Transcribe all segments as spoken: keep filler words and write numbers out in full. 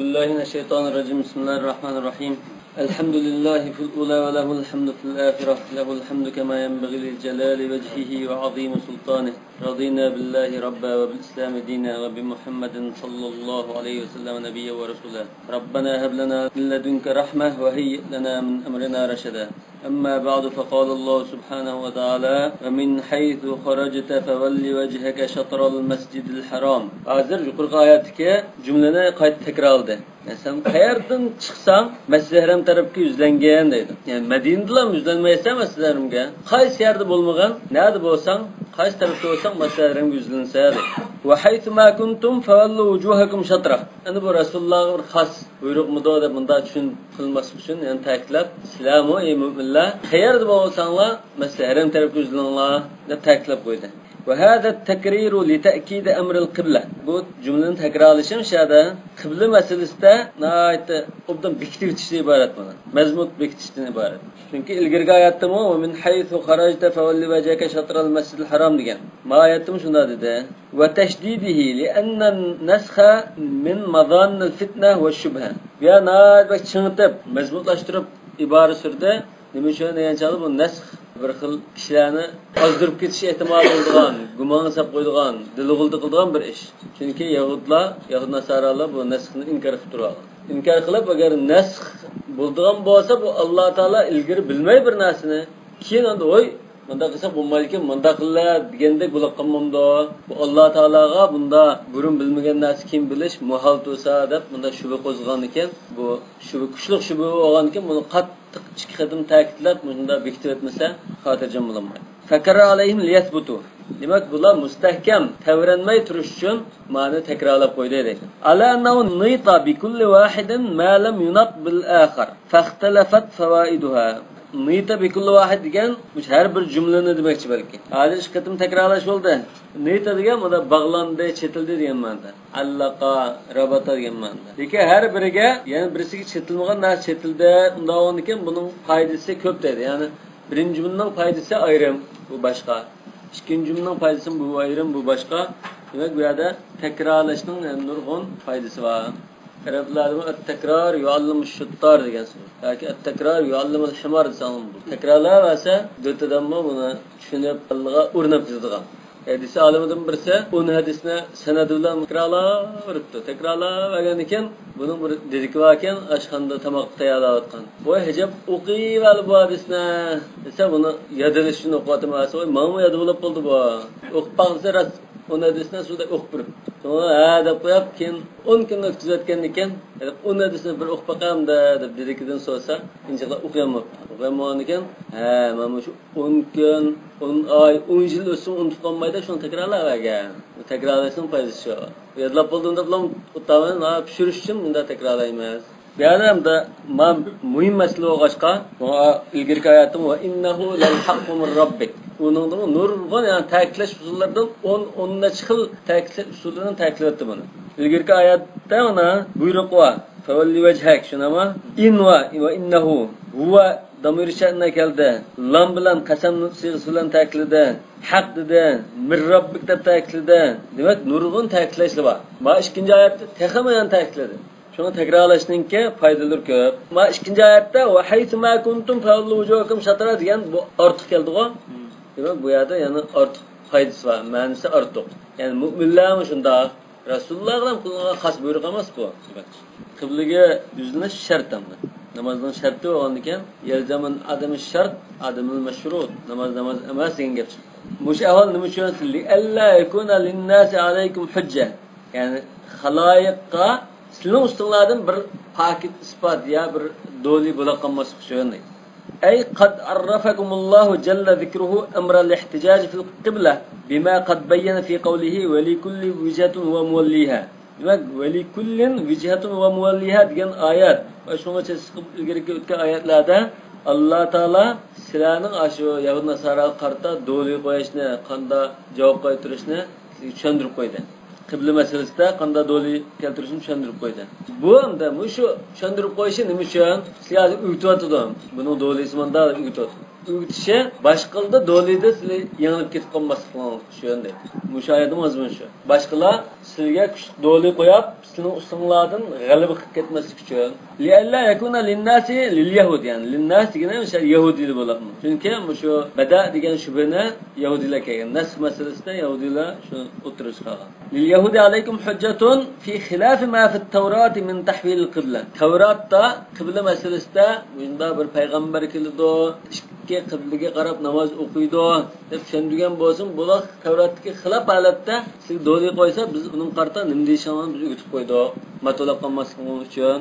بسم الله الرحمن الرحيم. الحمد لله في الأولى وله الحمد في الآخرة. له الحمد كما ينبغي لجلال وجهه وعظيم سلطانه. رضينا بالله ربا وبالإسلام دينا وبمحمد صلى الله عليه وسلم نبيا ورسولا. ربنا هب لنا من لدنك رحمة وهيئ لنا من أمرنا رشدا. أما بعد، فقال الله سبحانه وتعالى: ومن حيث خرجت فول وجهك شطر المسجد الحرام. ھازىر يۇقىرىقى ئايەتتىكى جۈملىنى قايتا تەكرارلىدى. يەنى سەن قەيەردىن چىقساڭ، مەسجىدى ھەرەم تەرەپكە يۈزلەنگىن دەيدۇ. يەنى مەدىنىدىلا يۈزلەنمەيسەن مەسجىدى ھەرەمگە. قايسى يەردە بولمىغىن، نەدە بولساڭ، قايسى تەرەپتە بولساڭ، مەسجىدى ھەرەمگە يۈزلىنىسەن دەيدۇ. وحيث ما كنتم فولوا وجوهكم شطره. ئەنە بۇ رەسۇلۇللاغا بىر خاس بۇيرۇقمىدۇ دەپ مۇنداق چۈشىنىپ قىلماسلىق ئۈچۈن يەنە تەكىتلەپ، سىلەرمۇ، ئەي مۆمىنلەر، قەيەردە بولساڭلار، مەسىلەن، ھەرەم تەرەپكە يۈزلىنىڭلار دەپ تەكىتلەپ قويدى. وهذا التكرير لتأكيد أمر القبلة. بۇ جۈملىنى تەكرارلىشىم شۇ يەردە قىبلە مەسىلىسىدە ناھايىتى ئوبدان بېكىتىۋېتىشتىن ئىبارەت بۇنى. مەزمۇت بېكىتىشتىن ئىبارەت. چۈنكى ئىلگىرىكى ئايەتتىمۇ، ومن حيث خرجت فول وجهك شطر المسجد الحرام دېگەن. ما ئايەتتىمۇ شۇنداق دېدى. وتشديده لأن النسخ من مظان الفتنة والشبهة. بۇ يەر ناھايىتى بەك چىڭىتىپ، مەزمۇتلاشتۇرۇپ ئىبارە سۈردى. نېمە ئۈچۈن دېگەن چاغدا بۇ نەسخ بىر خىل كىشىلەرنى ئازدۇرۇپ كېتىش ئېھتىمالى بولىدىغان، گۇمانغا سېلىپ قويىدىغان، دىلغۇلدا قىلىدىغان بىر ئىش. چۈنكى يەھۇدلار، يەھۇد ناسارالار بۇ نەسخنى ئىنكار قىلىپ تۇرۇۋالغان. ئىنكار قىلىپ، ئەگەر نەسخ بولىدىغان بولسا، بۇ ئاللا تائالا ئىلگىرى بىلمەي بىر نەرسىنى، كېيىن ئەمدى، ۋوي، مۇنداق قىلساق بولمايدىكەن، مۇنداق قىلىلا دېگەندەك بولۇپ قالمامدۇ؟ بۇ ئاللا تائالاغا بۇنداق بۇرۇن بىلمىگەن نەرسە كېيىن بىلىش مۇھال تۇرسا دەپ، مۇنداق شۈبھە قوزغىغان ئىكەن. بۇ شۈبھە، كۈچلۈك شۈبھە بولغان ئىكەن، بۇنى قاتتىق ئىككى قېتىم تەكىتلەپ، مۇشۇنداق بېكىتىۋەتمىسە، خاتىرجەم بولالمايدۇ. فكرر عليهم ليثبتوا. دېمەك، بۇلار مۇستەھكەم، تەۋرەنمەي تۇرۇش ئۈچۈن مانا تەكرارلاپ قويدى دەيدۇ. على أنه نيط بكل واحد ما لم ينط بالآخر فاختلفت فوائدها. نيط بكل واحد دېگەن مۇشۇ ھەر بىر جۈملىنى دېمەكچى بەلكى. ھازىر ئىككى قېتىم تەكرارلاش بولدى. نيط دېگەن مۇنداق باغلاندى، چېتىلدى دېگەن مەنىدە. علق، ربط دېگەن مەنىدە. لېكىن ھەر بىرىگە، يەنى بىرسىگە چېتىلمىغان نەرسە چېتىلدى، ئۇنداق بولغاندىكىن بۇنىڭ پايدىسى كۆپ دەيدۇ. يەنى بىرىنچى جۈملىنىڭ پايدىسى ئايرىم، بۇ باشقا. ئىككىنچى جۈملىنىڭ پايدىسى بۇ ئايرىم، بۇ باشقا. دېمەك، بۇ يەردە تەكرارلاشنىڭ، يەنى، نۇرغۇن پايدىسى بار. ئەرەبلەردىمۇ التكرار يعلم الشطار دېگەن سۆز. ياكى التكرار يعلم الحمار دېسەڭ بولىدۇ. تەكرارلاۋەرسە، دۆت ئادەممۇ بۇنى چۈشىنىپ، ئالغا ئۆرنەپ كېتىدىغان. ھەدىسى ئالىمىدىن بىرسى ئون ھەدىسنى سەنەد بىلەن تەكرارلاۋېرىپتۇ. تەكرارلاۋەرگەندىن كېيىن، بۇنىڭ بىر دېدىكى باركەن، ئاشخانىدا تاماق تەييارلاۋاتقان. ۋاي، ئەجەب، ئوقۇۋەل بۇ ھەدىسنى دېسە، بۇنى يادلىشىش ئۈچۈن ئوقۇۋاتىمەن دېسە، ۋاي، ماڭىمۇ ياد بولۇپ قالدى بۇ. ئوقۇپ باقسا راست ئون ھەدىسنى سۇدەك ئوقۇپ بېرىپتۇ. شۇڭا ھە دەپ قويۇپ، كېيىن ئون كۈن ئۆتكۈزۈۋەتكەندىن كېيىن، ئون ھەدىسنى بىر ئوقۇپ باقايمدا دەپ دېدىكىدىن سورىسا، ئىنشاللا ئوقۇيالماپتۇ. ئوقۇيالمىغاندىكىن، ھە، مانا شۇ ئون كۈن، ئون ئاي، ئون يىل ئۆتسىمۇ ئۇنتۇپ قالمايدۇ، شۇنى تەكرارلاۋەرگەن. بۇ تەكرارلاشنىڭ پايدىسى شۇ. يادلاپ بولدۇم دەپلا ئۇنتۇپ قالمايدۇ، ھە، پىشۇرۇش ئۈچۈن بۇنداق تەكرارلايمىز. بۇ يەردە ئەمدى مانا مۇھىم مەسىلە بولغاچقا، شۇڭا ئىلگىرىكى ئايەتتىمۇ، وإنه للحق من ربك. ئۇنىڭدىمۇ نۇرغۇن، يەنى تەكىتلەش ئۇسۇللىرىدىن ئون، ئون نەچچە خىل تەكىتلەش ئۇسۇلىدىن تەكىتلەۋەتتى بۇنى. ئىلگىرىكى ئايەتتە مانا بۇيرۇق بار. فول وجهك، شۇنداقمۇ؟ إن ۋە، ۋە إنه. ھۇۋە دامىر شەنە كەلدى. لام بىلەن قەسەم سىيغىسى بىلەن تەكىتلىدى. ھەق دېدى. من ربك دەپ تەكىتلىدى. دېمەك، نۇرغۇن تەكىتلەشلەر بار. مانا ئىككىنچى ئايەتتە تېخىمۇ يەنە تەكىتلىدى. شۇڭا تەكرارلاشنىڭكى پايدىلىرى كۆپ. مانا ئىككىنچى ئايەتتە، وحيث ما كنتم فولوا وجوهكم شطره دېگەن بۇ ئارتۇق كەلدىغۇ. دېمەك، بۇ يەردە يەنە ئارتۇق پايدىسى بار، مەنىسى ئارتۇق. يەنى مۆمىنلەرمۇ شۇنداق. رەسۇلۇللاغا قىلىنغان خاس بۇيرۇق ئەمەس بۇ. قىبلىگە يۈزلىنىش شەرت ئەمدى. نامازنىڭ شەرتى بولغاندىكىن، يەلزەمۇل ئادەمۇ شەرت، ئادەمۇل مەشرۇت. ناماز ناماز ئەمەس دېگەن گەپ چىقتى. مۇشۇ ئەھۋال نېمە ئۈچۈن؟ لئەللا يەكۇنە لىنناسى ئەلەيكۇم ھۇججە. يەنى خالايىققا سىلىنىڭ ئۈستۈڭلاردىن بىر پاكىت ئىسپات يا بىر دولى بولا قالماسلىق ئۈچۈن دەيدۇ. أي قد عرفكم الله جل ذكره أمر الاحتجاج في القبلة بما قد بين في قوله ولكل وجهة وموليها. دېمەك، ولكل وجهة وموليها دېگەن ئايەت ۋە شۇڭا چېتىشقا ئىلگىرىكى ئۆتكەن ئايەتلەردە ئاللا تائالا سىلەرنىڭ ئاشۇ يەھۇد ناساراغا قارىتا دولى قويۇشنى، قاندا جاۋاب قايتۇرۇشنى چۈشەندۈرۈپ قويدى. قىبلە مەسىلىسىدە قانداق دولى كەلتۈرۈشنى چۈشەندۈرۈپ قويدى. بۇ ئەمدى مۇشۇ چۈشەندۈرۈپ قويۇشى نېمە ئۈچۈن؟ سىلەرگە ئۆگىتىۋاتىدۇ. بۇنىڭ دولىسى مۇنداق دەپ ئۆگىتىۋاتىدۇ. ئۆگىتىشى، باشقىلاردا دولىدا سىلى يېڭىلىپ كېتىپ قالماسلىقىڭلار ئۈچۈن دەيدۇ. مۇشۇ ئايەتنىڭ مەزمۇنى شۇ. باشقىلار سىلىگە كۈچلۈك دولى قويۇپ، سىلىنىڭ ئۈستۈڭلاردىن غەلىبە قىلىپ كەتمەسلىك ئۈچۈن. لئلا يكون للناس لليهود، يەنى لىنناس دېگىنى مۇشۇ يەھۇدىيلار بولۇپمۇ. چۈنكى مۇشۇ بەدە دېگەن شۈبھىنى يەھۇدىيلار كەلگەن. نەسخ مەسىلىسىدە يەھۇدىيلار شۇ ئوتتۇرىغا چىقارغان. لليهود عليكم حجة في خلاف ما في التوراة من تحويل القبلة. تەۋراتتا قىبلە مەسىلىسىدە مۇشۇنداق بىر پەيغەمبەر كېلىدۇ، ئىككى قىبلىگە قاراپ ناماز ئوقۇيدۇ دەپ چۈشەندۈرگەن بولسىمۇ، بۇلار تەۋراتتىكى خىلاپ ھالەتتە سىزگە دولى قويسا، بىز ئۇنىڭغا قارىتا نېمە دېيىشىڭلارنى بىز ئۆگىتىپ قويدۇق. ماتۇلاپ قالماسلىقىڭلار ئۈچۈن.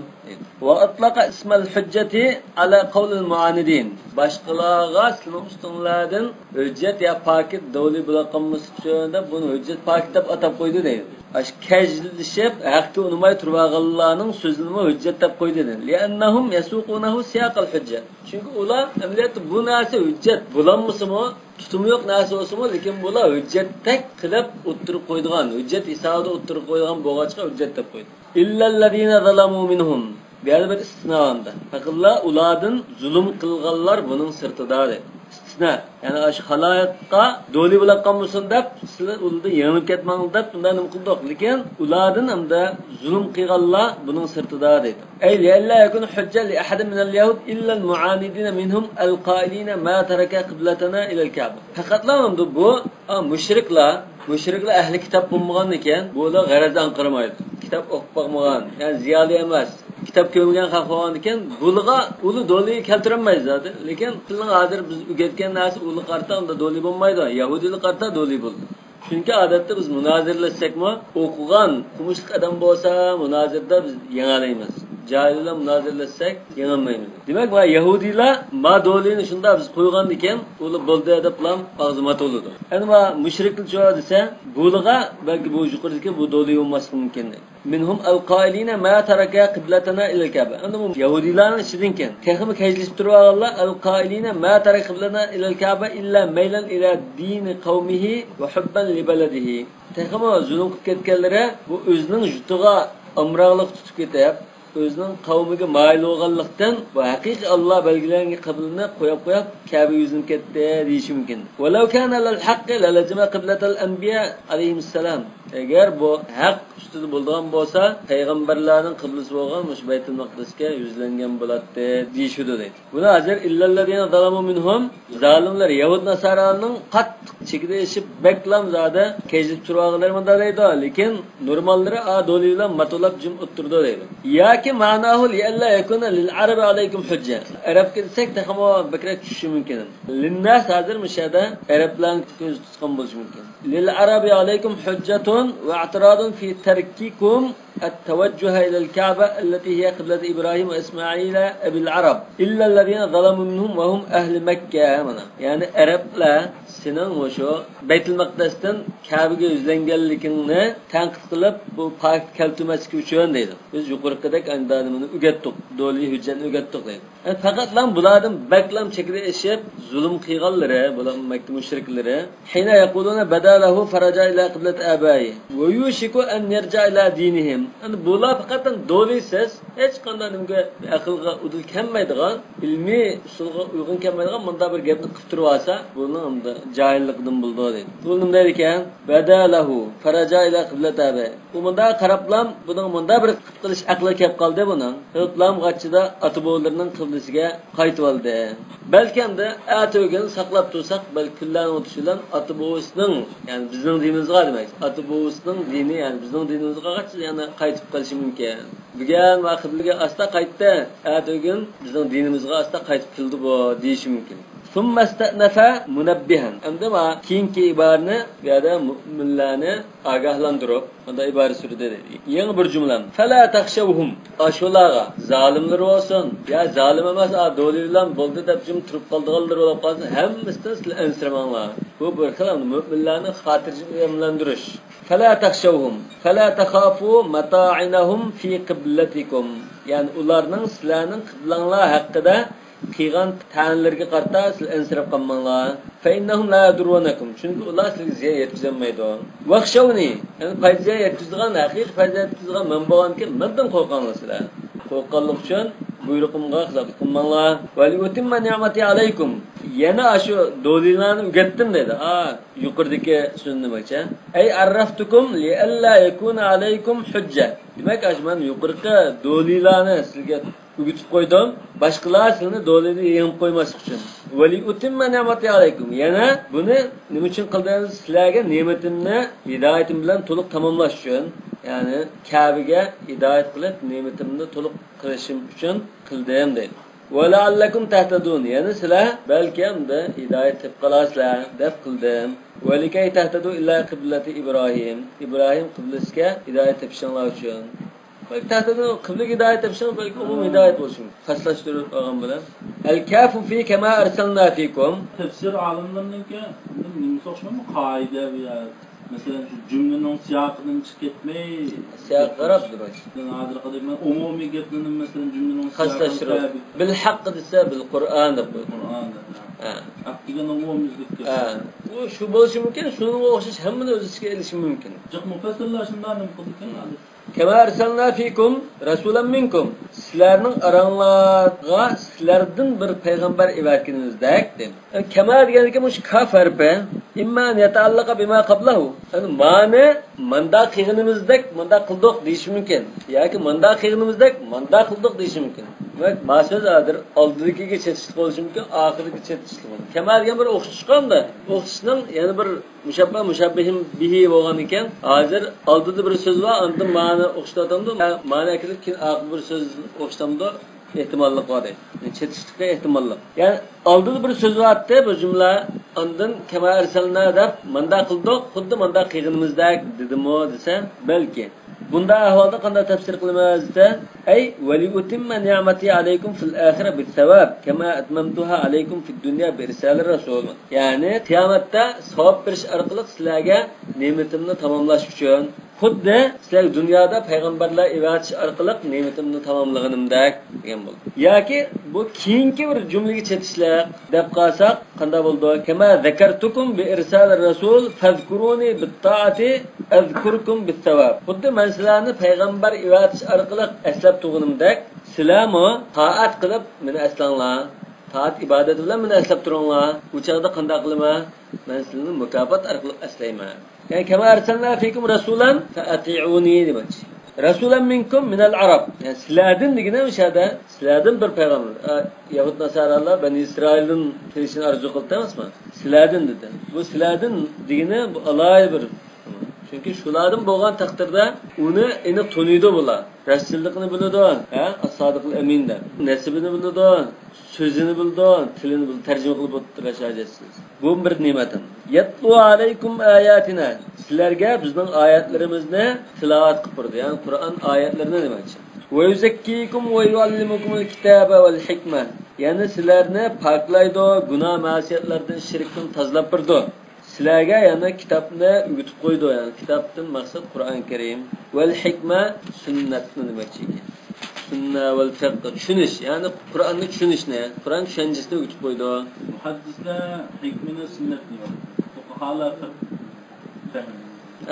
وأطلق اسم الحجة على قول المعاندين. باشقىلارغا سىلىنىڭ ئۈستۈڭلاردىن ھۆججەت يا پاكىت دولى بولاپ قالماسلىق ئۈچۈن دەپ، بۇنى ھۆججەت پاكىت دەپ ئاتاپ قويدى دەيدۇ. ئاشۇ كەجلىشىپ، ھەققە ئۇنىماي تۇرۇۋالغانلارنىڭ سۆزىنىمۇ ھۆججەت دەپ قويدى دەيدۇ. لأنهم يسوقونه سياق الحجة. چۈنكى ئۇلار ئەمەلىيەتتە بۇ نەرسە ھۆججەت بولالمىسىمۇ، تۇتۇمى يوق نەرسە بولسىمۇ، لېكىن بۇلار ھۆججەتتەك قىلىپ ئوتتۇرىغا قويىدىغان، ھۆججەت ھېسابىدا ئوتتۇرىغا قويىدىغان بولغاچقا ھۆججەت دەپ قويدى. إلا الذين ظلموا منهم. بۇ يەردە بىر ئىستىسنا بار. پەقەتلا ئۇلاردىن زۇلۇم قىلغانلار بۇنىڭ سىرتىدا دەيدۇ. ئىستىسنا. يەنى ئاشۇ خالايىققا دولى بولاپ قالمىسۇن دەپ، سىلەر ئۇلاردىن يېڭىلىپ كەتمەڭلار دەپ بۇنداق نېمە قىلدۇق. لېكىن ئۇلاردىن ئەمدى زۇلۇم قىلغانلار بۇنىڭ سىرتىدا دەيدۇ. أي لئلا يكون حجة لأحد من اليهود إلا المعاندين منهم القائلين ما ترك قبلتنا إلا الكعبة. پەقەتلا ئەمدى بۇ، ئا، مۇشرىكلار، مۇشرىكلار ئەھلى كىتاب بولمىغاندىكىن، بۇلار غەرەز ئاڭقىرمايدۇ. كىتاب ئوقۇپ باقمىغان، يەنى زىيالىي ئەمەس، كىتاب كۆرمىگەن خەق بولغاندىكىن، بۇلىغا ئۇلى دولى كەلتۈرەلمەيدۇ زادى. لېكىن بىزنىڭ ھازىر بىز ئۆگەتكەن نەرسە ئۇلىغا قارىتا ئۇندا دولى بولمايدۇ. يەھۇدىيلارغا قارىتا دولى بولىدۇ. چۈنكى ئادەتتە بىز مۇنازىرىلەشسەكمۇ، ئوقۇغان، ئوقۇمۇشلۇق ئادەم بولسا مۇنازىرىدە بىز يېڭەلەيمىز. جاھىللار مۇنازىرىلەشسەك يېڭەلمەيمىز. دېمەك، ما يەھۇدىيلار ما دولىنى شۇنداق بىز قويغاندىكىن، ئۇلار بولدى دەپلا ئاغزى مات بولىدۇ. ئەمما مۇشرىكلارچۇ دېسە، بۇلىغا بەلكى بۇ يۇقىرىدىكى بۇ دولى بولماسلىقى مۇمكىن. منهم القائلين ما ترك قبلتنا إلا الكعبة. ئەمدى بۇ يەھۇدىيلارنىڭ ئىچىدىن كېيىن تېخىمۇ كەجلىشىپ تۇرۇۋالغانلار، القائلين ما ترك قبلتنا إلا الكعبة إلا ميلا إلى دين قومه وحبا لبلده. تېخىمۇ زۇلۇم قىلىپ كەتكەنلىرى بۇ ئۆزىنىڭ يۇرتىغا ئامراقلىق تۇتۇپ كېتىپ، ئۆزىنىڭ قەۋمىگە مايىل بولغانلىقتىن، بۇ ھەقىقىي ئاللا بەلگىلەنگەن قىبلىنى قويۇپ قويۇپ، كەبىگە يۈزلىنىپ كەتتى دېيىشى مۇمكىن. ولو كان على الحق للزم قبلة الأنبياء عليهم السلام. ئەگەر بۇ ھەق ئۈستىدە بولىدىغان بولسا، پەيغەمبەرلەرنىڭ قىبلىسى بولغان مۇشۇ بەيتۇل مەقدىسكە يۈزلەنگەن بولاتتى دېيىشىدۇ دەيدۇ. بۇنى ھازىر إلا الذين ظلموا منهم، زالىملار يەھۇد ناسارانىڭ قاتتىق چېكىدە ئېشىپ، بەكلام زادى كەجلىپ تۇرۇۋالغانلىرى مۇنداق دەيدۇ، لېكىن نورماللىرى ئا دولى بىلەن ماتۇلاپ جىم ئولتۇرىدۇ دەيدۇ. ياكى معناه لئلا يكون للعرب عليكم حجة. ئەرەبكە دېسەك تېخىمۇ بەكرەك چۈشۈشى مۇمكىن. للناس ھازىر مۇشۇ يەردە ئەرەبلەرنى كۆزدە تۇتقان بولۇشى مۇمكىن. للعرب عليكم حجة واعتراض في ترككم التوجه إلى الكعبة التي هي قبلة إبراهيم وإسماعيل أبي العرب إلا الذين ظلموا منهم وهم أهل مكة. مانا، يەنى ئەرەبلەر سېنىڭ مۇشۇ بەيتۇل مەقدەستىن كەبىگە يۈزلەنگەنلىكىڭنى تەنقىد قىلىپ، بۇ پاكىت كەلتۈرمەسلىكى ئۈچۈن دەيدۇ. بىز يۇقىرىقىدەك ئەندى نېمىنى ئۆگەتتۇق، دولىي ھۆججەتنى ئۆگەتتۇق دەيدۇ. يەنى پەقەتلا بۇلاردىن بەكلا چېكىدە ئېشىپ زۇلۇم قىلغانلىرى، بۇلار مەككە مۇشرىكلىرى، حين يقولون بدا له فرجع إلى قبلة آبائه ويوشك أن يرجع إلى دينهم. ئەمدى بۇلار پەقەت دولىسىز، ھېچقانداق نېمىگە، ئەقىلگە ئۇدۇل كەلمەيدىغان، ئىلمىي ئۇسۇلغا ئۇيغۇن كەلمەيدىغان مۇنداق بىر گەپنى قىلىپ تۇرۇۋالسا، بۇنىڭ ئەمدى جاھىللىقىدىن بولىدۇ دەيدۇ. بۇ نېمە دەيدىكەن؟ بدا له فرجع إلى قبلة آبائه. ئۇ مۇنداق قاراپلام، بۇنىڭ مۇنداق بىر قىلىش ئەقلى كەپ قالدى بۇنىڭ. قىلىپلام غاچچىدا ئاتا-بوۋىلىرىنىڭ قىبلىسىگە قايتىۋالدى. بەلكى ئەمدى ئەتىگۈن ساقلاپ تۇرساق، بەلكى كۈنلەرنىڭ ئۆتۈشى بىلەن ئاتا-بوۋىسىنىڭ، يەنى بىزنىڭ دىنىمىزغا دېمەك، ئاتا-بوۋىسىنىڭ دىنى، يەنى بىزنىڭ دىنىمىزغا قايتىپ، يەنە قايتىپ قېلىشى مۇمكىن. بۈگۈن ما قىبلىگە ئاستا قايتتى، ئەتىگۈن بىزنىڭ دىنىمىزغا ئاستا قايتىپ كېلىدۇ بۇ، دېيىشى مۇمكىن. ثم استأنف منبها. ئەمدى ما كېيىنكى ئىبارىنى بۇ يەردە مۆمىنلەرنى ئاگاھلاندۇرۇپ، مۇنداق ئىبارە سۈردى دەيدۇ. يېڭى بىر جۈملە. فلا تخشوهم. ئاشۇلارغا، زالىملار بولسۇن، يا زالىم ئەمەس، ئا، دولى بىلەن بولدى دەپ جىم تۇرۇپ قالىدىغانلار بولۇپ قالسۇن، ھەممىسىدىن سىلەر ئەنسىرىمەڭلار. بۇ بىر خىل مۆمىنلەرنى خاتىرجەملەندۈرۈش. فلا تخشوهم، فلا تخافوا مطاعنهم في قبلتكم. يەنى ئۇلارنىڭ سىلەرنىڭ قىبلەڭلار ھەققىدە قىلغان تەنلىرىگە قارىتا سىلەر ئەنسىرەپ قالماڭلار. فإنهم لا يضرونكم. چۈنكى ئۇلار سىلەرگە زىيان يەتكۈزەلمەيدۇ. واخشوني. يەنى پايدا زىيان يەتكۈزىدىغان، ھەقىقىي پايدا يەتكۈزىدىغان مەن بولغاندىكىن مەندىن قورقۇڭلار سىلەر. قورققانلىقى ئۈچۈن بۇيرۇقۇمغا خىلاپلىق قىلماڭلار. ولأتم نعمتي عليكم. يەنە ئاشۇ دولىلارنى ئۆگەتتىم دەيدۇ. ئا، يۇقىرىدىكى سۆزنى بويىچە. أي عرفتكم لئلا يكون عليكم حجة. دېمەك، ئاشۇ مەن يۇقىرىقى دولىلارنى سىزگە ئۆگىتىپ قويدۇم. باشقىلار سىلىنى دولىدا يېڭىپ قويماسلىق ئۈچۈن. ولأتم نعمتي عليكم. يەنە بۇنى نېمە ئۈچۈن قىلدىم؟ سىلەرگە نېمىتىمنى ھىدايىتىم بىلەن تولۇق تاماملاش ئۈچۈن. يەنى كەبىگە ھىدايەت قىلىپ، نېمىتىمنى تولۇق قىلىشىم ئۈچۈن قىلدىم دەيدۇ. ولعلكم تهتدون. يەنى سىلەر بەلكىم ھىدايەت تېپىپ قالارسىلەر دەپ قىلدىم. ولكي تهتدوا إلى قبلة إبراهيم. ئىبراھىم قىبلىسىگە ھىدايەت تېپىشىڭلار ئۈچۈن. بەلكى تهتدوا، قىبلىگە ھىدايەت تېپىشىڭ بەلكى ئومۇمىي ھىدايەت بولۇشى مۇمكىن. خاسلاشتۇرۇپ ئالغان بىلەن. الكاف في كما أرسلنا فيكم. تەپسىر ئالىملىرىنىڭكى نېمىسى ئوخشىمامدۇ؟ قائىدە بۇ يەر. مەسىلەن، شۇ جۈملىنىڭ سىياقىدىن چىقىپ كەتمەي، سىياققا قاراپ تۇرۇش. مەن ھازىرقىدەك مەن ئومۇمىي گەپلىرىم، مەسىلەن، جۈملىنىڭ سىياقىغا خاسلاشتۇرۇپ. بىلھەق دېسە، بىلقۇرئان دەپ قويدۇم. قۇرئان دەپ. ھە. ھەق دېگەن ئومۇمىي گەپ. ھە. ئۇ شۇ بولۇشى مۇمكىن، شۇنىڭغا ئوخشاش ھەممىنى ئۆز ئىچىگە ئېلىشى مۇمكىن. جىق مۇپەسسىرلار شۇنداق نېمە قىلىدىكەن ھازىر؟ كما أرسلنا فيكم رسولا منكم. سىلەرنىڭ ئاراڭلارغا سىلەردىن بىر پەيغەمبەر ئەۋەتكىنىمىزدەك، دەيدۇ. كما دېگەندىكىن مۇشۇ كاف ھەرپى، إما أن يتعلق بما قبله. يەنى مانى مانداق قىلغىنىمىزدەك مانداق قىلدۇق دېيىشى مۇمكىن. ياكى مانداق قىلغىنىمىزدەك مانداق قىلدۇق دېيىشى مۇمكىن. دېمەك، ما سۆز ھازىر ئالدىدىكىگە چېتىشلىق بولۇشى مۇمكىن، ئاخىرىدىكى چېتىشلىق بولىدۇ. كما دېگەن بىر ئوخشىتىشقا ئۇنداق. ئوخشىتىشنىڭ يەنە بىر مۇشاببە، مۇشاببىھىن بىھى بولغان ئىكەن، ھازىر ئالدىدا بىر سۆز بار، ئاندىن مانى ئوخشىتىۋاتامدۇ؟ مانى ئەكىرىپ، كېيىن ئارقىدىكى بىر سۆز ئوخشىتامدۇ؟ ئېھتىماللىق بار دەيدۇ. يەنى چېتىشلىقى ئېھتىماللىق. يەنى ئالدىدا بىر سۆز بارتتى، بۇ جۈملە، ئاندىن كما أرسلنا دەپ، مانداق قىلدۇق، خۇددى مانداق قىلغىنىمىزدەك دېدىمۇ دېسە، بەلكى. بۇنداق ئەھۋالدا قانداق تەپسىر قىلىمىز دېسە، أي ولأتم نعمتي عليكم في الآخرة بالثواب كما أتممتها عليكم في الدنيا بإرسال الرسول. يەنى قىيامەتتە ساۋاب بېرىش ئارقىلىق سىلەرگە نېمىتىمنى تاماملاش ئۈچۈن، خۇددى سىلەرگە دۇنيادا پەيغەمبەرلەر ئەۋەتىش ئارقىلىق نېمىتىمنى تاماملىغىنىمدەك دېگەن بولىدۇ. ياكى بۇ كېيىنكى بىر جۈملىگە چېتىشلىق دەپ قالساق قانداق بولىدۇ؟ كما ذكرتكم بإرسال الرسول فاذكروني بالطاعة أذكركم بالثواب. خۇددى مەن سىلەرنى پەيغەمبەر ئەۋەتىش ئارقىلىق ئەسلەپ تۇرغىنىمدەك، سىلەرمۇ تائەت قىلىپ مېنى ئەسلەڭلار. تائەت ئىبادەت بىلەن مېنى ئەسلەپ تۇرۇڭلار. ئۇ چاغدا قانداق قىلىمەن؟ مەن سىلەرنى مۇكاپات ئارقىلىق ئەسلەيمەن. يەنى كما أرسلنا فيكم رسولا فأطيعوني دېمەكچى. رسولا منكم من العرب. يەنى سىلەردىن دېگىنى ئۇ يەردە سىلەردىن بىر پەيغەمبەر. ئە، يەھۇد ناسارالار بەنى ئىسرائىلدىن كېلىشىنى ئارزۇ قىلدى ئەمەسمۇ؟ سىلەردىن دېدى. بۇ سىلەردىن دېگىنى بۇ ئالاھىدە بىر. چۈنكى شۇلاردىن بولغان تەقدىردە ئۇنى ئېنىق تونۇيدۇ بۇلار. راستچىللىقىنى بىلىدۇ، ھە، ئەس-سادىقىل ئەمىن دەپ. نەسىبىنى بىلىدۇ، سۆزىنى بىلىدۇ، تىلىنى بىلىدۇ، تەرجىمە قىلىپ ئولتۇرۇش ھاجەتسىز. بۇ بىر نېمەت. يتلو عليكم آياتنا. سىلەرگە بىزنىڭ ئايەتلىرىمىزنى تىلاۋەت قىلىپ بېرىدۇ. يەنى قۇرئان ئايەتلىرىنى دېمەكچى. ويزكيكم ويعلمكم الكتاب والحكمة. يەنى سىلەرنى پاكلايدۇ، گۇناھ مەسىيەتلەردىن، شىركتىن تازىلاپ بېرىدۇ. سىلەرگە يەنە كىتابنى ئۆگىتىپ قويىدۇ، يەنى كىتابتىن مەقسەت قۇرئان كەرىم. ۋەل ھىكمە، سۈننەتنى دېمەكچى ئىكەن. سۈننە ۋەل فىقھ، چۈشىنىش، يەنى قۇرئاننى چۈشىنىشنى، قۇرئان چۈشەنچىسىنى ئۆگىتىپ قويىدۇ. مۇھەددىسلەر ھىكمىنى سۈننەت دەيدۇ. فۇقاھالار فىقھ.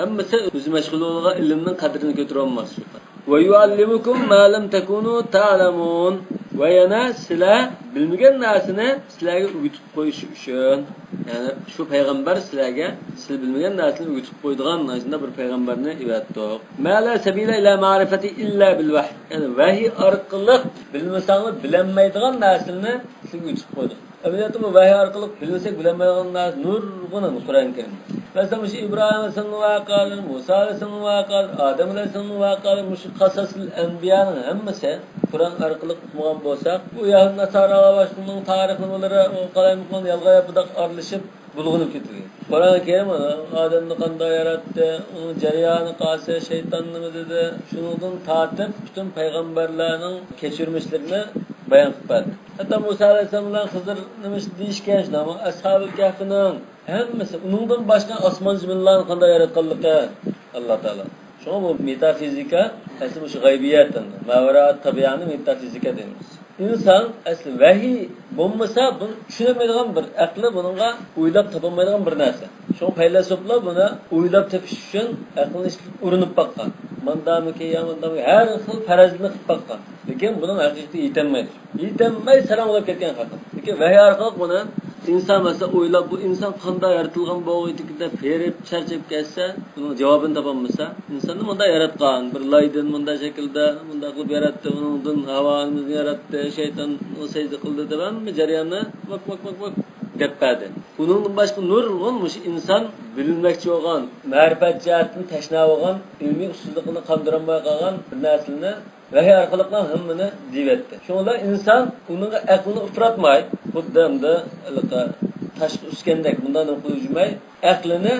ھەممىسى ئۆزى مەشغۇل بولغان ئىلىمنىڭ قەدرىنى كۆتۈرۈۋالماس. ويعلمكم ما لم تكونوا تعلمون. ۋە يەنە سىلەر بىلمىگەن نەرسىنى سىلەرگە ئۆگىتىپ قويۇش ئۈچۈن، يەنى شۇ پەيغەمبەر سىلەرگە سىلەر بىلمىگەن نەرسىنى ئۆگىتىپ قويىدىغان مانا شۇنداق بىر پەيغەمبەرنى ئەۋەتتۇق. ما لا سبيل إلى معرفته إلا بالوحي. يەنى ۋەھىي ئارقىلىق بىلمىسەڭلار بىلەلمەيدىغان نەرسىلەرنى سىلەرگە ئۆگىتىپ قويدۇق. ئەمەلىيەتتە بۇ ۋەھىي ئارقىلىق بىلمىسەك بىلەلمەيدىغان نەرسە نۇرغۇن قۇرئان كەرىمدە. مەسىلەن، مۇشۇ ئىبراھىم ئەلەيھىسسالامنىڭ ۋەقەلىرى، مۇسا ئەلەيھىسسالامنىڭ ۋەقەلىرى، ئادەم ئەلەيھىسسالامنىڭ ۋەقەلىرى، مۇشۇ قاساسىل ئەنبىيانىڭ ھەممىسى قۇرئان ئارقىلىق ئۇقمىغان بولساق، بۇ يەھۇد ناسارالار ۋە شۇنىڭ تارىخلىرى، ئۇ قالايمىقان يالغان ياپىداق ئارىلىشىپ بۇلغىنىپ كېتىدۇ. قۇرئان كەرىم ئادەمنى قانداق ياراتتى، ئۇنىڭ جەريانى قايسى، شەيتان نېمە دېدى، شۇنىڭدىن تارتىپ پۈتۈن پەيغەمبەرلەرنىڭ كەچۈرمىشلىرىنى بايان قىلىپ بەردى. ھەتتا مۇسا ئەلەيھىسسالام بىلەن خىزىر نېمە دېيىشكەن شۇنداقمۇ؟ ئەسھابۇل كەھفىنىڭ ھەممىسى، ئۇنىڭدىن باشقا ئاسمان زېمىنلارنى قانداق ياراتقانلىقى ئاللا تائالا. شۇڭا بۇ مېتافىزىكا ئەسلى مۇشۇ غەيبىيەت، ماۋەرائەت تەبىئەنى مېتافىزىكا دەيمىز. ئىنسان ئەسلى ۋەھىي بولمىسا، بۇنى چۈشىنەلمەيدىغان بىر ئەقلى، بۇنىڭغا ئويلاپ تاپالمايدىغان بىر نەرسە. شۇڭا پەيلاسوپلار بۇنى ئويلاپ تېپىش ئۈچۈن ئەقىلنى ئىشلىتىپ ئۇرۇنۇپ باققان. ماندامىكى، يا ماندامىكى، ھەر خىل پەرەزنى قىلىپ باققان. لېكىن بۇنىڭ ھەقىقىتى يېتەلمەيدۇ. يېتەلمەي ساراڭ بولۇپ كەتكەن خەلق. لېكىن ۋەھىي ئارقىلىق بۇنى ئىنسان مەسىلەن ئويلاپ، بۇ ئىنسان قانداق يارىتىلغان بولغىيدىكىن دەپ ھېرىپ، چارچاپ كەتسە، بۇنىڭ جاۋابىنى تاپالمىسا، ئىنساننى مۇنداق ياراتقان، بىر لايدىن مۇنداق شەكىلدە، مۇنداق قىلىپ ياراتتى، ئۇنىڭدىن ھاۋا ئانىمىزنى ياراتتى، شەيتان ئۇنىڭغا سەجدە قىلدى دەپ ھەممە جەرياننى ماك، ماك، ماك، ماك دەپ بەردى. ئۇنىڭدىن باشقا نۇرغۇن مۇشۇ ئىنسان بىلمەكچى بولغان، مەرىپەت جەھەتتىن تەشنا بولغان، ئىلمىي ئۇسسۇزلۇقىنى قاندۇرالماي قالغان بىر نەرسىنى ۋەھىي ئارقىلىقلا ھەممىنى دېيىۋەتتى. شۇڭا ئىنسان ئۇنىڭغا ئەقلىنى ئۇپراتماي، خۇددى ئەمدى ھېلىقى تاشقا ئۈسكەندەك مۇنداق نېمە قىلىپ يۈرمەي، ئەقلىنى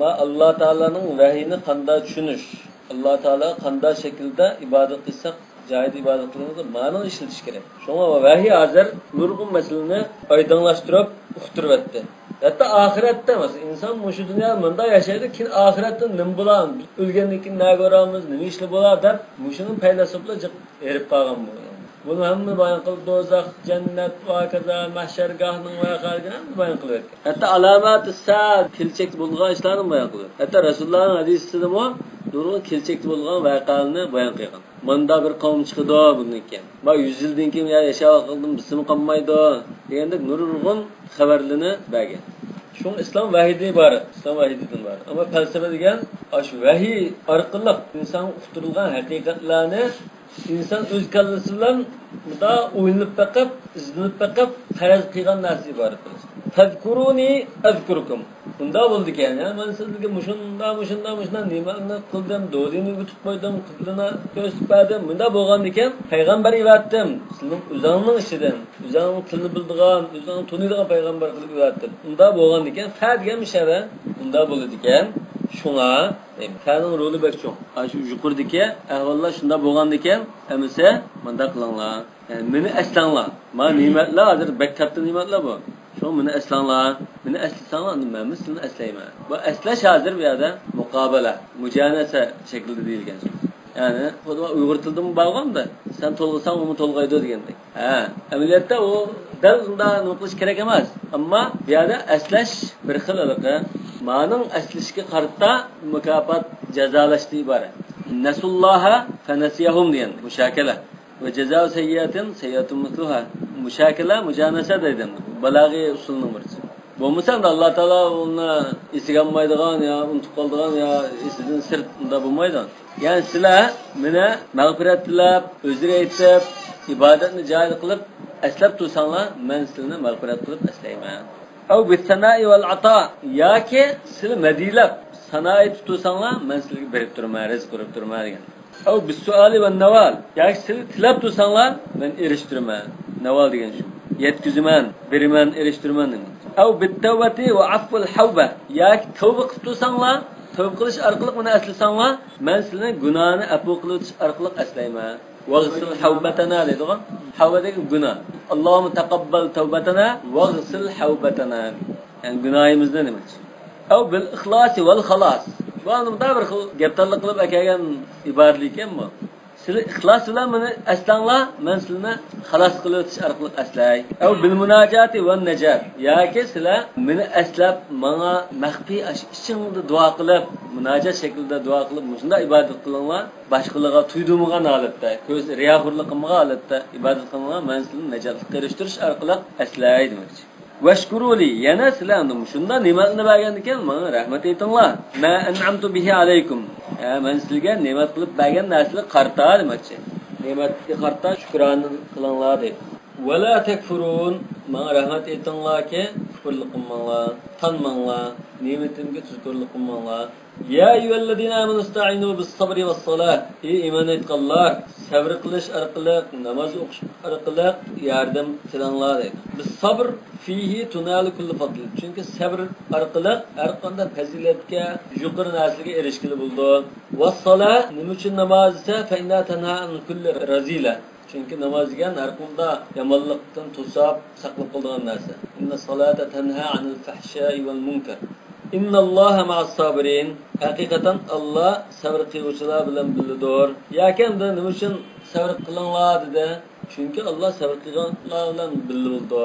ما ئاللا تائالانىڭ ۋەھىيىنى قانداق چۈشىنىش، ئاللا تائالاغا قانداق شەكىلدە ئىبادەت قىلساق، جايىدا ئىبادەت قىلىمىز، مانىڭ ئىشلىتىش كېرەك. شۇڭا ۋەھىي ھازىر نۇرغۇن مەسىلىنى ئايدىڭلاشتۇرۇپ، ئۇقتۇرۇۋەتتى. ھەتتا ئاخىرەتتە، مەسىلەن، ئىنسان مۇشۇ دۇنيادا مۇنداق ياشايدۇ، كېيىن ئاخىرەتتە نېمە بولار؟ ئۆلگەندىن كېيىن نەگە بارىمىز؟ نېمە ئىشلار بولار؟ دەپ مۇشۇنىڭ پەيلاسوپلار جىق ھېرىپ قالغان بۇ. بۇنى ھەممە بايان قىلىپ، دوزاخ، جەننەت، ۋە ھاكازا، مەھشەرگاھنىڭ ۋەقەلىرىنى ھەممە بايان قىلىۋەتكەن. ھەتتا ئالامات سا، كېلىچەكتە بولىدىغان ئىشلارنى بايان قىلىۋەتكەن. ھەتتا رەسۇلۇللانىڭ ھەدىسىدىمۇ نۇرغۇن كېلىچەكتە بولىدىغان ۋەقەلەرنى بايان قىلغان. ماندا بىر قەۋم چىقىدۇ بۇندىن كېيىن. ما يۈز يىلدىن كېيىن يا ياشاۋاتقاندىن بىسىمۇ قالمايدۇ دېگەندەك نۇرغۇن خەۋەرلىرىنى بەرگەن. شۇڭا ئىسلام ۋەھىيدىن ئىبارەت. ئىسلام ۋەھىيدىن ئىبارەت. ئەمما پەلسەپە دېگەن ئاشۇ ۋەھىي ئارقىلىق ئىنسانغا ئۇقتۇرۇلغان ھەقىقەتلەرنى ئىنسان ئۆز كاللىسى بىلەن مۇنداق ئويلىنىپ بېقىپ، ئىزدىنىپ بېقىپ، پەرەز قىلغان نەرسىدىن ئىبارەت. فەزكۇرۇنى ئەزكۇركۇم. بۇنداق بولىدىكەن، يا، مەن سىزگە مۇشۇنداق، مۇشۇنداق، مۇشۇنداق نېمىلەرنى قىلدىم، دۇنيانى ئۆگىتىپ قويدۇم، قىبلىنى كۆرسىتىپ بەردىم. بۇنداق بولغاندىكەن، پەيغەمبەر ئەۋەتتىم سىزنىڭ ئۆزۈڭنىڭ ئىچىدىن. ئۆزۈڭنىڭ تىلنى بىلىدىغان، ئۆزۈڭنى تونۇيدىغان پەيغەمبەر قىلىپ ئەۋەتتىم. ئۇنداق بولغاندىكەن، فە دېگەن مۇشەۋە. ئۇنداق بولىدىكەن. شۇڭا، دەيمەن، فەنىڭ رولى بەك چوڭ. ئاشۇ يۇقىرىدىكى ئەھۋاللار شۇنداق بولغاندىكەن، ئەمىسە مۇنداق قىلىڭلار. يەنى مېنى ئەسلەڭلار. مانا نېمەتلەر ھازىر بەك كاتتا نېمەتلەر بۇ. شۇڭا مېنى ئەسلەڭلار. مېنى ئەسلىسەڭلار، ئاندىن مەنمۇ سىلىنى ئەسلەيمەن. بۇ ئەسلەش ھازىر بۇ يەردە مۇقابىلە، مۇجانەسە شەكلىدە دېيىلگەن سۆز. يەنى خۇددى ئۇيغۇر تىلىدىمۇ بارغاندا، سەن تولغىساڭ ئۇمۇ تولغايدۇ دېگەندەك. ھە، ئەمەلىيەتتە ئۇ دەل ئۇنداق نېمە قىلىش كېرەك ئەمەس. ئەمما بۇ يەردە ئەسلەش بىر خىل ھېلىقى مانىڭ ئەسلىشىگە قارىتا مۇكاپات، جازالاشتىن ئىبارەت. نەسۇللاھە فەنەسىيەھۇم دېگەن مۇشاكىلە. ۋە جازاءۇ سەييىئەتىن سەييىئەتۇن مىسلۇھا. مۇشاكىلە، مۇجانەسە دەيدۇ. بالاغىي ئۇسۇلنىڭ بىرسى. بولمىسا ئەمدى ئاللا تائالا ئۇنى ئېسىگە ئالمايدىغان يا ئۇنتۇپ قالىدىغان يا ئېسىدىن سىرت ئۇنداق بولمايدۇ. يەنى سىلەر مېنى مەغپىرەت تىلەپ، ئۆزرە ئېيتىپ، ئىبادەتنى جايىدا قىلىپ ئەسلەپ تۇرساڭلار، مەن سىلىنى مەغپىرەت قىلىپ ئەسلەيمەن. ئەۋ بىسسەنائى ۋەل ئاتا، ياكى سىلى مەدھىيەلەپ سانا ئېيتىپ تۇرساڭلار، مەن سىلىگە بېرىپ تۇرىمەن، رىزىق بېرىپ تۇرىمەن دېگەن. ئەۋ بىسسۇئالى ۋەن نەۋال، ياكى سىلى تىلەپ تۇرساڭلار، مەن ئېرىشتۈرىمەن. نەۋال دېگەن شۇ. يەتكۈزىمەن، بېرىمەن، ئېرىشتۈرىمەن دېگەن. ئەۋ بىتتەۋبەتى ۋە ئەفۋىل ھەۋبە، ياكى تەۋبە قىلىپ تۇرساڭلار، تەۋبە قىلىش ئارقىلىق مېنى ئەسلىسەڭلار، مەن سىلىنى گۇناھنى ئەپۇ قىلىۋېتىش ئارقىلىق ئەسلەيمەن. ۋەغسىل ھەۋبەتەنا دەيدىغۇ. ھەۋبە دېگەن گۇناھ. ئاللاھۇممە تەقەببەل تەۋبەتەنا ۋەغسىل ھەۋبەتەنا. يەنى گۇناھىمىزنى دېمەكچى. ئەۋ بىل ئىخلاسى ۋەل خالاس. بۇ ئەمدى مۇنداق بىر خىل گەپدانلىق قىلىپ ئەكەلگەن ئىبارىلىركەنمۇ. سىلى ئىخلاس بىلەن مېنى ئەسلەڭلار، مەن سىلىنى خالاس قىلىۋېتىش ئارقىلىق ئەسلەي. ئەۋ بىل مۇناجاتى ۋەن نەجات. ياكى سىلەر مېنى ئەسلەپ، ماڭا مەخپىي ئاشۇ ئىچىڭدا دۇئا قىلىپ، مۇناجات شەكلىدە دۇئا قىلىپ، مۇشۇنداق ئىبادەت قىلىڭلار. باشقىلارغا تۇيدۇرمىغان ھالەتتە، كۆز رىياخورلۇق قىلمىغان ھالەتتە ئىبادەت قىلىڭلار، مەن سىلىنى ناجاتلىققا ئېرىشتۈرۈش ئارقىلىق ئەسلەي دېمەكچى. ۋەشكۇرۇلى، يەنە سىلەر مۇشۇنداق نېمەتنى بەرگەندىكىن، ماڭا رەھمەت ئېيتىڭلار. ما ئەنئەمتۇ بىھى ئەلەيكۇم، ھە، مەن سىلىگە نېمەت قىلىپ بەرگەن نەرسىلەرگە قارىتا دېمەكچى. نېمەتكە قارىتا شۈكرانە قىلىڭلار دەيدۇ. ۋەلا تەكفۇرۇن، ماڭا رەھمەت ئېيتىڭلاركى، كۇپۇرلۇق قىلماڭلار، تانماڭلار، نېمىتىمگە تۇزكورلۇق قىلماڭلار. يا ئەييۇھەللەزىنە ئامەنۇ ئىستەئىنۇ بىسسەبرى ۋەسسالاه. ئى ئىمان ئېيتقانلار، سەۋر قىلىش ئارقىلىق، ناماز ئوقۇش ئارقىلىق ياردەم تىلەڭلار دەيدۇ. بىسسەبر فىھى تۇنالۇ كۇللۇ فەزل. چۈنكى سەۋر ئارقىلىق ھەر قانداق پەزىلەتكە، يۇقىرى نەرسىلەرگە ئېرىشكىلى بولىدۇ. ۋەسسالاه، نېمە ئۈچۈن ناماز دېسە، فەئىننەھا تەنھا ئەن كۇللى رەزىلە. چۈنكى ناماز دېگەن ھەر قانداق يامانلىقتىن توساپ ساقلاپ قالىدىغان نەرسە. ئىننە سالاتە تەنھا ئەنىل فەھشائى ۋەل مۇنكەر. ئىننەللاھە مەئەس سابىرىن. ھەقىقەتەن ئاللا سەۋر قىلغۇچىلار بىلەن بىللىدۇر. ياكى ئەمدى نېمە ئۈچۈن سەۋر قىلىڭلار دېدى؟ چۈنكى ئاللا سەۋر قىلغانلار بىلەن بىللە بولىدۇ.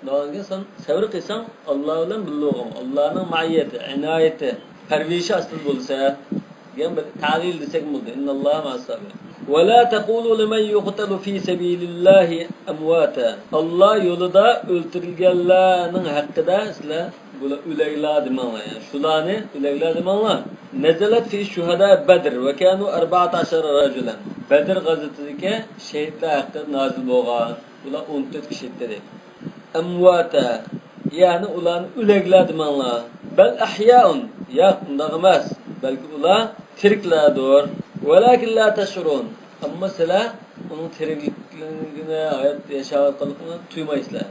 نېمىشقا سەن سەۋر قىلساڭ ئاللا بىلەن بىللە بولغان، ئاللانىڭ مەئىيەتى، ئىنايىتى، پەرۋىشى ئاستىدا بولىسەن. دېگەن بىر تەلىل دېسەك بولىدۇ. ئىننەللاھە مەئەس سابىرىن. ولا تقولوا لمن يقتل في سبيل الله أمواتا. ئاللا يولىدا ئۆلتۈرۈلگەنلەرنىڭ ھەققىدە سىلەر بۇلار ئۆلەكلەر دېمەڭلار. يەنى شۇلارنى ئۆلەكلەر دېمەڭلار. نزلت في شهداء بدر وكانوا أربعة عشر رجلا. بەدر غەزۋىتىدىكى شېھىتلەر ھەققىدە نازىل بولغان. بۇلار ئون تۆت كىشى ئىدى. ئەمۋاتا، يەنى ئۇلارنى ئۆلەكلەر دېمەڭلار. بەل ئەھيائۇن، ياق، ئۇنداق ئەمەس، بەلكى ئۇلار تىرىكلەردۇر. ۋەلاكىن لا تەشئۇرۇن، ئەمما سىلەر ئۇنىڭ تىرىكلىكىنى، ھايات ياشاۋاتقانلىقىنى تۇيمايسىلەر.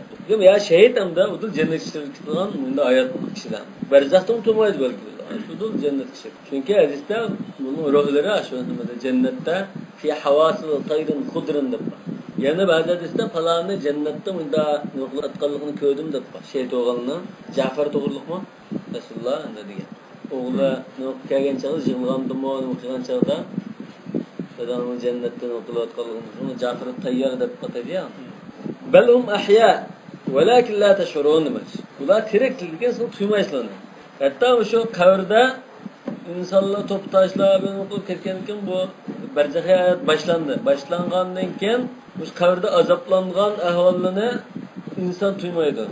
يا شېھىت ئەمدى ئۇدۇل جەننەتكە كىرىدىغان مۇنداق ھايات كىشىلەر. بەرزەختىمۇ تۇيمايدۇ بەلكى، ئۇدۇل جەننەتكە كىرىدۇ. چۈنكى ھەدىستە بۇنىڭ روھلىرى شۇ نېمىدە، جەننەتتە في حواسل طير خضر دەپ بار. يەنە بەزى ھەدىستە پالانى جەننەتتە مۇنداق نۇرغۇن ئاتقانلىقىنى كۆردۈم دەپ بار. شېھىت بولغاننىڭ جەفەر توغرىلىقمۇ؟ رەسۇلۇللا ئەمدى دېگەن. ئوغلى نۇرغا كەلگەن چاغدا، يىغلىغاندىمۇ، نېمە قىلغان چاغدا، داداڭنىڭ جەننەتتە نېمە قىلىۋاتقانلىقىنى، شۇنى جەفەر تەييار دەپ ئاتايدۇ يا. بەل ھۇم ئەھيا ۋەلاكىن لا تەشئۇرۇن دېمەكچى. ئۇلار تىرىك، لېكىن سىز تۇيمايسىلەر ئۇنى. ھەتتا مۇشۇ قەبرىدە ئىنسانلار توپا تاشلاپ، بۇنى قىلىپ كەتكەندىن كېيىن بۇ بەرزەخىي ھايات باشلاندى. باشلانغاندىن كېيىن مۇشۇ قەبرىدە ئازابلانغان ئەھۋاللىرىنى ئىنسان تۇيمايدۇ.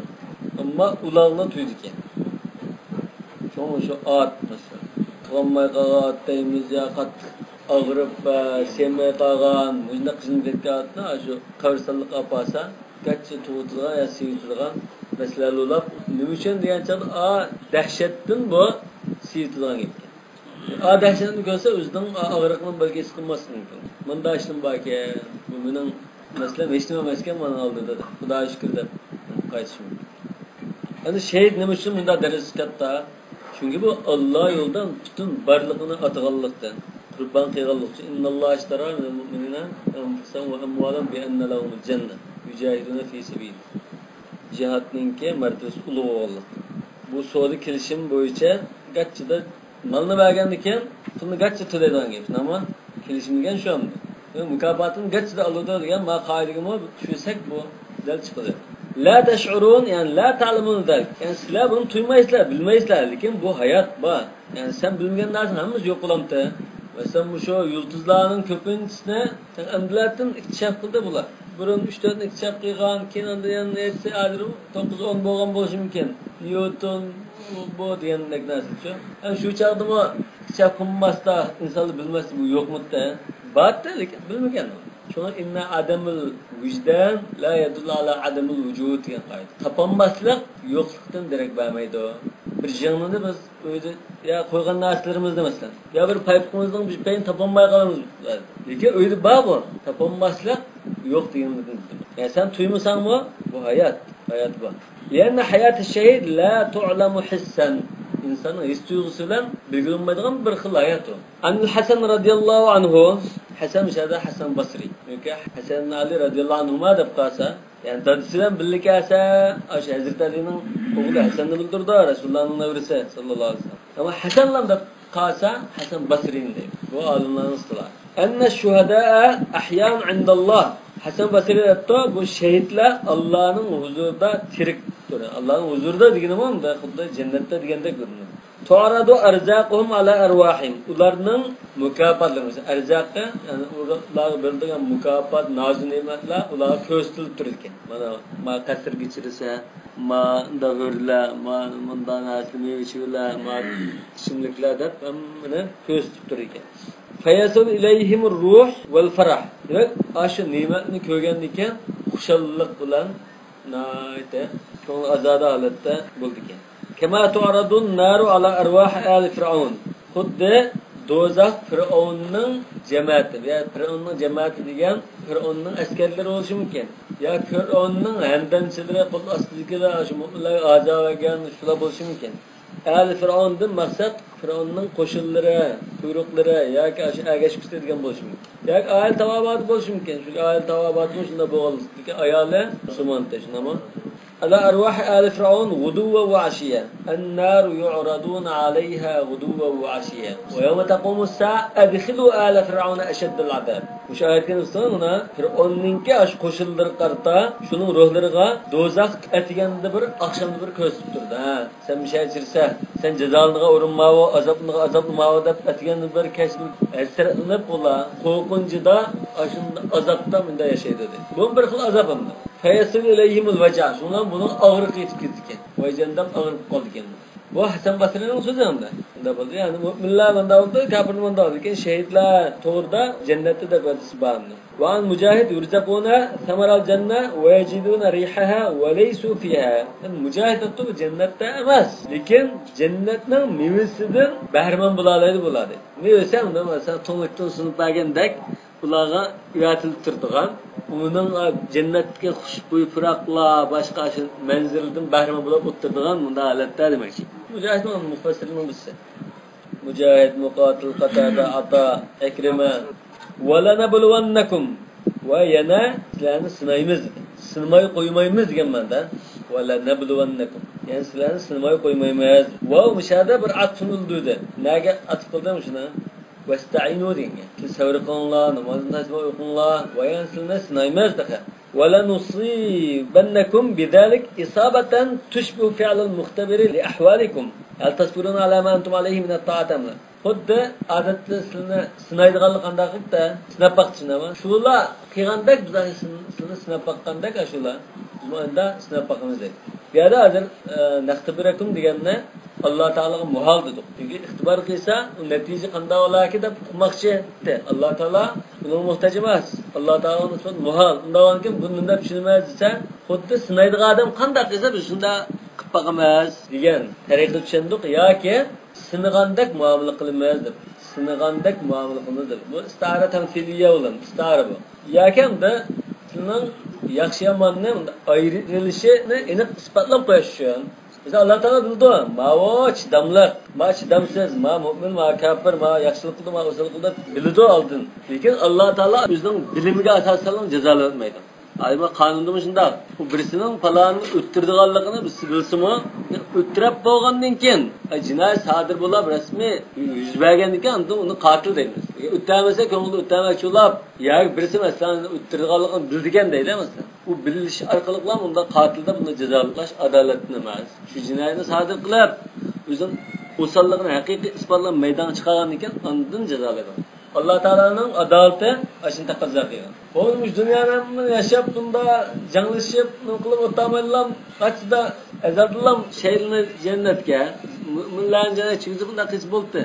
ئەمما ئۇلارلا تۇيىدىكەن. شۇڭا مۇشۇ ئات، مەسىلەن، تۇغالماي قالغان ئات دەيمىز يا قاتتىق ئاغرىپ، ئە، سىيەلمەي قالغان، مۇشۇنداق قىينىلىپ كەتكەن ئاتنى شۇ قەبرىستانلىققا ئاپارسا، گەرچە تۇغۇتىدىغان يا سىيىۋېتىدىغان مەسىلىلەر بولۇپ، نېمە ئۈچۈن دېگەن چاغدا، ئا، دەھشەتتىن بۇ سىيىۋېتىدىغان گەپكەن. ئا، دەھشەتنى كۆرسە، ئۆزىنىڭ ئا-، ئاغرىقىنى بەلكى ھېس قىلماسلىقى مۇمكىن. مۇنداق ئىشلىرىم باركەن، بۇ مېنىڭ مەسىلەم ھېچنېمە ئەمەسكەن مانا ئالدىدا، خۇداغا شۈكۈر دەپ قايتىشى مۇمكىن. ئەمدى شېھىت نېمە ئۈچۈن مۇنداق دەرىجىسى كاتتا؟ چۈنكى بۇ ئاللا يولىدا پۈتۈن بارلىقىنى ئاتىغانلىقتىن، قۇربان قىلغانلىقى ئۈچۈن. إن الله اشترى من المؤمنين أنفسهم وأموالهم بأن لهم الجنة يجاهدون في سبيله. جىھادنىڭكى مەرتىۋىسى ئۇلۇغ بولغانلىق. بۇ سودا كېلىشىم بويىچە گاچچىدا مالنى بەرگەندىن كېيىن پۇلنى گاچچا تۆلەيدىغان گەپ. شۇنداقمۇ؟ كېلىشىم دېگەن شۇ ئەمدى. مۇكاپاتىنى گەچچىدە ئالىدۇ دېگەن ما قائىدىگىمۇ چۈشسەك بۇ دەل چىقىدۇ. لا تشعرون، يەنى لا تعلمون ذلك. يەنى سىلەر بۇنى تۇيمايسىلەر، بىلمەيسىلەر، لېكىن بۇ ھايات بار. يەنى سەن بىلمىگەن نەرسىنىڭ ھەممىسى يوق بولامتى؟ مەسىلەن، مۇشۇ يۇلتۇزلارنىڭ كۆپىنچىسىنى ئەمدىلەتىن ئىكتىشاپ قىلدى بۇلار. بۇرۇن ئۈچ تۆتنى ئىكتىشاپ قىلغان، كېيىن ئاندىن يەنە نەچچە، ھازىر توققۇز ئون بولغان بولۇشى مۇمكىن. نيۇتون، بۇ، بۇ دېگەندەك نەرسىچۇ. ھەم شۇ چاغدىمۇ ئىكتىشاپ قىلماستا، ئىنسانلار بىلمەستە، بۇ يوقمۇتتى؟ بارتتى، لېكىن بىلمىگەن. شۇڭا إن عدم الوجدان لا يدل على عدم الوجود دېگەن قائىدە. تاپالماسلىق يوقلۇقتىن دېرەك بەرمەيدۇ. بىر يىڭنىنى بىز ئۆيدە يا قويغان نەرسىلىرىمىزنى، مەسىلەن، يا بىر پايپىقىمىزنىڭ بىر پەيىنى تاپالماي قالىمىز. لېكىن ئۆيدە بار بۇ. تاپالماسلىق يوق دېگەنلىكىن. يا سەن تۇيمىساڭمۇ، بۇ ھايات. ھايات بار. لأن حياة الشهيد لا تعلم حسا. ئىنساننىڭ ھېس تۇيغۇسى بىلەن بىلگىلى بولمايدىغان بىر خىل ھايات ئۇ. عن الحسن رضي الله عنه. ھەسەن مۇشۇ يەردە ھەسەن باسرى. ياكى ھەسەن ئالى رەزىياللاھۇ ئەنھۇما دەپ قالسا، يەنى دادىسى بىلەن بىللە كەلسە، ئاشۇ ھەزرىتى ئەلىنىڭ ئوغلى ھەسەننى بىلدۈرىدۇ، رەسۇلۇللانىڭ نەۋرىسى ساللاللاھۇ ئەلەيھى ۋەسەللەم. ئەمما ھەسەنلا دەپ قالسا، ھەسەن باسرىنى دەيدۇ. بۇ ئالىملارنىڭ ئىستىلاھى. أن الشهداء أحياء عند الله. ھەسەن باسرى دەپتۇ، بۇ شېھىتلەر ئاللانىڭ ھۇزۇرىدا تىرىكتۇر. ئاللانىڭ ھۇزۇرىدا دېگىنىمۇ مۇنداق خۇددى جەننەتتە دېگەندەك بىلىنىدۇ. تعرض أرزاقهم على أرواحهم. ئۇلارنىڭ مۇكاپاتلىرى، مەسىلەن، ئەرزاقى، يەنى ئۇلارغا بېرىلىدىغان مۇكاپات، نازۇ نېمەتلەر ئۇلارغا كۆرسىتىلىپ تۇرىدىكەن. مانا، ما قەسىرگە چىرىسە، ما ئۇنداق ھۆرلەر، ما مۇنداق نەرسە، مېۋە چېۋىلەر، ما ئىچىملىكلەر دەپ ھەممىنى كۆرسىتىپ تۇرىدىكەن. فيصل إليهم الروح والفرح. دېمەك، ئاشۇ نېمەتنى كۆرگەندىن كېيىن خۇشاللىق بىلەن ناھايىتى كۆڭلى ئازادە ھالەتتە بولىدىكەن. كما تعرض النار على أرواح آل فرعون. خۇددى دوزاخ پىرئەۋننىڭ جەمەتى، يا پىرئەۋننىڭ جەمەتى دېگەن پىرئەۋننىڭ ئەسكەرلىرى بولۇشى مۇمكىن. يا پىرئەۋننىڭ ھەمدەمچىلىرى، قول ئاستىدىكىلەر، شۇ مۆمىنلەرگە ئازا بەرگەن شۇلار بولۇشى مۇمكىن. ئال فىرئەۋندىن مەقسەت پىرئەۋننىڭ قوشۇنلىرى، قۇيرۇقلىرى ياكى ئاشۇ ئەگەشكۈسى دېگەن بولۇشى مۇمكىن. ياكى ئائىلە تاۋابىئاتى بولۇشى مۇمكىن. چۈنكى ئائىلە تاۋابىئاتىمۇ شۇنداق بولغانلىقتىن، ئايالى مۇسۇلمان ئىكەن، شۇنداقمۇ؟ على أرواح آل فرعون غدوا وعشيا، النار يعرضون عليها غدوا وعشيا، ويوم تقوم الساعة أدخلوا آل فرعون أشد العذاب. مۇشۇ ئايەتكە نىسبەتەن مانا، فىرئوننىڭكى ئاشۇ قوشۇنلىرىغا قارىتا، شۇنىڭ روھلىرىغا دوزاخ ئەتىگەندە بىر، ئاخشامدا بىر كۆرسىتىپ تۇرىدۇ. ھە، سەن مۇشۇ يەرگە چىرسە، سەن جازالىنىدىغان ئورۇن ماۋۇ، ئازابلىنىدىغان ئازابلا ماۋۇ دەپ ئەتىگەندە بىر كەچتە بىر ھەسرەتلىنىپ، ئۇلار قورقۇنچىدا، ئاشۇنداق ئازابتا مۇنداق ياشايدۇ دەيدۇ. بۇ بىر خىل ئازاب ئەمدى. فيصل إليهم الوجع، شۇڭا بۇنىڭ ئاغرىقى يېتىپ كېتىدىكەن. ۋەجەندەم ئاغرىپ قالىدىكەن. بۇ ھەسەن بەسرىنىڭ سۆزى ئەمدى. مۇنداق بولدى، يەنى مۆمىنلەر مۇنداق بولدى، كاپىرلار مۇنداق بولدى. لېكىن شېھىتلەر توغرىدا جەننەتتە دەپ ھەدىس بار ئەمدى. وعن مجاهد يرزقون ثمر الجنة ويجدون ريحها وليسوا فيها. مۇجاھىد ئېيتتى، بۇ جەننەتتە ئەمەس، لېكىن جەننەتنىڭ مېۋىسىدىن بەھرىمەن بولالايدۇ بۇلار دەيدۇ. مېۋىسى ئەمدى مەسىلەن تۈڭلۈكتىن سۇنۇپ بەرگەندەك، ئۇلارغا ئۇياتىلىپ تۇرىدىغان، ئۇنىڭ جەننەتتىكى خۇشبۇي پۇراقلار، باشقا ئاشۇ مەنزىرىدىن بەھرىمەن بولۇپ ئولتۇرىدىغان مۇنداق ھالەتتە دېمەكچى. مۇجاھىد مۇفەسسىرنىڭ بىرسى. مۇجاھىد، مۇقاتىل، قاتادە، ئاتا، ئەكرىمە. ولنبلونكم. ۋە يەنە سىلەرنى سىنايمىز دېدى. سىنىماي قويمايمىز دېگەن مەنىدە. ولنبلونكم. يەنى سىلەرنى سىنىماي قويمايمىز. ۋاۋ مۇشۇ يەردە بىر ئاتف قىلدى. نەگە ئاتف قىلدى مۇشۇنى؟ ۋەستەئىنۇ دېگەنگە. سىز سەۋر قىلىڭلار، نامازنى تاشلىماي ئوقۇڭلار. ۋە يەنە سىلەرنى سىنايمىز تېخى. ولنصيبنكم بذلك إصابة تشبه فعل المختبر لأحوالكم. هل تصبرون على ما أنتم عليه من الطاعة أم لا؟ خۇددى ئادەتتە سىلىنى سىنايدىغانلىق قانداق، سىناپ باقتى شۇنداقمۇ؟ شۇلار قىلغاندەك بىز سىلىنى سىناپ باققاندەك ئاشۇلار بىزمۇ ئەمدى سىناپ باقىمىز دەيدۇ. بۇ يەردە ھازىر نەختىبىرەكۇم دېگەننى ئاللا تائالاغا مۇھال دېدۇق. چۈنكى ئىختىبار قىلسا ئۇ نەتىجە قانداق بولاركى دەپ ئۇقماقچى. ئاللا تائالا ئۇنىڭغا موھتاج ئەمەس. ئاللا تائالاغا نىسبەت مۇھال. ئۇنداق بولغاندىكىن بۇنى نېمە دەپ چۈشىنىمىز دېسە، خۇددى سىنايدىغان ئادەم قانداق قىلسا بىز شۇنداق قىلىپ باقىمىز دېگەن تەرىقىدە چۈشەندۇق. ياكى سىنىغاندەك مۇئامىلە قىلىمىز دەپ، سىنىغاندەك مۇئامىلە قىلىمىز دەپ. بۇ ئىستىئارە تەمسىلىيە بولىدۇ، ئىستىئارە بۇ. ياكى ئەمدى سىلىنىڭ ياخشى ياماننى ئايرىلىشىنى ئېنىق ئىسپاتلاپ قويۇش ئۈچۈن. مەسىلەن، ئاللا تائالا بىلىدۇ، ماۋۇ چىداملىق، ماۋۇ چىدامسىز، ماۋۇ مۆمىن، ماۋۇ كاپىر، ماۋۇ ياخشىلىق قىلىدۇ، ماۋۇ ئوساللىق قىلىدۇ دەپ بىلىدۇ ئالدىن. لېكىن ئاللا تائالا ئۆزىنىڭ بىلىمىگە ئاساسەنلا جازالىۋەتمەيدۇ. ئەمما قانۇندىمۇ شۇنداق. ئۇ بىرسىنىڭ پالانىنى ئۆلتۈرىدىغانلىقىنى بىرسى بىلسىمۇ، ئۆلتۈرۈپ بولغاندىن كېيىن، ئە، جىنايەت سادىر بولۇپ، رەسمىي يۈز بەرگەندىن كېيىن ئاندىن ئۇنى قاتىل دەيمىز. ئۆلتۈرمىسە، كۆڭلىدە ئۆلتۈرمەكچى بولۇپ، ياكى بىرسى، مەسىلەن، ئۆلتۈرىدىغانلىقىنى بىلىدىكەن دەيلى، مەسىلەن. ئۇ بىلىش ئارقىلىقلا بۇنداق قاتىلدا بۇنى جازالاش ئادالەتتىن ئەمەس. شۇ جىنايەتنى سادىر قىلىپ، ئۆزىنىڭ ئوساللىقىنى ھەقىقىي ئىسپاتلاپ مەيدانغا چىقارغاندىن كېيىن ئاندىن جازالايدۇ. ئاللا تائالانىڭ ئادالىتى ئاشۇنى تەقەززا قىلغان. ئۇ مۇشۇ دۇنيانى ھەممىنى ياشاپ، بۇنداق جەڭلىشىپ، نېمە قىلىپ ئولتۇرمايلا، قاچىدا ئەزەلدىنلا شەيلىنى جەننەتكە، مۇ-، مۇللانى جەننەتكە چىگىزىپ بۇنداق قىلسا بولدى.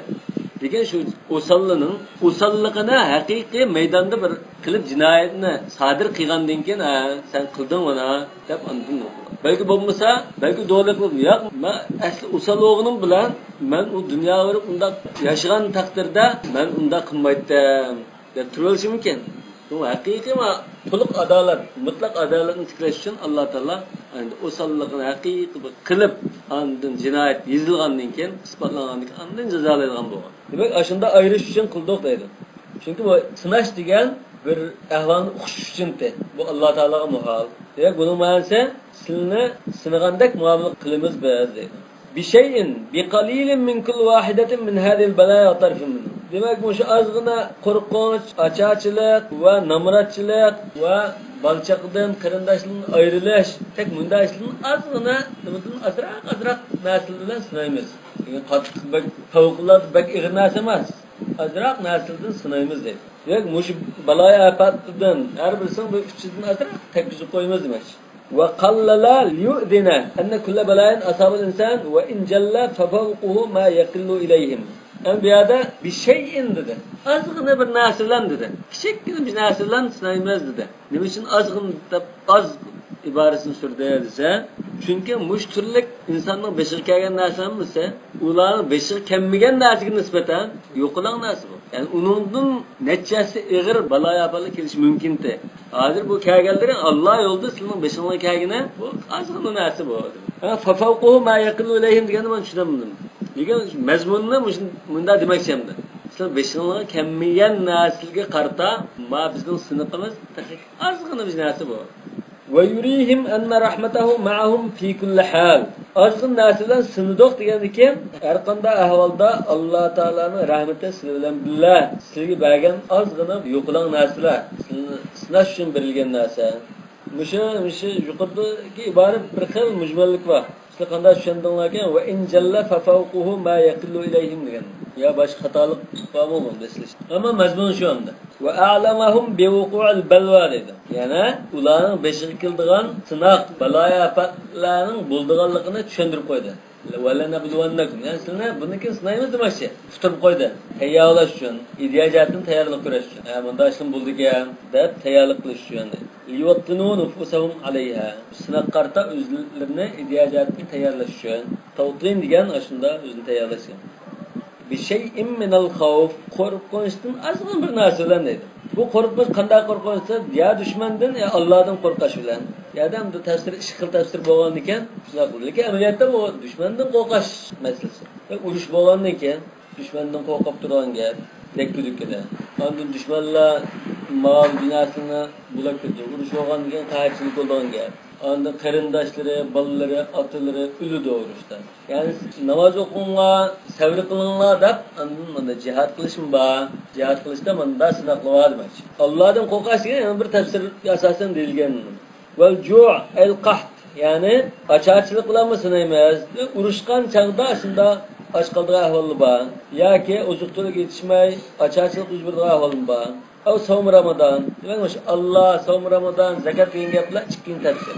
لېكىن شۇ ئوساللىنىڭ ئوساللىقىنى ھەقىقىي مەيداندا بىر قىلىپ جىنايەتنى سادىر قىلغاندىن كېيىن، ھە، سەن قىلدىڭ مانا دەپ ئاندىن ئوقۇ. بەلكى بولمىسا، بەلكى دولىقىپ، ياق، مەن ئەسلى ئوسال بولغىنىم بىلەن مەن ئۇ دۇنياغا بېرىپ ئۇنداق ياشىغان تەقدىردە مەن ئۇنداق قىلمايتتىم دەپ تۇرۇۋېلىشى مۇمكىن. بۇ ھەقىقىي ۋە تولۇق ئادالەت، مۇتلەق ئادالەتنى تىكلەش ئۈچۈن ئاللا تائالا ئەمدى ئوساللىقىنى ھەقىقىي بىر قىلىپ، ئاندىن جىنايەت يېزىلغاندىن كېيىن، ئىسپاتلانغاندىن كېيىن ئاندىن جازالايدىغان بولغان. دېمەك، ئاشۇنداق ئايرىش ئۈچۈن قىلدۇق دەيدۇ. چۈنكى بۇ سىناش دېگەن بىر ئەھۋالنى ئۇقۇش ئۈچۈنتى. بۇ ئاللا تائالاغا مۇھال. دېمەك، بۇنىڭ مەنىسى، سىلىنى سىنىغاندەك مۇئامىلە قىلىمىز بىز دەيدۇ. بشيء، بقليل من كل واحدة من هذه البلايا وطرف منه. دېمەك، مۇشۇ ئازغىنە قورقۇنچ، ئاچارچىلىق ۋە نامراتچىلىق ۋە بالا-چاقىدىن، قېرىنداشلاردىن ئايرىلىش، تەك مۇنداق ئىشلاردىن ئازغىنە، نېمىدىن ئازراق، ئازراق نەرسىلەر بىلەن سىنايمىز. يەنى قاتتىق بەك، پەۋقۇلئاددە بەك ئېغىر نەرسە ئەمەس. ئازراق نەرسىلەردىن سىنايمىز دەيدۇ. دېمەك، مۇشۇ بالايا ئاپەتلەردىن ھەر بىرسىنىڭ بىر ئۈچىدىن ئازراق تەگكۈزۈپ قويىمىز دېمەكچى. وقلل ليؤذن أن كل بلايا أصاب الإنسان وإن جل ففوقه ما يقل إليهم. ئەمدى بۇ يەردە بشيء دېدى. ئازغىنە بىر نەرسە بىلەن دېدى. كىچىككىنە بىر نەرسە بىلەن سىنايمىز دېدى. نېمە ئۈچۈن ئازغىنە دەپ ئاز ئىبارىسىنى سۈردى دېسە، چۈنكى مۇشۇ تۈرلۈك ئىنساننىڭ بېشىغا كەلگەن نەرسە ھەممىسى ئۇلارنىڭ بېشىغا كەلمىگەن نەرسىگە نىسبەتەن يوقىلاڭ نەرسە بۇ. يەنى ئۇنىڭدىن نەچچە ھەسسە ئېغىر بالايا-ئاپەتلەر كېلىشى مۇمكىنتى. ھازىر بۇ كەلگەنلىرى ئاللا يولىدا سىلىنىڭ بېشىڭلارغا كەلگىنى بۇ ئازغىنا نەرسە بۇ. ھە، ففوقه ما يقل إليهم دېگەندە مانا چۈشىنەمدىم. لېكىن مەزمۇننى مۇشۇ، مۇنداق دېمەكچى ئەمدى. سىلەر بېشىڭلارغا كەلمىگەن نەرسىلەرگە قارىتا ما بىزنىڭ سىنىقىمىز تېخى ئازغىنا بىر نەرسە بۇ. ويريهم أن رحمته معهم في كل حال. ئازغىنە نەرسە بىلەن سىنىدۇق دېگەندىكىن، ھەر قانداق ئەھۋالدا ئاللا تائالانىڭ رەھمىتى سىلەر بىلەن بىللە، سىلەرگە بەرگەن ئازغىنە يوقىلاڭ نەرسىلەر، سىلەرنى سىناش ئۈچۈن بېرىلگەن نەرسە. مۇشۇ، مۇشۇ يۇقىرىدىكى ئىبارە بىر خىل مۇجمەللىك بار. سىلەر قانداق چۈشەندىڭلاركەن؟ وإن جل ففوقه ما يقل إليهم دېگەن. يا باشقا خاتالىق بارمۇ بۇنى بېسىلىش؟ ئەمما مەزمۇن شۇ ئەمدى. وأعلمهم بوقوع البلوى دەيدۇ. يەنى ئۇلارنىڭ بېشىغا كېلىدىغان سىناق، بالايىئاپەتلەرنىڭ بولىدىغانلىقىنى چۈشەندۈرۈپ قويدى. ولنبلونكم، يەنى سىلەرنى بۇندىن كېيىن سىنايمىز دېمەكچى. ئۇتتۇرۇپ قويدى. تەييارلاش ئۈچۈن، ئىدىيە جەھەتتىن تەييارلىق كۆرۈش ئۈچۈن. ھە، مۇنداق ئىشلار بولىدىكەن دەپ تەييارلىق قىلىش ئۈچۈن. ليوطنوا نفوسهم عليها. سىناققا قارىتا ئۆزلىرىنى ئىدىيە جەھەتتىن تەييارلاش ئۈچۈن. توطين دېگەن ئاشۇنداق ئۆزىنى تەييارلاش. بشيء من الخوف، قورقۇنچتىن ئازغىنە بىر نەرسە بىلەن دەيدۇ. بۇ قورقۇنچ قانداق قورقۇنچ دېسە، يا دۈشمەندىن، يا ئاللادىن قورقاش بىلەن. يا ئەمدى تەپسىر، ئىككى خىل تەپسىر بولغاندىكىن شۇنداق بولىدۇ. لېكىن ئەمەلىيەتتە بۇ دۈشمەندىن قورقاش مەسىلىسى. ئۇرۇش بولغاندىن كېيىن دۈشمەندىن قورقۇپ تۇرغان گەپ، دەككە دۈككىدە. ئاندىن دۈشمەنلەر مال دۇنياسىنى بۇلاپ كېتىدۇ. ئۇرۇش بولغاندىن كېيىن قەھەتچىلىك بولىدىغان گەپ. ئاندىن قېرىنداشلىرى، بالىلىرى، ئاتىلىرى ئۆلىدۇ ئۇرۇشتا. يەنى ناماز ئوقۇڭلار، سەۋر قىلىڭلار دەپ، ئاندىن مانا جىھاد قىلىشمۇ بار. جىھاد قىلىشتا مانا سىناقلار بار دېمەكچى. ئاللادىن قورقاش دېگەن يەنە بىر تەپسىرگە ئاساسەن دېيىلگەن. والجوع أي القحط، يەنى ئاچارچىلىق بىلەنمۇ سىنايمىز. ئۇرۇشقان چاغدا شۇنداق ئاچ قالىدىغان ئەھۋاللار بار. ياكى ئوزۇق-تۈلۈك يېتىشمەي، ئاچارچىلىق يۈز بېرىدىغان ئەھۋالمۇ بار. ئەۋ سوم رامىدان. دېمەك، مۇشۇ ئاللا، سوم رامىدان، زاكات دېگەن گەپلەر ئىككىنچى تەپسىر.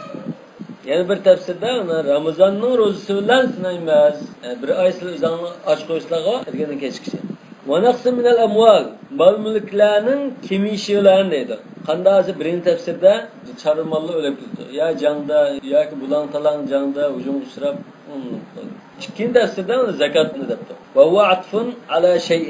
يەنە بىر تەپسىردە، مانا رامىزاننىڭ روزىسى بىلەن سىنايمىز. يەنى بىر ئاي سىلەر ئۆزۈڭلار ئاچ قويسىلارغۇ، دېگەندىن كېچىكىشى. ونقص من الأموال، مال-مۈلۈكلەرنىڭ كېمىيىشى بىلەن دەيدۇ. قانداق دېسە، بىرىنچى تەپسىردە چارۋا ماللار ئۆلۈپ كېتىدۇ. يا جەڭدە، ياكى بۇلاڭ-تالاڭ جەڭدە ھۇجۇمغا ئۇچراپ، ئىككىنچى تەپسىردە زاكاتنى دەپتۇ. وهو عطف على شيء،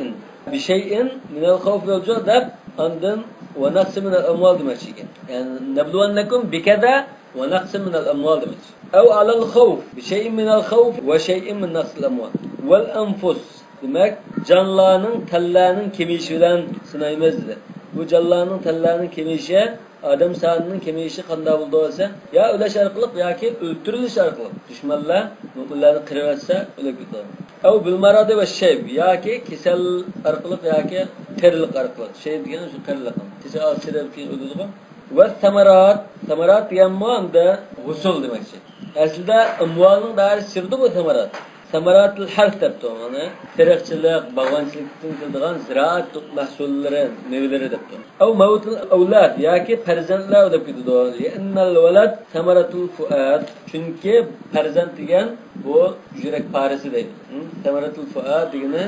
بشيء من الخوف والجوع دەپ، ئاندىن ونقص من الأموال دېمەكچى ئىكەن. يەنى نبلونكم بكذا ونقص من الأموال دېمەكچى. أو على الخوف، بشيء من الخوف وشيء من نقص الأموال. والأنفس، دېمەك، جانلارنىڭ، تەنلەرنىڭ كېمىيىشى بىلەن سىنايمىز دېدى. بۇ جانلارنىڭ، تەنلەرنىڭ كېمىيىشى، ئادەم سانىنىڭ كېمىيىشى قانداق بولىدۇ دېسە، يا ئۆلۈش ئارقىلىق ياكى ئۆلتۈرۈلۈش ئارقىلىق. دۈشمەنلەر مۆمىنلەرنى قىرىۋەتسە ئۆلۈپ كېتىدۇ. أو بالمرض والشيب، ياكى كېسەل ئارقىلىق ياكى قېرىلىق ئارقىلىق. شەيب دېگەن شۇ قېرىلىق. كېسەل ئاستىدا كېيىن ئۆلىدىغۇ. والثمرات، سەمەرات دېگەنمۇ ئەمدى ھوسۇل دېمەكچى. ئەسلىدە ئەمۋالنىڭ دائىرىسى چىرىدۇ بۇ سەمەرات. ثمرات الحرث دەپتۇ، مانا تېرىقچىلىق، باغۋەنچىلىكتىن كېلىدىغان زىرائەت مەھسۇللىرى، مېۋىلىرى دەپتۇ. أو موت الأولاد، ياكى پەرزەنتلەر ئۆلۈپ كېتىدۇ. لأن الولد ثمرة الفؤاد، چۈنكى پەرزەنت دېگەن بۇ يۈرەك پارىسى دەيدۇ. ھە؟ ثمرة الفؤاد دېگىنى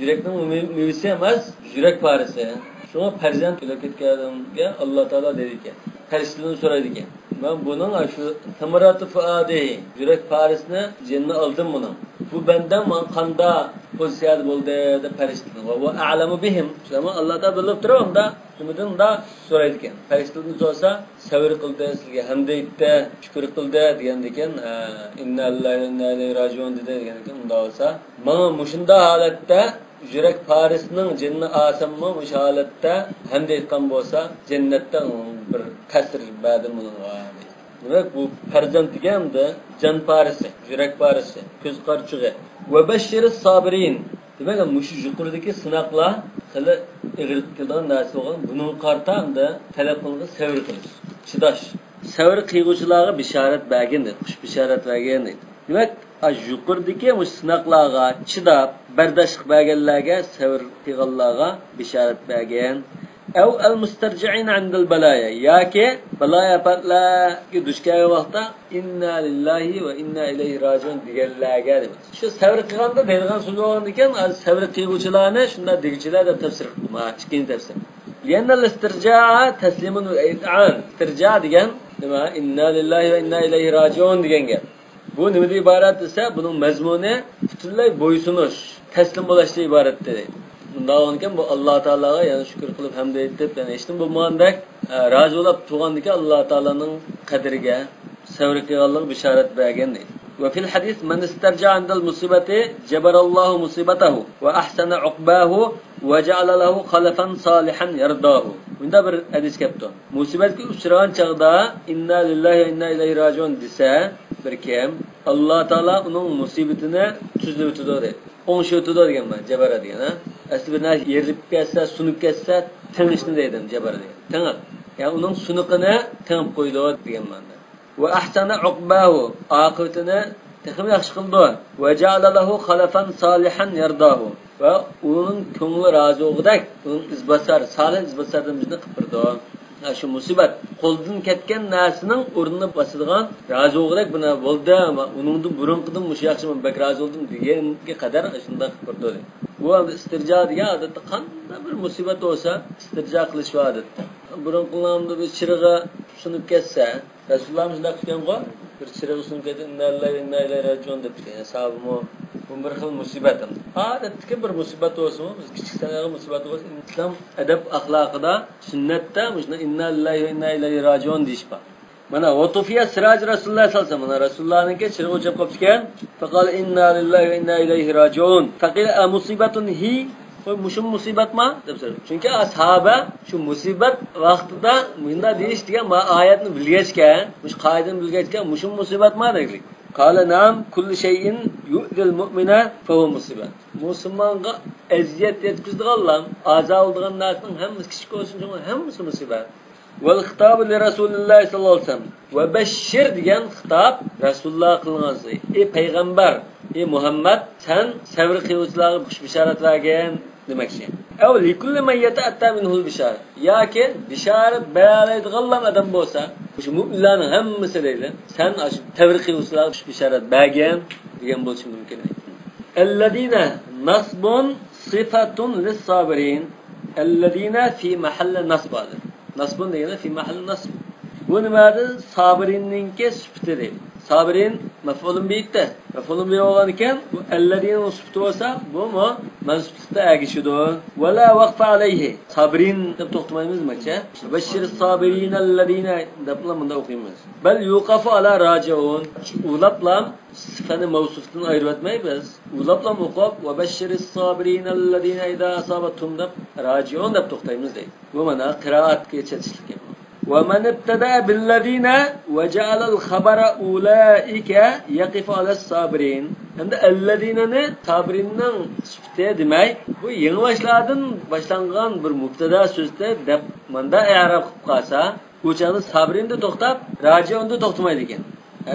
يۈرەكنىڭ مېۋىسى ئەمەس، يۈرەك پارىسى. شۇڭا پەرزەنت ئۆلۈپ كەتكەندە ئاللا تائالا دەيدىكەن، پەرىشتىلەردىن سورايدىكەن، مەن بۇنىڭ شۇ ثمرة فؤادى، يۈرەك پارىسىنى، جېنىنى ئالدىم بۇنىڭ. بۇ بەندەم ماڭا قانداق پوزىتسىيەدە بولدى دەپ پەرىشتىلەردىن. وهو أعلم بهم. شۇلارمۇ ئاللا تائالا بىلىپ تۇرۇپ ئۇنداق نېمىدىن مۇنداق سورايدىكەن. پەرىشتىلەردىن سورىسا، سەۋر قىلدى، سىلەرگە ھەمدە ئېيتتى، شۈكۈر قىلدى دېگەندىكىن، ئىننا لىللاھى ۋە ئىننا ئىلەيھى راجىئۇن دېدى دېگەندىكىن، ئۇنداق بولسا، ماڭا مۇشۇنداق ھالەتتە يۈرەك پارىسىنىڭ جېنىنى ئالساممۇ مۇشۇ ھالەتتە ھەمدە ئېيتقان بولسا، جەننەتتە بىر قەسىر بەردىم ئۇنىڭغا. دېمەك، بۇ پەرزەنت دېگەن ئەمدى جان پارىسى، يۈرەك پارىسى، كۆز قارىچۇقى. وبشر الصابرين. دېمەك، مۇشۇ يۇقىرىدىكى سىناقلار خېلى ئېغىر كېلىدىغان نەرسە بولغان. بۇنىڭغا قارىتا ئەمدى تەلەپ قىلىنغان سەۋر قىلىش، چىداش. سەۋر قىلغۇچىلارغا بېشارەت بەرگىن دەيدۇ، خۇش بېشارەت بەرگىن دەيدۇ. دېمەك، ئاشۇ يۇقىرىدىكى مۇشۇ سىناقلارغا چىداپ، بەرداشلىق بەرگەنلەرگە، سەۋر قىلغانلارغا بېشارەت بەرگىن. أو المسترجعين عند البلايا، ياكى بالايىئاپەتلەرگە دۇچ كەلگەن ۋاقىتتا، ئىننا لىللاھى ۋە ئىننا ئىلەيھى راجىئۇن دېگەنلەرگە دەيمىز. شۇ سەۋر قىلغاندا دەيدىغان سۆز بولغاندىكىن، سەۋر قىلغۇچىلارنى شۇنداق دېگۈچىلەر دەپ تەپسىر قىلدىم. ھە، ئىككىنچى تەپسىر. لأن الاسترجاع تسليم وإذعان. ئىستىرجا دېگەن نېمە؟ ئىننا لىللاھى ۋە ئىننا ئىلەيھى راجىئۇن دېگەن گەپ. بۇ نېمىدىن ئىبارەت دېسە، بۇنىڭ مەزمۇنى پۈتۈنلەي بويسۇنۇش، تەسلىم بولۇشتىن ئىبارەت دېدى. بۇنداق بولغانىكەن، بۇ ئاللا تائالاغا يەنە شۈكۈر قىلىپ، ھەمدە ئېيتىپ، يەنە ھېچنېمە بولمىغاندەك، ئە، رازى بولۇپ تۇرغاندىكى ئاللا تائالانىڭ قەدرىگە، سەۋر قىلغانلىقىغا بېشارەت بەرگەن دەيدۇ. وفي الحديث من استرجع عند المصيبة جبر الله مصيبته وأحسن عقباه وجعل له خلفا صالحا يرضاه. بۇنداق بىر ھەدىس كەپتۇ. مۇسىبەتكە ئۇچرىغان چاغدا، ئىننا لىللاھى ۋە ئىننا ئىلەيھى راجىئۇن دېسە بىر كىم، ئاللا تائالا ئۇنىڭ مۇسىبىتىنى تۈزلىۋېتىدۇ دەيدۇ. ئوڭشىۋېتىدۇ دېگەن مانا جەبەرە دېگەن، ھە؟ ئەسلى بىر نەرسە يېرىلىپ كەتسە، سۇنۇپ كەتسە، تېڭىشنى دەيدۇ جەبەرە دېگەن. تېڭىق. يەنى ئۇنىڭ سۇنۇقىنى تېڭىپ قويىدۇ دېگەن مەنىدە. وأحسن عقباه، ئاقىۋىتىنى تېخىمۇ ياخشى قىلىدۇ. وجعل له خلفا صالحا يرضاه، ۋە ئۇنىڭ كۆڭلى رازى بولغۇدەك، ئۇنىڭ ئىزباسار، سالىھ ئىزباساردىن بىزنى قىلىپ بېرىدۇ. ھە، شۇ مۇسىبەت، قولدىن كەتكەن نەرسىنىڭ ئورنىنى باسىدىغان، رازى بولغۇدەك بىر نەرسە بولدى، ئەمما ئۇنىڭدىن بۇرۇنقىدىن مۇشۇ ياخشى، مەن بەك رازى بولدۇم دېگەنگە قەدەر شۇنداق قىلىپ بېرىدۇ. بۇ ئەمدى ئىستىرجا دېگەن، ئادەتتە قانداق بىر مۇسىبەت بولسا، ئىستىرجا قىلىش بار ئادەتتە. بۇرۇنقىلاردا بىر چىرىغى سۇنۇپ كەتسە، رەسۇلۇللا شۇنداق دېگەنغۇ، بىر چىرىغى سۇنۇپ كەتسە، ئىننا لىللاھى ۋە ئىننا ئىلەيھى راجىئۇن دەپ كەتكەن. ساھابىمۇ، بۇ بىر خىل مۇسىبەت. ئادەتتىكى بىر مۇسىبەت بولسىمۇ، بىز كىچىك سەنەگە مۇسىبەت بولسا، ئىسلام ئەدەپ ئەخلاقىدا، سۈننەتتە مۇشۇنداق ئىننا لىللاھى ۋە ئىننا ئىلەيھى راجىئۇن دېيىش بار. مانا، وطفئ سراج رسول الله صلى الله عليه وسلم. مانا، رەسۇلۇللانىڭكى چىرىغى ئۆچۈپ قاپتىكەن. فقال إنا لله وإنا إليه راجعون. فقيل أمصيبة هي؟ قوي، مۇشۇ مۇسىبەتما؟ دەپ سورىدى. چۈنكى ئا ساھابە شۇ مۇسىبەت ۋاقتىدا مۇنداق دېيىش دېگەن ما ئايەتنى بىلگەچكە، مۇشۇ قائىدىنى بىلگەچكە، مۇشۇ مۇسىبەتما دېگەنلىك. قال نعم، كل شيء يؤذي المؤمن فهو مصيبة. مۇسۇلمانغا ئەزىيەت يەتكۈزىدىغانلام، ئازا بولىدىغان نەرسىنىڭ ھەممىسى، كىچىك بولسۇن، چوڭ بولسۇن، ھەممىسى مۇسىبەت. والخطاب لرسول الله صلى الله عليه وسلم. وبشر دېگەن خىتاب رەسۇلۇللاغا قىلىنغان. ئى پەيغەمبەر، ئى مۇھەممەد، سەن سەۋر قىلغۇچىلارغا خۇش بېشارەت بەرگىن دېمەكچى. أو لكل من يتأتى منه البشارة. ياكى بېشارەت بېرەلەيدىغانلام ئادەم بولسا، مۇشۇ مۆمىنلەرنىڭ ھەممىسى دەيدۇ، سەن ئاشۇ سەۋر قىلغۇچىلارغا خۇش بېشارەت بەرگىن دېگەن بولۇشى مۇمكىن. الذين، نصب صفة للصابرين. الذين في محل نصب ھازىر. نصب دېگەندە في محل نصب. بۇ نېمە دېدى؟ سابىرىننىڭكى سۈپىتى دەيدۇ. سابىرىن مەفئۇلۇن بىھى دە. مەفئۇلۇن بىھى بولغان ئىكەن، بۇ الذين نىڭ سۈپىتى بولسا، بۇمۇ مەنسۇپلۇقتا ئەگىشىدۇ. ولا وقف عليه. سابىرىن دەپ توختىمايمىز دېمەكچى. وبشر الصابرين الذين دەپلا مۇنداق ئوقۇيمىز. بل يوقف على راجعون. ئۇلاپلا سىفەتنى مەۋسۇپتىن ئايرىۋەتمەيمىز. ئۇلاپلا ئوقۇپ، وبشر الصابرين الذين إذا أصابتهم دەپ، راجعون دەپ توختايمىز دەيدۇ. بۇ مانا قىرائەتكە چېتىشلىق گەپ. ومن ابتدأ بالذين وجعل الخبر أولئك يقف على الصابرين. ئەمدى الذين نى سابىرىننىڭ سۈپىتى دېمەي، بۇ يېڭىباشلاردىن باشلانغان بىر مۇبتەدا سۆزى دەپ ماندا ئەراب قىلىپ قالسا، ئۇ چاغدا سابىرىندا توختاپ، راجىئۇندا توختىمايدىكەن.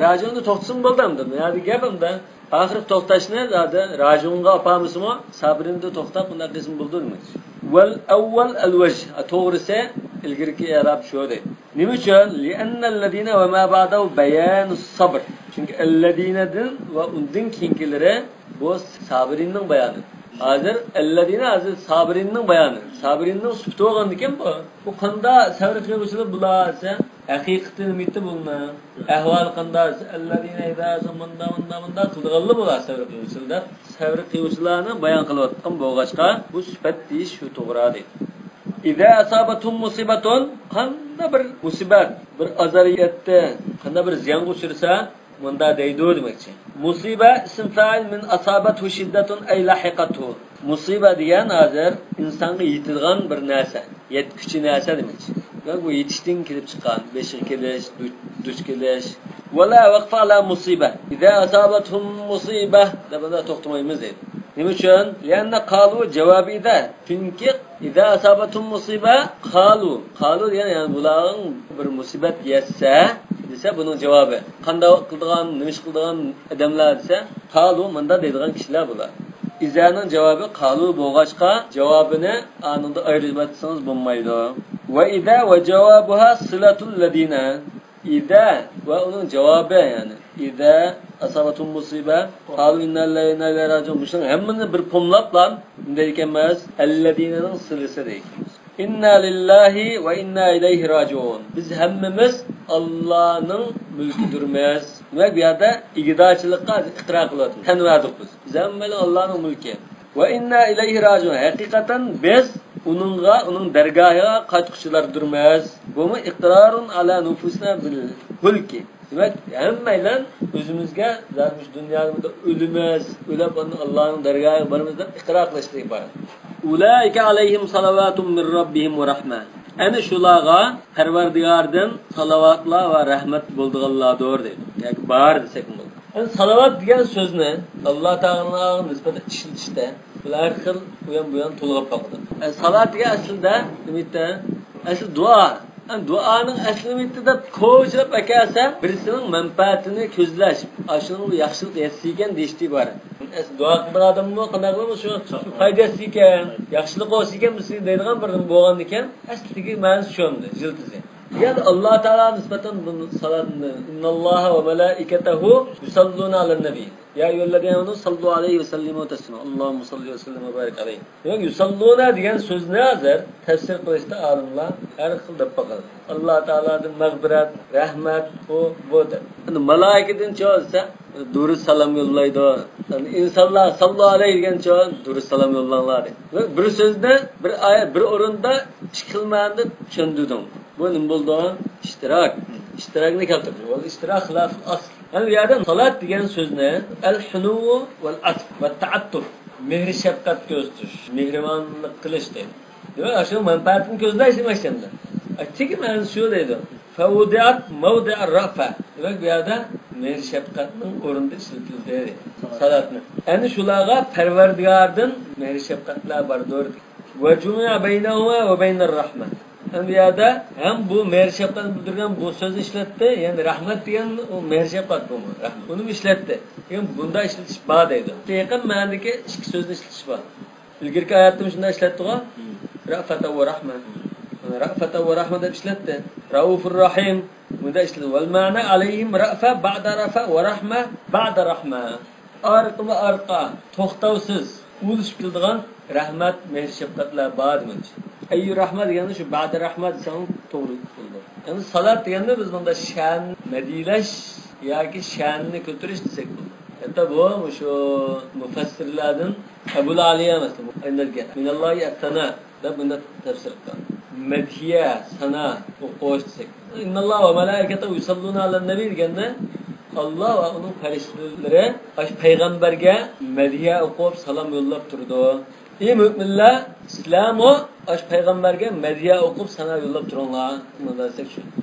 راجىئۇندا توختىسىمۇ بولدى ئەمدى. بۇ يەردە گەپ ئەمدى ئاخىرقى توختاشنى زادى راجىئۇنغا ئاپارمىسىمۇ، سابىرىندا توختاپ، ئۇنداق قىلسىمۇ بولىدۇ دېمەكچى. والأول الوجه. توغرىسى، ئىلگىرىكى ئەراب شۇ دەيدۇ. نېمە ئۈچۈن؟ لأن الذين وما بعده بيان الصبر. چۈنكى الذين دىن ۋە ئۇندىن كېيىنكىلىرى بۇ سابىرىننىڭ بايانى. ھازىر الذين ھازىر سابىرىننىڭ بايانى. سابىرىننىڭ سۈپىتى بولغاندىكىن بۇ. بۇ قانداق سەۋر قىلغۇچىلار بۇلار دېسە، ھەقىقىتى نېمە ئىدى بۇلارنىڭ؟ ئەھۋالى قانداق دېسە، الذين إذا مۇنداق، مۇنداق، مۇنداق قىلىدىغانلار بۇلار سەۋر قىلغۇچىلار دەپ، سەۋر قىلغۇچىلارنى بايان قىلىۋاتقان بولغاچقا، بۇ سۈپەت دېيىش شۇ توغرا دەيدۇ. إذا أصابتهم مصيبة، قانداق بىر مۇسىبەت، بىر ئازار يەتتى، قانداق بىر زىيانغا ئۇچرىسا، مۇندا دەيدۇ دېمەكچى. مۇسىبە ئىسىم فائىل من أصابته شدة أي لحقته. مۇسىبە دېگەن ھازىر ئىنسانغا يېتىدىغان بىر نەرسە، يەتكۈچى نەرسە دېمەكچى. دېمەك، بۇ يېتىشتىن كېلىپ چىققان، بېشىغا كېلىش، دۇچ، دۇچ كېلىش. ولا وقف على مصيبة. إذا أصابتهم مصيبة دەپ توختىمايمىز دەيدۇ. نېمە ئۈچۈن؟ لأن قالوا جواب إذا. چۈنكى إذا أصابتهم مصيبة قالوا. قالوا دېگەن، يەنى بۇلارغا بىر مۇسىبەت يەتسە دېسە، بۇنىڭ جاۋابى. قانداق قىلىدىغان، نېمە ئىش قىلىدىغان ئادەملەر دېسە، قالۇ، مۇنداق دەيدىغان كىشىلەر بۇلار. ئىزانىڭ جاۋابى قالۇ بولغاچقا، جاۋابىنى ئانىڭدا ئايرىۋەتسىڭىز بولمايدۇ. وإذا وجوابها صلة الذين. ئىزا ۋە ئۇنىڭ جاۋابى، يەنى، إذا أصابتهم مصيبة قالوا إنا لله وإنا إليه راجعون. مۇشۇنىڭ ھەممىنى بىر پوملاپلا نېمە دەيدىكەنمىز؟ الذين نىڭ سىلىسى دەيدىكەنمىز. إنا لله وإنا إليه راجعون. بىز ھەممىمىز ئاللانىڭ مۈلكىدۇرمىز. دېمەك، بۇ يەردە ئىگىدارچىلىققا ئىقرار قىلىۋاتىمىز. تەن بەردۇق بىز. بىز ھەممەيلەن ئاللانىڭ مۈلكى. وإنا إليه راجعون. ھەقىقەتەن بىز ئۇنىڭغا، ئۇنىڭ دەرگاھىغا قايتقۇچىلاردۇرمىز. بۇمۇ إقرار على نفوسنا بالهلك. دېمەك، ھەممەيلەن ئۆزىمىزگە زادى مۇشۇ دۇنيادا ئۆلىمىز، ئۆلۈپ ئاندىن ئاللانىڭ دەرگاھىغا بارىمىز دەپ ئىقرار قىلىشتىن ئىبارەت. ئۇلائىكە ئەلەيھىم سالاۋاتۇم مىن رەببىھىم ۋە رەھمە. ئەنە شۇلارغا پەرۋەردىگاردىن سالاۋاتلار ۋە رەھمەت بولىدىغانلاردۇر دەيدۇ. ياكى بار دېسەكمۇ بولىدۇ. ئەنە سالاۋات دېگەن سۆزنى ئاللا تائالاغا نىسبەتەن ئىشلىتىشتە بۇلار ھەر خىل ئۇيان بۇيان تولغاپ باقىدۇ. ئەنە سالاۋات دېگەن ئەسلىدە نېمە ئىدى؟ ئەسلى دۇئا. ئەنە دۇئانىڭ ئەسلى نېمە ئىدى دەپ كوچىلاپ ئەكەلسە، بىرسىنىڭ مەنپەئەتىنى كۆزلەش، ئاشۇنىڭ بىر ياخشىلىق يەتسىكەن دېيىشتىن ئىبارەت. ئەسلى دۇئا قىلىدىغان ئادەممۇ قانداق قىلىمىز شۇ، شۇ پايدا يەتسىكەن، ياخشىلىق بولسىكەن بىزگە دەيدىغان بىر نېمە بولغاندىكەن، ئەسلىدىكى مەنىسى شۇ ئەمدى، يىلتىزى. يەنى ئاللا تائالا نىسبەتەن بۇ سالاتنى، ئىنناللاھا ۋە مەلائىكەتەھۇ يۇساللۇنا ئەلەن نەبىي. يا ئەييۇھەللەزىنە ئامەنۇ سەللۇ ئەلەيھى ۋە سەللىمۇ تەسلىما. ئاللاھۇممە سەللى ۋە سەللىم ۋە بارىك ئەلەيھى. دېمەك، يۇساللۇنا دېگەن سۆزنى ھازىر تەپسىر قىلىشتا ئالىملار ھەر خىل دەپ باقىدۇ. ئاللا تائالادىن مەغپىرەت، رەھمەت، ئۇ، بۇ دەپ. ئەمدى مالائىكىدىنچۇ دېسە، دۇرۇت سالام يوللايدۇ. ئەمدى ئىنسانلار ساللۇ ئەلەيھى دېگەنچۇ، دۇرۇت سالام يوللاڭلار دەيدۇ. بىر سۆزنى بىر ئايەت، بىر ئورۇندا ئىككى خىل مەنىدە چۈشەندۈردۈڭ. بۇ نېمە بولىدۇ؟ ئىشتىراك. ئىشتىراكنى كەلتۈردى. ۋەل ئىشتىراك خىلاف ئەسل. ئەمدى بۇ يەردە سالات دېگەن سۆزنى ئەل ھۇنۇۋ ۋەل ئەتف ۋە تەئەتتۇف، مېھرى شەپقەت كۆرسىتىش، مېھرىبانلىق قىلىش دەيدۇ. دېمەك، ئاشۇ مەنپەئەتنى كۆزلەش دېمەكچى ئەمدى. تېگى مەنىسى شۇ دەيدۇ. فەۋۇدىئەت مەۋدىئەر رەئفە. دېمەك، بۇ يەردە مېھرى شەپقەتنىڭ ئورنىدا ئىشلىتىلدى. سالاتنى. ئەنە شۇلارغا پەرۋەردىگاردىن مېھرى شەپقەتلەر باردۇر. ۋە جۇمىئە بەينەھۇمە ۋە بەينەر رەھمە. ئەمدى بۇ يەردە ھەم بۇ مېھرى شەپقەتنى بىلدۈرگەن بۇ سۆزنى ئىشلەتتى، يەنى رەھمەت دېگەن ئۇ مېھرى شەپقەت بۇمۇ. رەھمەت. ئۇنىمۇ ئىشلەتتى. لېكىن بۇنداق ئىشلىتىش بار دەيدۇ. يېقىن مەنىدىكى ئىككى سۆزنى ئىشلىتىش بار. ئىلگىرىكى ئايەتتىمۇ شۇنداق ئىشلەتتىغۇ. رەئفەتە ۋە رەھمە. رەئفەتە ۋە رەھمە دەپ ئىشلەتتى. رەئۇفۇر رەھىم. بۇنداق ئىشلەتتى. ۋەل مەنە ئەلەيھىم رەئفە بەئدە رەفە ۋە رەھمە بەئدە رەھمە. ئارقىمۇ ئارقا، توختاۋسىز ئۇلىشىپ كېلىدىغان رەھمەت، مېھىر-شەپقەتلەر بار دېمەكچى. ئەييۇ رەھمە دېگەننى شۇ بەئدە رەھمە دېسەڭ توغرا بولىدۇ. يەنى سالات دېگەننى بىز مۇنداق شەن مەدھىيەلەش ياكى شەننى كۆتۈرۈش دېسەك بولىدۇ. ھەتتا بۇ مۇشۇ مۇفەسسىرلاردىن ئەبۇل ئالىيە مەسىلەن، ئەينەلگە مىنەللاھى ئەسسەنا دەپ بۇنداق تەپسىر قىلغان. مەدھىيە، سانا ئوقۇش دېسەك. ئىنناللاھە ۋە مەلائىكەتەھۇ يۇسەللۇنە ئەلەن نەبىي دېگەندە، ئاللا ۋە ئۇنىڭ پەرىشتىلىرى ئاشۇ پەيغەمبەرگە مەدھىيە ئوقۇپ، سالام يوللاپ تۇرىدۇ. ئى مۆمىنلەر، سىلەرمۇ ئاشۇ پەيغەمبەرگە مەدھىيە ئوقۇپ، سانا يوللاپ تۇرۇڭلار.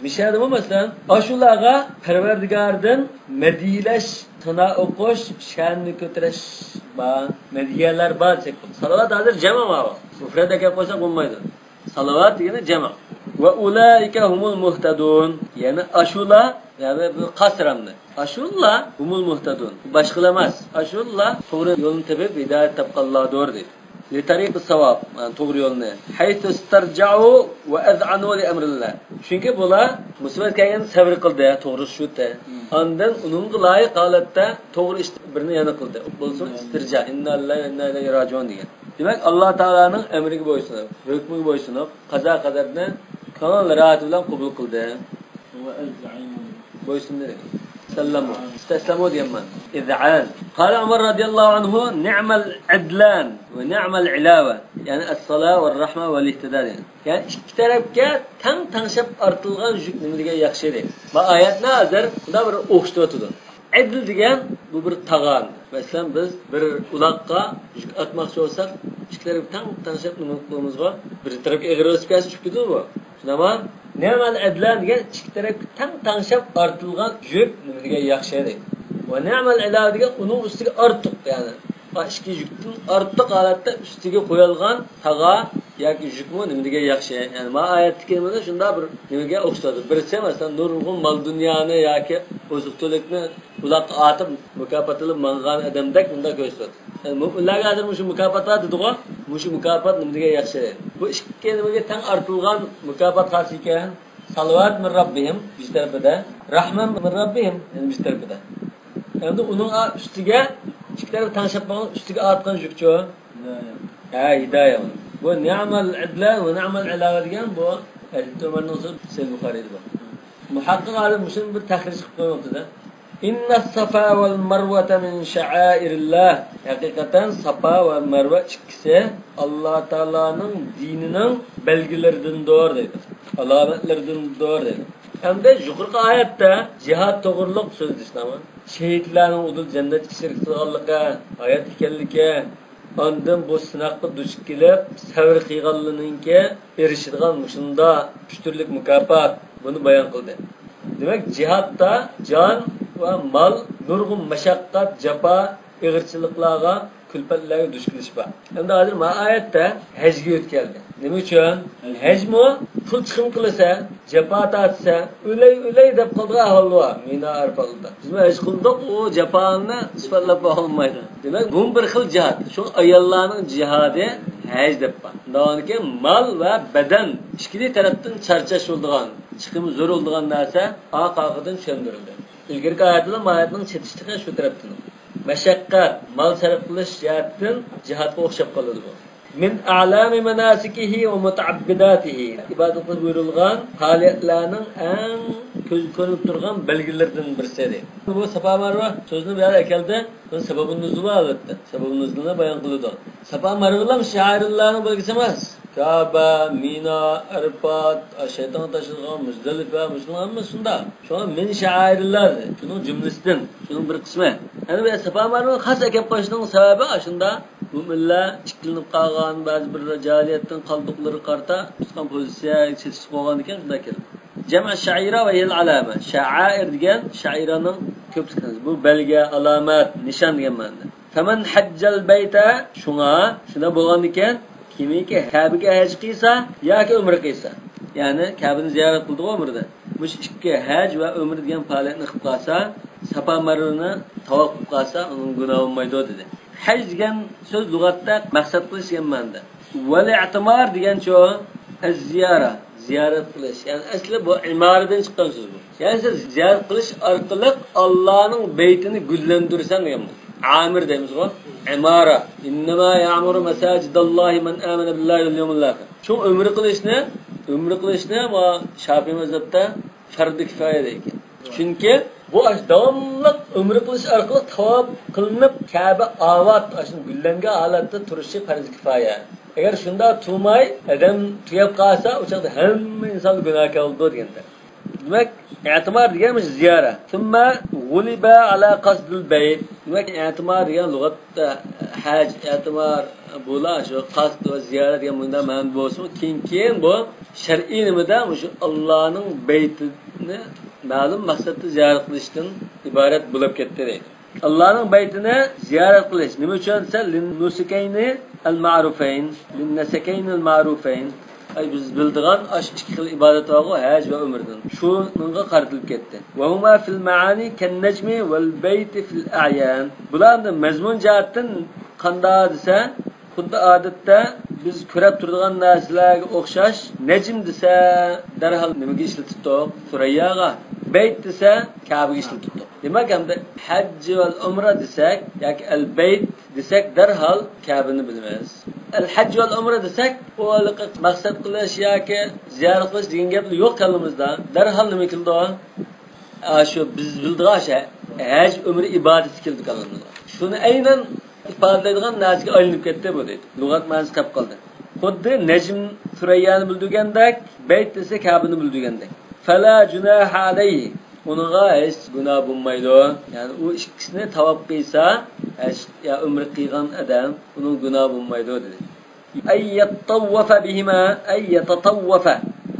مۇشۇ يەردىمۇ مەسىلەن، ئاشۇلارغا پەرۋەردىگاردىن مەدھىيەلەش، سانا ئوقۇش، شەننى كۆتۈرۈش بار، مەدھىيەلەر بار دېسەك بولىدۇ. سالاۋات ھازىر جەمئ ماۋۇ. مۇفرەت ئەكەپ قويساق بولمايدۇ. سالاۋات دېگىنى جەمئ. ۋە ئۇلائىكە ھۇمۇل مۇھتەدۇن. يەنى ئاشۇلار، يەنى بۇ قاسرامنى. ئاشۇلار ھۇمۇل مۇھتەدۇن. باشقىلار ئەمەس. ئاشۇلار توغرا يولنى تېپىپ، ھىدايەت تاپقانلاردۇر دېدى. لىتەرىقىس ساۋاب، يەنى توغرا يولنى. ھەيسۇ ئىستەرجەئۇ ۋە ئەزئەنۇ لىئەمرىللا. چۈنكى بۇلار مۇسىبەت كەلگەندە سەۋر قىلدى، توغرىسى شۇ. ئاندىن ئۇنىڭغا لايىق ھالەتتە توغرا ئىش بىرنى يەنە قىلدى. بولسا ئىستىرجا، ئىننا لىللاھى ۋە ئىننا ئىلەيھى راجىئۇن دېگەن. دېمەك، ئاللا تائالانىڭ ئەمرىگە بويسۇنۇپ، ھۆكمىگە بويسۇنۇپ، قازا قەدەرنى كۆڭۈل راھىتى بىلەن قوبۇل قىلدى. بويسۇندى. سەللەمۇ. ئىستەسلەمۇ دېگەن مەنە. ئىزئان. قال عمر رضي الله عنه: نعم العدلان ونعم العلاوة. يەنى الصلاة والرحمة والاهتداء دېگەن. يەنى ئىككى تەرەپكە تەڭ تەڭشەپ ئارتىلغان يۈك نېمە دېگەن ياخشى دەيدۇ. بۇ ئايەتنى ھازىر بۇنداق بىر ئوخشىتىۋاتىدۇ. ئەدل دېگەن بۇ بىر تاغان. مەسىلەن، بىز بىر ئۇلاققا يۈك ئارتماقچى بولساق، ئىككى تەرەپ تەڭ تەڭشەپ نېمە قىلىمىزغۇ؟ بىر تەرەپكە ئېغىر بولسا كەلسە چۈشۈپ كېتىدۇ بۇ. شۇنداقمۇ؟ نىئمەل ئەدلان دېگەن ئىككى تەرەپكە تەڭ تەڭشەپ ئارتىلغان يۈك نېمە دېگەن ياخشى دەيدۇ. ۋە نىئمەل ئىلاۋە دېگەن ئۇنىڭ ئۈستىگە ئارتۇق، يەنى ئىككى يۈكتىن ئارتۇق ھالەتتە ئۈستىگە قويۇلغان تاغا ياكى يۈكمۇ نېمە دېگەن ياخشى. يەنى ما ئايەتتىكى نېمىنى شۇنداق بىر نېمىگە ئوخشىتىدۇ. بىرسى، مەسىلەن، نۇرغۇن مال-دۇنيانى ياكى ئوزۇق-تۈلۈكنى ئۇلاققا ئاتىپ، مۇكاپات ئېلىپ ماڭغان ئادەمدەك مۇنداق كۆرسىتىدۇ. يەنى مۆمىنلەرگە ھازىر مۇشۇ مۇكاپات بار دېدىغۇ، مۇشۇ مۇكاپات نېمە دېگەن ياخشى. بۇ ئىككى نېمىگە تەڭ ئارتىلغان مۇكاپات قايسى ئىكەن؟ سالۋات مىن رەببىھىم بىر تەرىپىدە، رەھمە مىن رەببىھىم يەنە بىر تەرىپىدە. ئەمدى ئۇنىڭ ئا-، ئۈستىگە، ئىككى تەرەپ تەڭشەپ قالغان ئۈستىگە ئارتقان يۈكچۇ؟ ھە، ھىدايە. بۇ نىئمەل ئەدلان ۋە نىئمەل ئىلاۋە دېگەن بۇ ھەزرىتى ئۆمەرنىڭ سۆزى، سەھىھ بۇخارىيدا بار. مۇھەققىق ئالىم مۇشۇنى بىر تەخرىج قىلىپ قويماپتۇ-دە. ئىننەس سافا ۋەل مەرۋەتە مىن شەئائىرىللا. ھەقىقەتەن ساپا ۋە مەرۋە ئىككىسى ئاللا تائالانىڭ دىنىنىڭ بەلگىلىرىدىندۇر دەيدۇ. ئالامەتلىرىدىندۇر دەيدۇ. ئەمدى يۇقىرىقى ئايەتتە جىھاد توغرۇلۇق سۆزلىشىلدى. شېھىتلەرنىڭ ئۇدۇل جەننەتكە شېرىك قىلغانلىقى، ھايات ئىكەنلىكى، ئاندىن بۇ سىناققا دۇچ كېلىپ، سەۋر قىلغانلىرىنىڭكى ئېرىشىدىغان مۇشۇنداق ئۈچ تۈرلۈك مۇكاپات، بۇنى بايان قىلدى. دېمەك، جىھادتا جان ۋە مال، نۇرغۇن مەشەققەت، جاپا، ئېغىرچىلىقلارغا، كۈلپەتلەرگە دۇچ كېلىش بار. ئەمدى ھازىر ما ئايەتتە ھەجگە يۆتكەلدى. نېمە ئۈچۈن؟ ھەجمۇ پۇل چىقىم قىلىسەن، جاپا تارتىسەن، ئۆلەي، ئۆلەي دەپ قالىدىغان ئەھۋال بار. مىنا، ئەرپاتلىدا. بىزمۇ ھەج قىلدۇق، ئۇ جاپانى ئىسپاتلاپ بولالمايدۇ. دېمەك، بۇمۇ بىر خىل جىھاد. شۇ ئاياللارنىڭ جىھادى ھەج دەپ بار. داۋامىدىكى مال ۋە بەدەن ئىككىلى تەرەپتىن چارچاش بولىدىغان، چىقىمى زور بولىدىغان نەرسە ئارقا-ئارقىدىن چۈشەندۈرۈلدى. ئىلگىرىكى ئايەتلەر ما ئايەتنىڭ چېتىشلىقى شۇ تەرەپتىن. مەشەققەت، مال سەرپ قىلىش جەھەتتىن جىھادقا ئوخشاپ قالىدۇ بۇ. مىن ئەلامى ماناسىكىھى ۋە مۇتەئەببىداتىھى. ئىبادەت قىلىش بۇيرۇلغان پائالىيەتلەرنىڭ ئەڭ كۆزگە كۆرۈنۈپ تۇرغان بەلگىلىرىدىن بىرسى ئىدى. بۇ ساپا مەرۋە سۆزىنى بۇ يەردە ئەكەلدى. بۇنىڭ سەۋەبىنى نۇزۇلى ئەلۋەتتە. سەۋەبىنى نۇزۇلىنى بايان قىلىدۇ. ساپا مەرۋىلام شائىرلارنىڭ بەلگىسى ئەمەس. كەبە، مىنا، ئەرپات، شەيتان تاشلىغان، مۇزدەلىپە، مۇشۇلار ھەممىسى شۇنداق. شۇڭا مىن شائىرلار، شۇنىڭ جۈملىسىدىن، شۇنىڭ بىر قىسمى. يەنى بۇ ساپا مەرۋىنى خاس ئەكەپ قويۇشنىڭ سەۋەبى ئاشۇندا مۆمىنلەر ئىككىلىنىپ قالغان بەزى بىر جاھىلىيەتتىن قالدۇقلىرىغا قارىتا تۇتقان پوزىتسىيەگە چېتىشلىق بولغاندىكىن شۇنداق كەلدى. جەمئ شائىرە ۋە ھىيەل ئالامە. شائىر دېگەن شائىرەنىڭ كۆپلۈكى. بۇ بەلگە، ئالامەت، نىشان دېگەن مەنىدە. فمن حج البيت، شۇڭا شۇنداق بولغاندىكىن، كىمكى كەبىگە ھەج قىلسا ياكى ئۆمرە قىلسا، يەنى كەبىنى زىيارەت قىلدىغۇ ئۆمرىدە، مۇشۇ ئىككى ھەج ۋە ئۆمرە دېگەن پائالىيەتنى قىلىپ قالسا، ساپا مەرۋىنى تاۋاپ قىلىپ قالسا، ئۇنىڭ گۇناھى بولمايدۇ دېدى. ھەج دېگەن سۆز لۇغەتتە مەقسەت قىلىش دېگەن مەنىدە. ۋەل ئەتىمار دېگەنچۇ؟ ئەززىيارە، زىيارەت قىلىش. يەنى ئەسلى بۇ ئىمارىدىن چىققان سۆز بۇ. يەنى سەن زىيارەت قىلىش ئارقىلىق ئاللانىڭ بەيتىنى گۈللەندۈرىسەن دېگەن بۇ. ئامىر دەيمىزغۇ؟ ئىمارە. ئىننەما يەئمۇرۇ مەساجىداللاھى مەن ئامەنە بىللاھى ۋەل يەۋمىل ئاخىر. شۇ ئۆمرە قىلىشنى، ئۆمرە قىلىشنى ما شافىئىي مەزھەپتە پەردى كىفايە دەيدىكەن. چۈنكى بۇ ئاشۇ داۋاملىق ئۆمرە قىلىش ئارقىلىق تاۋاپ قىلىنىپ، كەبە ئاۋات، ئاشۇ گۈللەنگەن ھالەتتە تۇرۇشى پەرز كىپايە. ئەگەر شۇنداق تۇرماي، ئادەم تۈگەپ قالسا، ئۇ چاغدا ھەممە ئىنسان گۇناھكار بولىدۇ دېگەندە. دېمەك، ئەتىمار دېگەن مۇشۇ زىيارەت. ثم غلب على قصد البيت. دېمەك، ئەتىمار دېگەن لۇغەتتە ھەج، ئەتىمار، بۇلار شۇ قەست ۋە زىيارەت دېگەن مۇنداق مەنىدە بولسىمۇ، كېيىن، كېيىن بۇ شەرئىي نېمىدە مۇشۇ ئاللانىڭ بەيتىنى مەلۇم مەقسەتتە زىيارەت قىلىشتىن ئىبارەت بولۇپ كەتتى دەيدۇ. ئاللانىڭ بەيتىنى زىيارەت قىلىش. نېمە ئۈچۈن دېسە، لىننۇسۇكەينى ئەلمەئرۇفەين، لىننەسەكەينى ئەلمەئرۇفەين. ئەي، بىز بىلىدىغان ئاشۇ ئىككى خىل ئىبادەت بارغۇ، ھەج ۋە ئۆمرىدىن. شۇنىڭغا قارىتىلىپ كەتتى. وهما في المعاني كالنجم والبيت في الأعيان. بۇلار ئەمدى مەزمۇن جەھەتتىن قانداق دېسە، خۇددى ئادەتتە بىز كۆرۈپ تۇرىدىغان نەرسىلەرگە ئوخشاش. نەجم دېسە، دەرھال نېمىگە ئىشلىتىپتۇق؟ سۈرەيياغا. بەيت دېسە، كەبىگە ئىشلىتىپتۇق. دېمەك، ئەمدى ھەج ۋەل ئۆمرە دېسەك ياكى ئەل بەيت دېسەك، دەرھال كەبىنى بىلىمىز. ئەل ھەج ۋەل ئۆمرە دېسەك، ئۇ ھېلىقى مەقسەت قىلىش ياكى زىيارەت قىلىش دېگەن گەپ يوق كاللىمىزدا. دەرھال نېمە كېلىدۇ؟ ئاشۇ بىز بىلىدىغان شەي، ھەج، ئۆمرە ئىبادىتى كېلىدۇ كاللىمىزغا. شۇنى ئەينەن ئىپادىلەيدىغان نەرسىگە ئايلىنىپ كەتتى بۇ دەيدۇ. لۇغەت مەنىسى قېلىپ قالدى. خۇددى نەجم سۈرەييانى بىلدۈرگەندەك، بەيت دېسە كەبىنى بىلدۈرگەندەك. فلا جناح عليه. ئۇنىڭغا ھېچ گۇناھ بولمايدۇ. يەنى ئۇ ئىككىسىنى تاۋاپ قىلسا، ھەج يا ئۆمرە قىلغان ئادەم، ئۇنىڭ گۇناھى بولمايدۇ دېدى. أن يطوف بهما، أن يتطوف.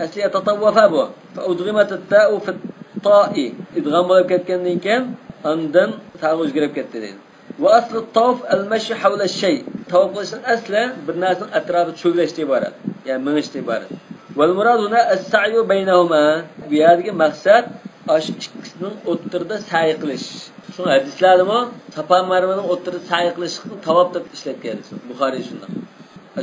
ئەسلى يتطوف بۇ. فأدغمت التاء في الطاء. ئىدغام بولۇپ كەتكەندىن كېيىن، ئاندىن تاغا ئۆزگىرىپ كەتتى دەيدۇ. وأصل الطوف المشي حول الشيء. تاۋاپ قىلىشنىڭ ئەسلى بىر نەرسىنىڭ ئەتراپىدا چۆگىلەشتىن ئىبارەت، يەنى مېڭىشتىن ئىبارەت. والمراد هنا السعي بينهما. بۇ يەردىكى مەقسەت ئاشۇ ئىككىسىنىڭ ئوتتۇرىدا سەي قىلىش. شۇڭا ھەدىسلەردىمۇ ساپا مەرۋىنىڭ ئوتتۇرىدا سەي قىلىشنى تاۋاپ دەپ ئىشلەتكەن. بۇخارىي شۇنداق.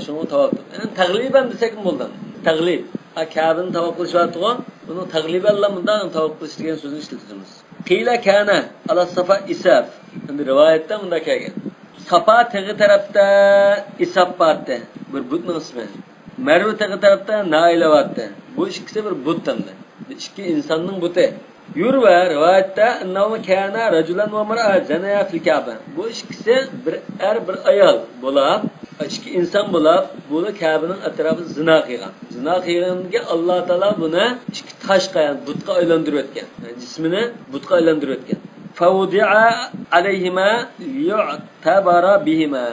شۇڭا تاۋاپ دەپ. يەنى تەغلىبەن دېسەكمۇ بولىدۇ. تەغلىب. ھە، كەبىنى تاۋاپ قىلىش بارتىغۇ، ئۇنىڭ تەغلىبەنلا مۇنداق تاۋاپ قىلىش دېگەن سۆزنى ئىشلىتىمىز. قىلە كان على الصفا إساف. ئەمدى رىۋايەتتە مۇنداق كەلگەن. ساپا تېغى تەرەپتە ئىساف بارتى. بىر بۇتنىڭ ئىسمى. مەرۋە تېغى تەرەپتە نائىلە بارتى. بۇ ئىككىسى بىر بۇت ئەمدى. بۇ ئىككى ئىنساننىڭ بۇتى. يروى رىۋايەتتە أنهما كانا رجلا وامرأة زنيا في الكعبة. بۇ ئىككىسى بىر ئەر، بىر ئايال بولاپ، ئىككى ئىنسان بولاپ، بۇلار كەبىنىڭ ئەتراپىدا زىنا قىلغان. زىنا قىلغىنىگە ئاللا تائالا بۇنى ئىككى تاشقا، يەنى بۇتقا ئايلاندۇرۇۋەتكەن. يەنى جىسمىنى بۇتقا ئايلاندۇرۇۋەتكەن. فوضع عليهما ليعتبر بهما.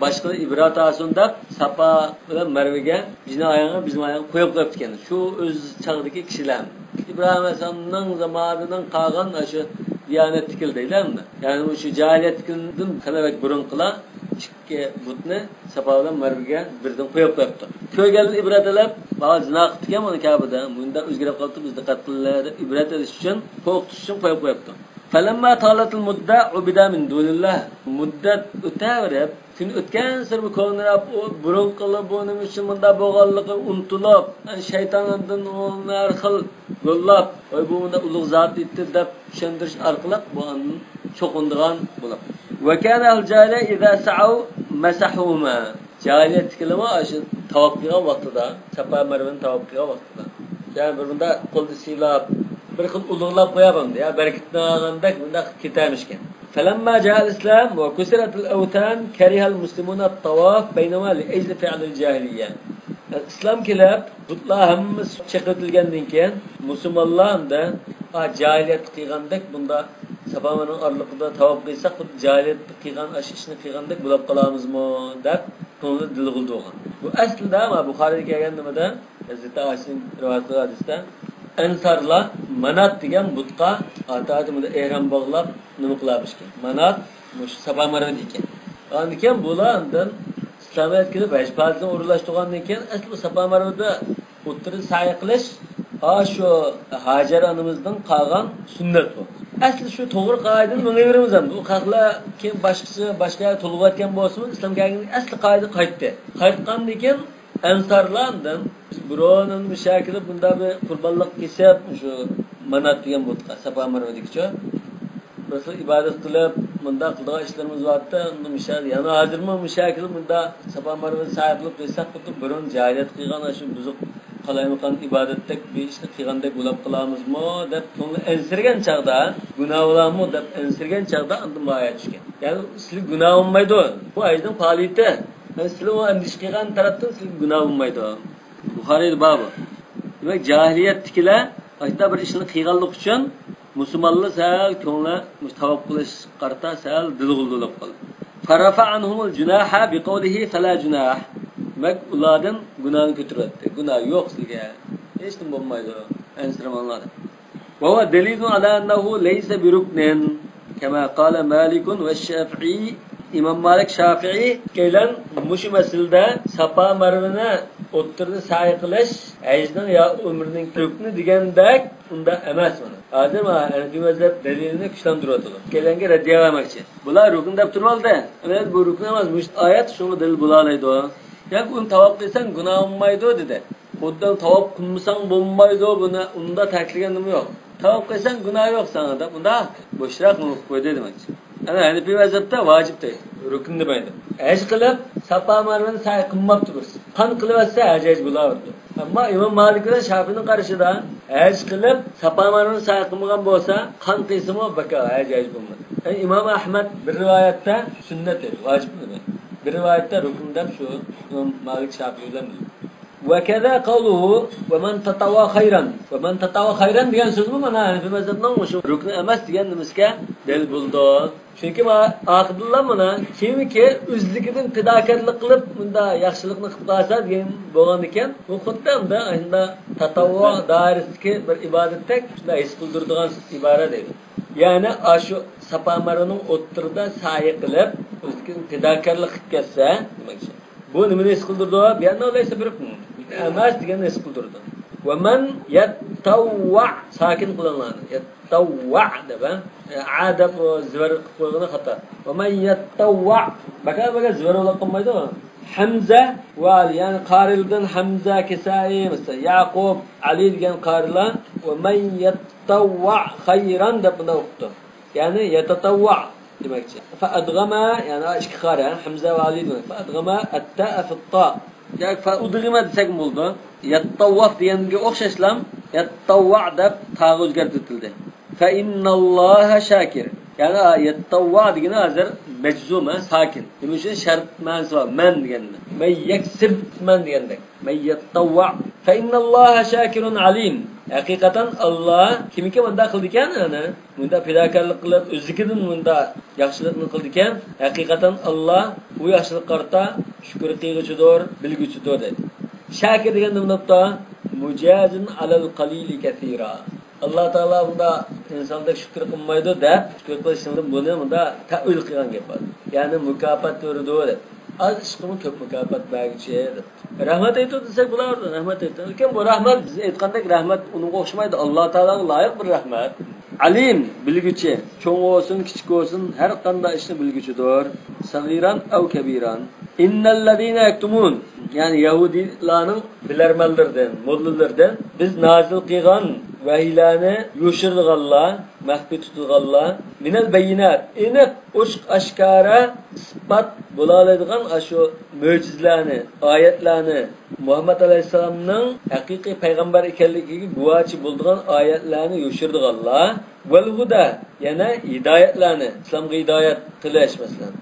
باشقىلار ئىبرەت ئالسۇن دەپ، ساپا بىلەن مەرۋىگە بىزنىڭ ئاياغنى، بىزنىڭ ئاياغنى قويۇپ قويۇپتىكەن. شۇ ئۆز چاغدىكى كىشىلەر. ئىبراھىم ئەلەيھىسسالامنىڭ زامانىدىن قالغان ئاشۇ دىيانەت تىكىلى دەيلى ئەمدى. يەنى شۇ جاھىلىيەت تىكىلىدىن خېلى بەك بۇرۇنقىلار ئىككى بۇتنى ساپا بىلەن مەرۋىگە بىردىن قويۇپ قويۇپتۇ. كۆرگەنلەر ئىبرەت ئېلىپ، بابا زىنا قىپتىكەن مانا كەبىدە، مۇنداق ئۆزگىرىپ قاپتۇ، بىزنى دىققەت قىلىڭلار دەپ ئىبرەت ئېلىش ئۈچۈن، قورقۇتۇش ئۈچۈن قويۇپ قويۇپتۇ. فلما طالت المدة عبد من دون الله. مۇددەت ئۆتەۋېرىپ، كۈن ئۆتكەنسېرى بۇ كونىراپ، ئۇ بۇرۇنقىلا بۇ نېمە ئۈچۈن مۇنداق بولغانلىقى ئۇنتۇلۇپ، شەيتان ئاندىن ئۇنى ھەر خىل يوللاپ، ۋاي بۇ مۇنداق ئۇلۇغ زات ئېيتتى دەپ چۈشەندۈرۈش ئارقىلىق بۇ ئاندىن چوقۇنىدىغان بولۇپ. وكان أهل الجاهلية إذا سعوا مسحوهما. جاھىلىيەتتىكىلەرمۇ ئاشۇ تاۋاپ قىلغان ۋاقتىدا، ساپا مەرۋىنى تاۋاپ قىلغان ۋاقتىدا. يەنى بىر مۇنداق قولدا سىيلاپ، بىر خىل ئۇلۇغلاپ قويۇپ ئەمدى، يا بەرىكەتلەنگەندەك مۇنداق كېتەرمىشكەن. فلما جاء الإسلام وكسرت الأوثان كره المسلمون الطواف بينهما لأجل فعل الجاهلية. ئىسلام كېلىپ، بۇتلار ھەممىسى چېقىۋېتىلگەندىن كېيىن، مۇسۇلمانلار ئەمدى، ئا، جاھىلىيەتتە قىلغاندەك بۇنداق ساپا مەرۋىنىڭ ئارىلىقىدا تاۋاپ قىلساق، خۇددى جاھىلىيەتتە قىلغان ئاشۇ ئىشنى قىلغاندەك بولاپ قالامىزمۇ دەپ كۆڭلىدە دىلغا ئۇردۇرغان. بۇ ئەسلىدە ما بۇخارىيدا كەلگەن نېمىدە، ھەزرىتى ئائىشىنىڭ رىۋايەت قىلغان ھەدىستە، ئەنسارلار مانات دېگەن بۇتقا ئاتا-ئاتا ئېھرام باغلاپ نېمە قىلارمىشكەن؟ مانات مۇشۇ ساپا مەرۋىدىكەن. ئاندىن كېيىن بۇلار ئاندىن ئىسلامىيەت كېلىپ، ھەج پائىزىنى ئورۇنلاشتۇرغاندىن كېيىن، ئەسلى ساپا مەرۋىدە ئوتتۇرىدا سەي قىلىش، ھا شۇ ھاجەر ئانىمىزدىن قالغان سۈننەت بۇ. ئەسلى شۇ توغرا قائىدىدە مېڭىۋېرىمىز ئەمدى. ئۇ خەقلەر كېيىن باشقىچە، باشقا يەرگە تولغۇۋەتكەن بولسىمۇ، ئىسلام كەلگەندىن ئەسلى قائىدە قايتتى. قايتقاندىن كېيىن ئەنسارلار ئاندىن، بىز بۇرۇن مۇشۇ يەرگە كېلىپ، بۇنداق بىر قۇربانلىق كېسىپ، شۇ مانات دېگەن بۇتقا، ساپا مەرۋىدىكىچۇ، بىر خىل ئىبادەت قىلىپ، مۇنداق قىلىدىغان ئىشلىرىمىز بارتتى. ئەمدى مۇشۇ يەردە، يەنە ھازىرمۇ مۇشۇ يەرگە كېلىپ، مۇنداق ساپا مەرۋىنى سەي قىلىپ قىلساق، خۇددى بۇرۇن جاھىلىيەت قىلغان ئاشۇ بۇزۇق قالايمىقان ئىبادەتتەك بىر ئىشنى قىلغاندەك بولاپ قالامىزمۇ دەپ كۆڭلى ئەنسىرىگەن چاغدا، گۇناھ بولامۇ دەپ ئەنسىرىگەن چاغدا ئاندىن بۇ ئايەت چۈشكەن. يەنى سىلىگە گۇناھ بولمايدۇ. بۇ ھەجنىڭ پائالىيىتى. يەنى سىلەر ئۇ ئەندىشە قىلغان تەرەپتىن سىلىگە گۇناھ بولمايدۇ. بۇخارىيدا بار بۇ. دېمەك، جاھىلىيەتتىكىلەر ئاشۇنداق بىر ئىشنى قىلغانلىقى ئۈچۈن مۇسۇلمانلار سەل كۆڭلى مۇشۇ تاۋاپ قىلىش قارىتا سەل دىلغۇلدۇلۇق قىلدى. فرفع عنهم الجناح بقوله فلا جناح. دېمەك، ئۇلاردىن گۇناھنى كۆتۈرۈۋەتتى. گۇناھ يوق سىزگە. ھېچنېمە بولمايدۇ. ئەنسىرىمەڭلار دەپ. وهو دليل على أنه ليس بركن كما قال مالك والشافعي. ئىمام مالىك، شافىئىي ئىككىيلەن مۇشۇ مەسىلىدە ساپا مەرۋىنى ئوتتۇرىدا سەي قىلىش ھەجنىڭ يا ئۆمرىنىڭ رۇكنى دېگەندەك ئۇنداق ئەمەس مانا. ھازىر مانا ھەنەفىي مەزھەپ دەلىلىنى كۈچلەندۈرۈۋاتىدۇ. ئىككىيلەنگە رەددىيە بەرمەكچى. بۇلار رۇكن دەپ تۇرۇۋالدى. ئەمەلىيەتتە بۇ رۇكن ئەمەس. مۇشۇ ئايەت شۇڭا دەلىل بولالايدۇ. ياكى ئۇنى تاۋاپ قىلساڭ گۇناھ بولمايدۇ دېدى. خۇددى تاۋاپ قىلمىساڭ بولمايدۇ، بۇنى ئۇنداق تەكىتلىگەن نېمە يوق. تاۋاپ قىلساڭ گۇناھ يوق ساڭا دەپ، ئۇنداق بوشراق نېمە قىلىپ قويدى دېمەكچى. ئەنە ھەنىپىي مەزھەپتە ۋاجىپ دەيدۇ، رۇكۇن دېمەيدۇ. ھەج قىلىپ ساپا مەرۋىنى سەي قىلماپتۇ بىرسى. قان قىلىۋەتسە ھەج ھەج بولاۋېرىدۇ. ئەمما ئىمام مالىك بىلەن شافىئىنىڭ قارىشىدا ھەج قىلىپ ساپا مەرۋىنى سەي قىلمىغان بولسا، قان قىلسىمۇ بىكار، ھەج ھەج بولمايدۇ. ئەمما ئىمام ئەھمەد بىر رىۋايەتتە سۈننەت دەيدۇ، ۋاجىپ دېمەيدۇ. بىر رىۋايەتتە رۇكۇن دەپ شۇ ئىمام مالىك شافىئى بىلەن بىلدى. وكذا قوله ومن تطوع خيرا. ومن تطوع خيرا دېگەن سۆزمۇ مانا ھەنەفىي مەزھەپنىڭ مۇشۇ رۇكنى ئەمەس دېگەن نېمىسىگە دەلىل بولىدۇ. چۈنكى ما-، ئاخىرىدىلا مانا كىمكى ئۆزلۈكىدىن پىداكارلىق قىلىپ مۇنداق ياخشىلىقنى قىلىپ قالسا دېگەن بولغاندىكىن، بۇ خۇددى ئەمدى ئاشۇنداق تاتاۋۋۇ دائىرىسىدىكى بىر ئىبادەتتەك شۇنداق ھېس قىلدۇرىدىغان ئىبارە دەيدۇ. يەنى ئاشۇ ساپا مەرۋىنىڭ ئوتتۇرىدا سەي قىلىپ، ئۆزلۈكىدىن پىداكارلىق قىلىپ كەتسە دېمەكچى. بۇ نېمىنى ھېس قىلدۇرىدۇ؟ بىئەننەھۇ لەيسە بىرۇكن. ئەمەس دېگەننى ھېس قىلدۇرىدۇ. ۋە مەن يەتتەۋۋە. ساكىن قىلىڭلار. يەتتەۋۋە دەپ، ھە؟ ئە دەپ ئۇ زىۋەر قىلىپ قويغىنى خاتا. ۋە مەن يەتتەۋۋە. بەكە، بەكە زىۋەر بولاپ قالمايدۇ. ھەمزە ۋە ئالى، يەنى قارىلىدىن ھەمزە، كىسائى، مەسىلەن، يەقۇب، ئالى دېگەن قارىلار ۋە مەن يەتتەۋۋە خەيرەن دەپ بۇنداق ئوقۇپتۇ. يەنى يەتەتەۋۋە دېمەكچى. فەئەدغەمە، يەنى ئىككى قارى، ھە؟ ھەمزە ۋە ئالى دېمەك. فەئەدغەمە ئەتتەئە فىتتا. ياكى فەئۇدغىمە دېسەكمۇ بولىدۇ. يەتتەۋۋاف دېگەنگە ئوخشاشلا يەتتەۋۋە دەپ تاغا ئۆزگەرتىۋېتىلدى. فەئىننەللاھە شاكىر. يەنى يەتتەۋۋە دېگىنى ھازىر مەجزۇم، ھە، ساكىن. نېمە ئۈچۈن؟ شەرت مەنىسى بار. مەن دېگەندە. مەن يەكسىب مەن دېگەندەك. مەن يەتتەۋۋە. فەئىننەللاھە شاكىرۇن ئەلىم. ھەقىقەتەن ئاللا كىمكى مۇنداق قىلىدىكەن، ئەنە، مۇنداق پىداكارلىق قىلىپ، ئۆزلۈكىدىن مۇنداق ياخشىلىقنى قىلىدىكەن، ھەقىقەتەن ئاللا ئۇ ياخشىلىققا قارىتا شۈكۈر قىلغۇچىدۇر، بىلگۈچىدۇر دەيدۇ. شاكىر دېگەندە مۇنداقتا، مۇجازىن ئالەل قەلىلى كەسىرا. ئاللا تائالا بۇنداق ئىنساندەك شۈكۈر قىلمايدۇ دەپ، شۈكۈر قىلىشنىڭدىن بۇنى مۇنداق تەئۋىل قىلغان گەپ بار. يەنى مۇكاپات بېرىدۇ دەپ. ئاز ئىشقىمۇ كۆپ مۇكاپات بەرگۈچى دەپ. رەھمەت ئېيتىدۇ دېسەك بولار، رەھمەت ئېيتىدۇ. لېكىن بۇ رەھمەت، بىز ئېيتقاندەك رەھمەت ئۇنىڭغا ئوخشىمايدۇ. ئاللا تائالاغا لايىق بىر رەھمەت. ئەلىم، بىلگۈچى. چوڭ بولسۇن، كىچىك بولسۇن، ھەر قانداق ئىشنى بىلگۈچىدۇر. سەغىران ئەۋ كەبىران. ئىننەللەزىنە يەكتۇمۇن، يەنى يەھۇدىيلارنىڭ بىلەرمەنلىرىدىن، موللىلىرىدىن، بىز نازىل قىلغان ۋەھىيلەرنى يوشۇرىدىغانلار، مەخپىي تۇتىدىغانلار، مىنەل بەييىنات، ئېنىق، ئوچۇق ئاشكارا ئىسپات بولالايدىغان ئاشۇ مۆجىزىلەرنى، ئايەتلەرنى، مۇھەممەد ئەلەيھىسسالامنىڭ ھەقىقىي پەيغەمبەر ئىكەنلىكىگە گۇۋاھچى بولىدىغان ئايەتلەرنى يوشۇرىدىغانلار، ۋەل ھۇدە، يەنە ھىدايەتلەرنى، ئىسلامغا ھىدايەت قىلىش، مەسىلەن،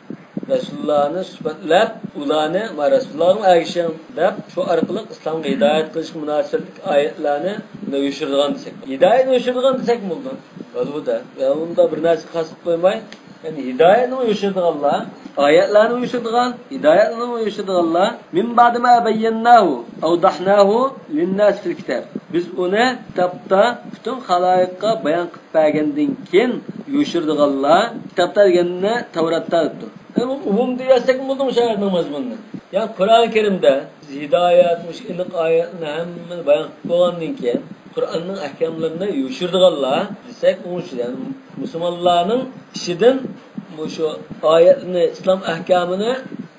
رەسۇلۇللانى سۈپەتلەپ، ئۇلارنى، ما، رەسۇلۇللاغىمۇ ئەگىشىڭ دەپ، شۇ ئارقىلىق ئىسلامغا ھىدايەت قىلىشقا مۇناسىۋەتلىك ئايەتلەرنى يوشۇرىدىغان دېسەك، ھىدايەتنى يوشۇرىدىغان دېسەك بولىدۇ. ۋەل ھۇدە. ۋە ئۇندا بىر نەرسە خاس قىلىپ قويماي، يەنى ھىدايەتنىمۇ يوشۇرىدىغانلار، ئايەتلەرنىمۇ يوشۇرىدىغان، ھىدايەتنىمۇ يوشۇرىدىغانلار، مىن بەئدى ما بەييەنناھۇ ئەۋدەھناھۇ لىنناس فىل كىتاب. بىز ئۇنى كىتابتا پۈتۈن خالايىققا بايان قىلىپ بەرگەندىن كېيىن يوشۇرىدىغانلار، كىتابتا دېگەننى تەۋراتتا دەپتۇ. ئەمما ئومۇمدا دېسەكمۇ بولىدۇ مۇشۇ ئايەتنىڭ مەزمۇنىنى. يا قۇرئان كەرىمدە ھىدايەت، مۇشۇ ئېنىق ئايەتنى ھەممىنى بايان قىلىپ بولغاندىن كېيىن، قۇرئاننىڭ ئەھكاملىرىنى يوشۇرىدىغانلار دېسەك، ئوڭشىدى. يەنى مۇسۇلمانلارنىڭ ئىچىدىن مۇشۇ ئايەتنى، ئىسلام ئەھكامىنى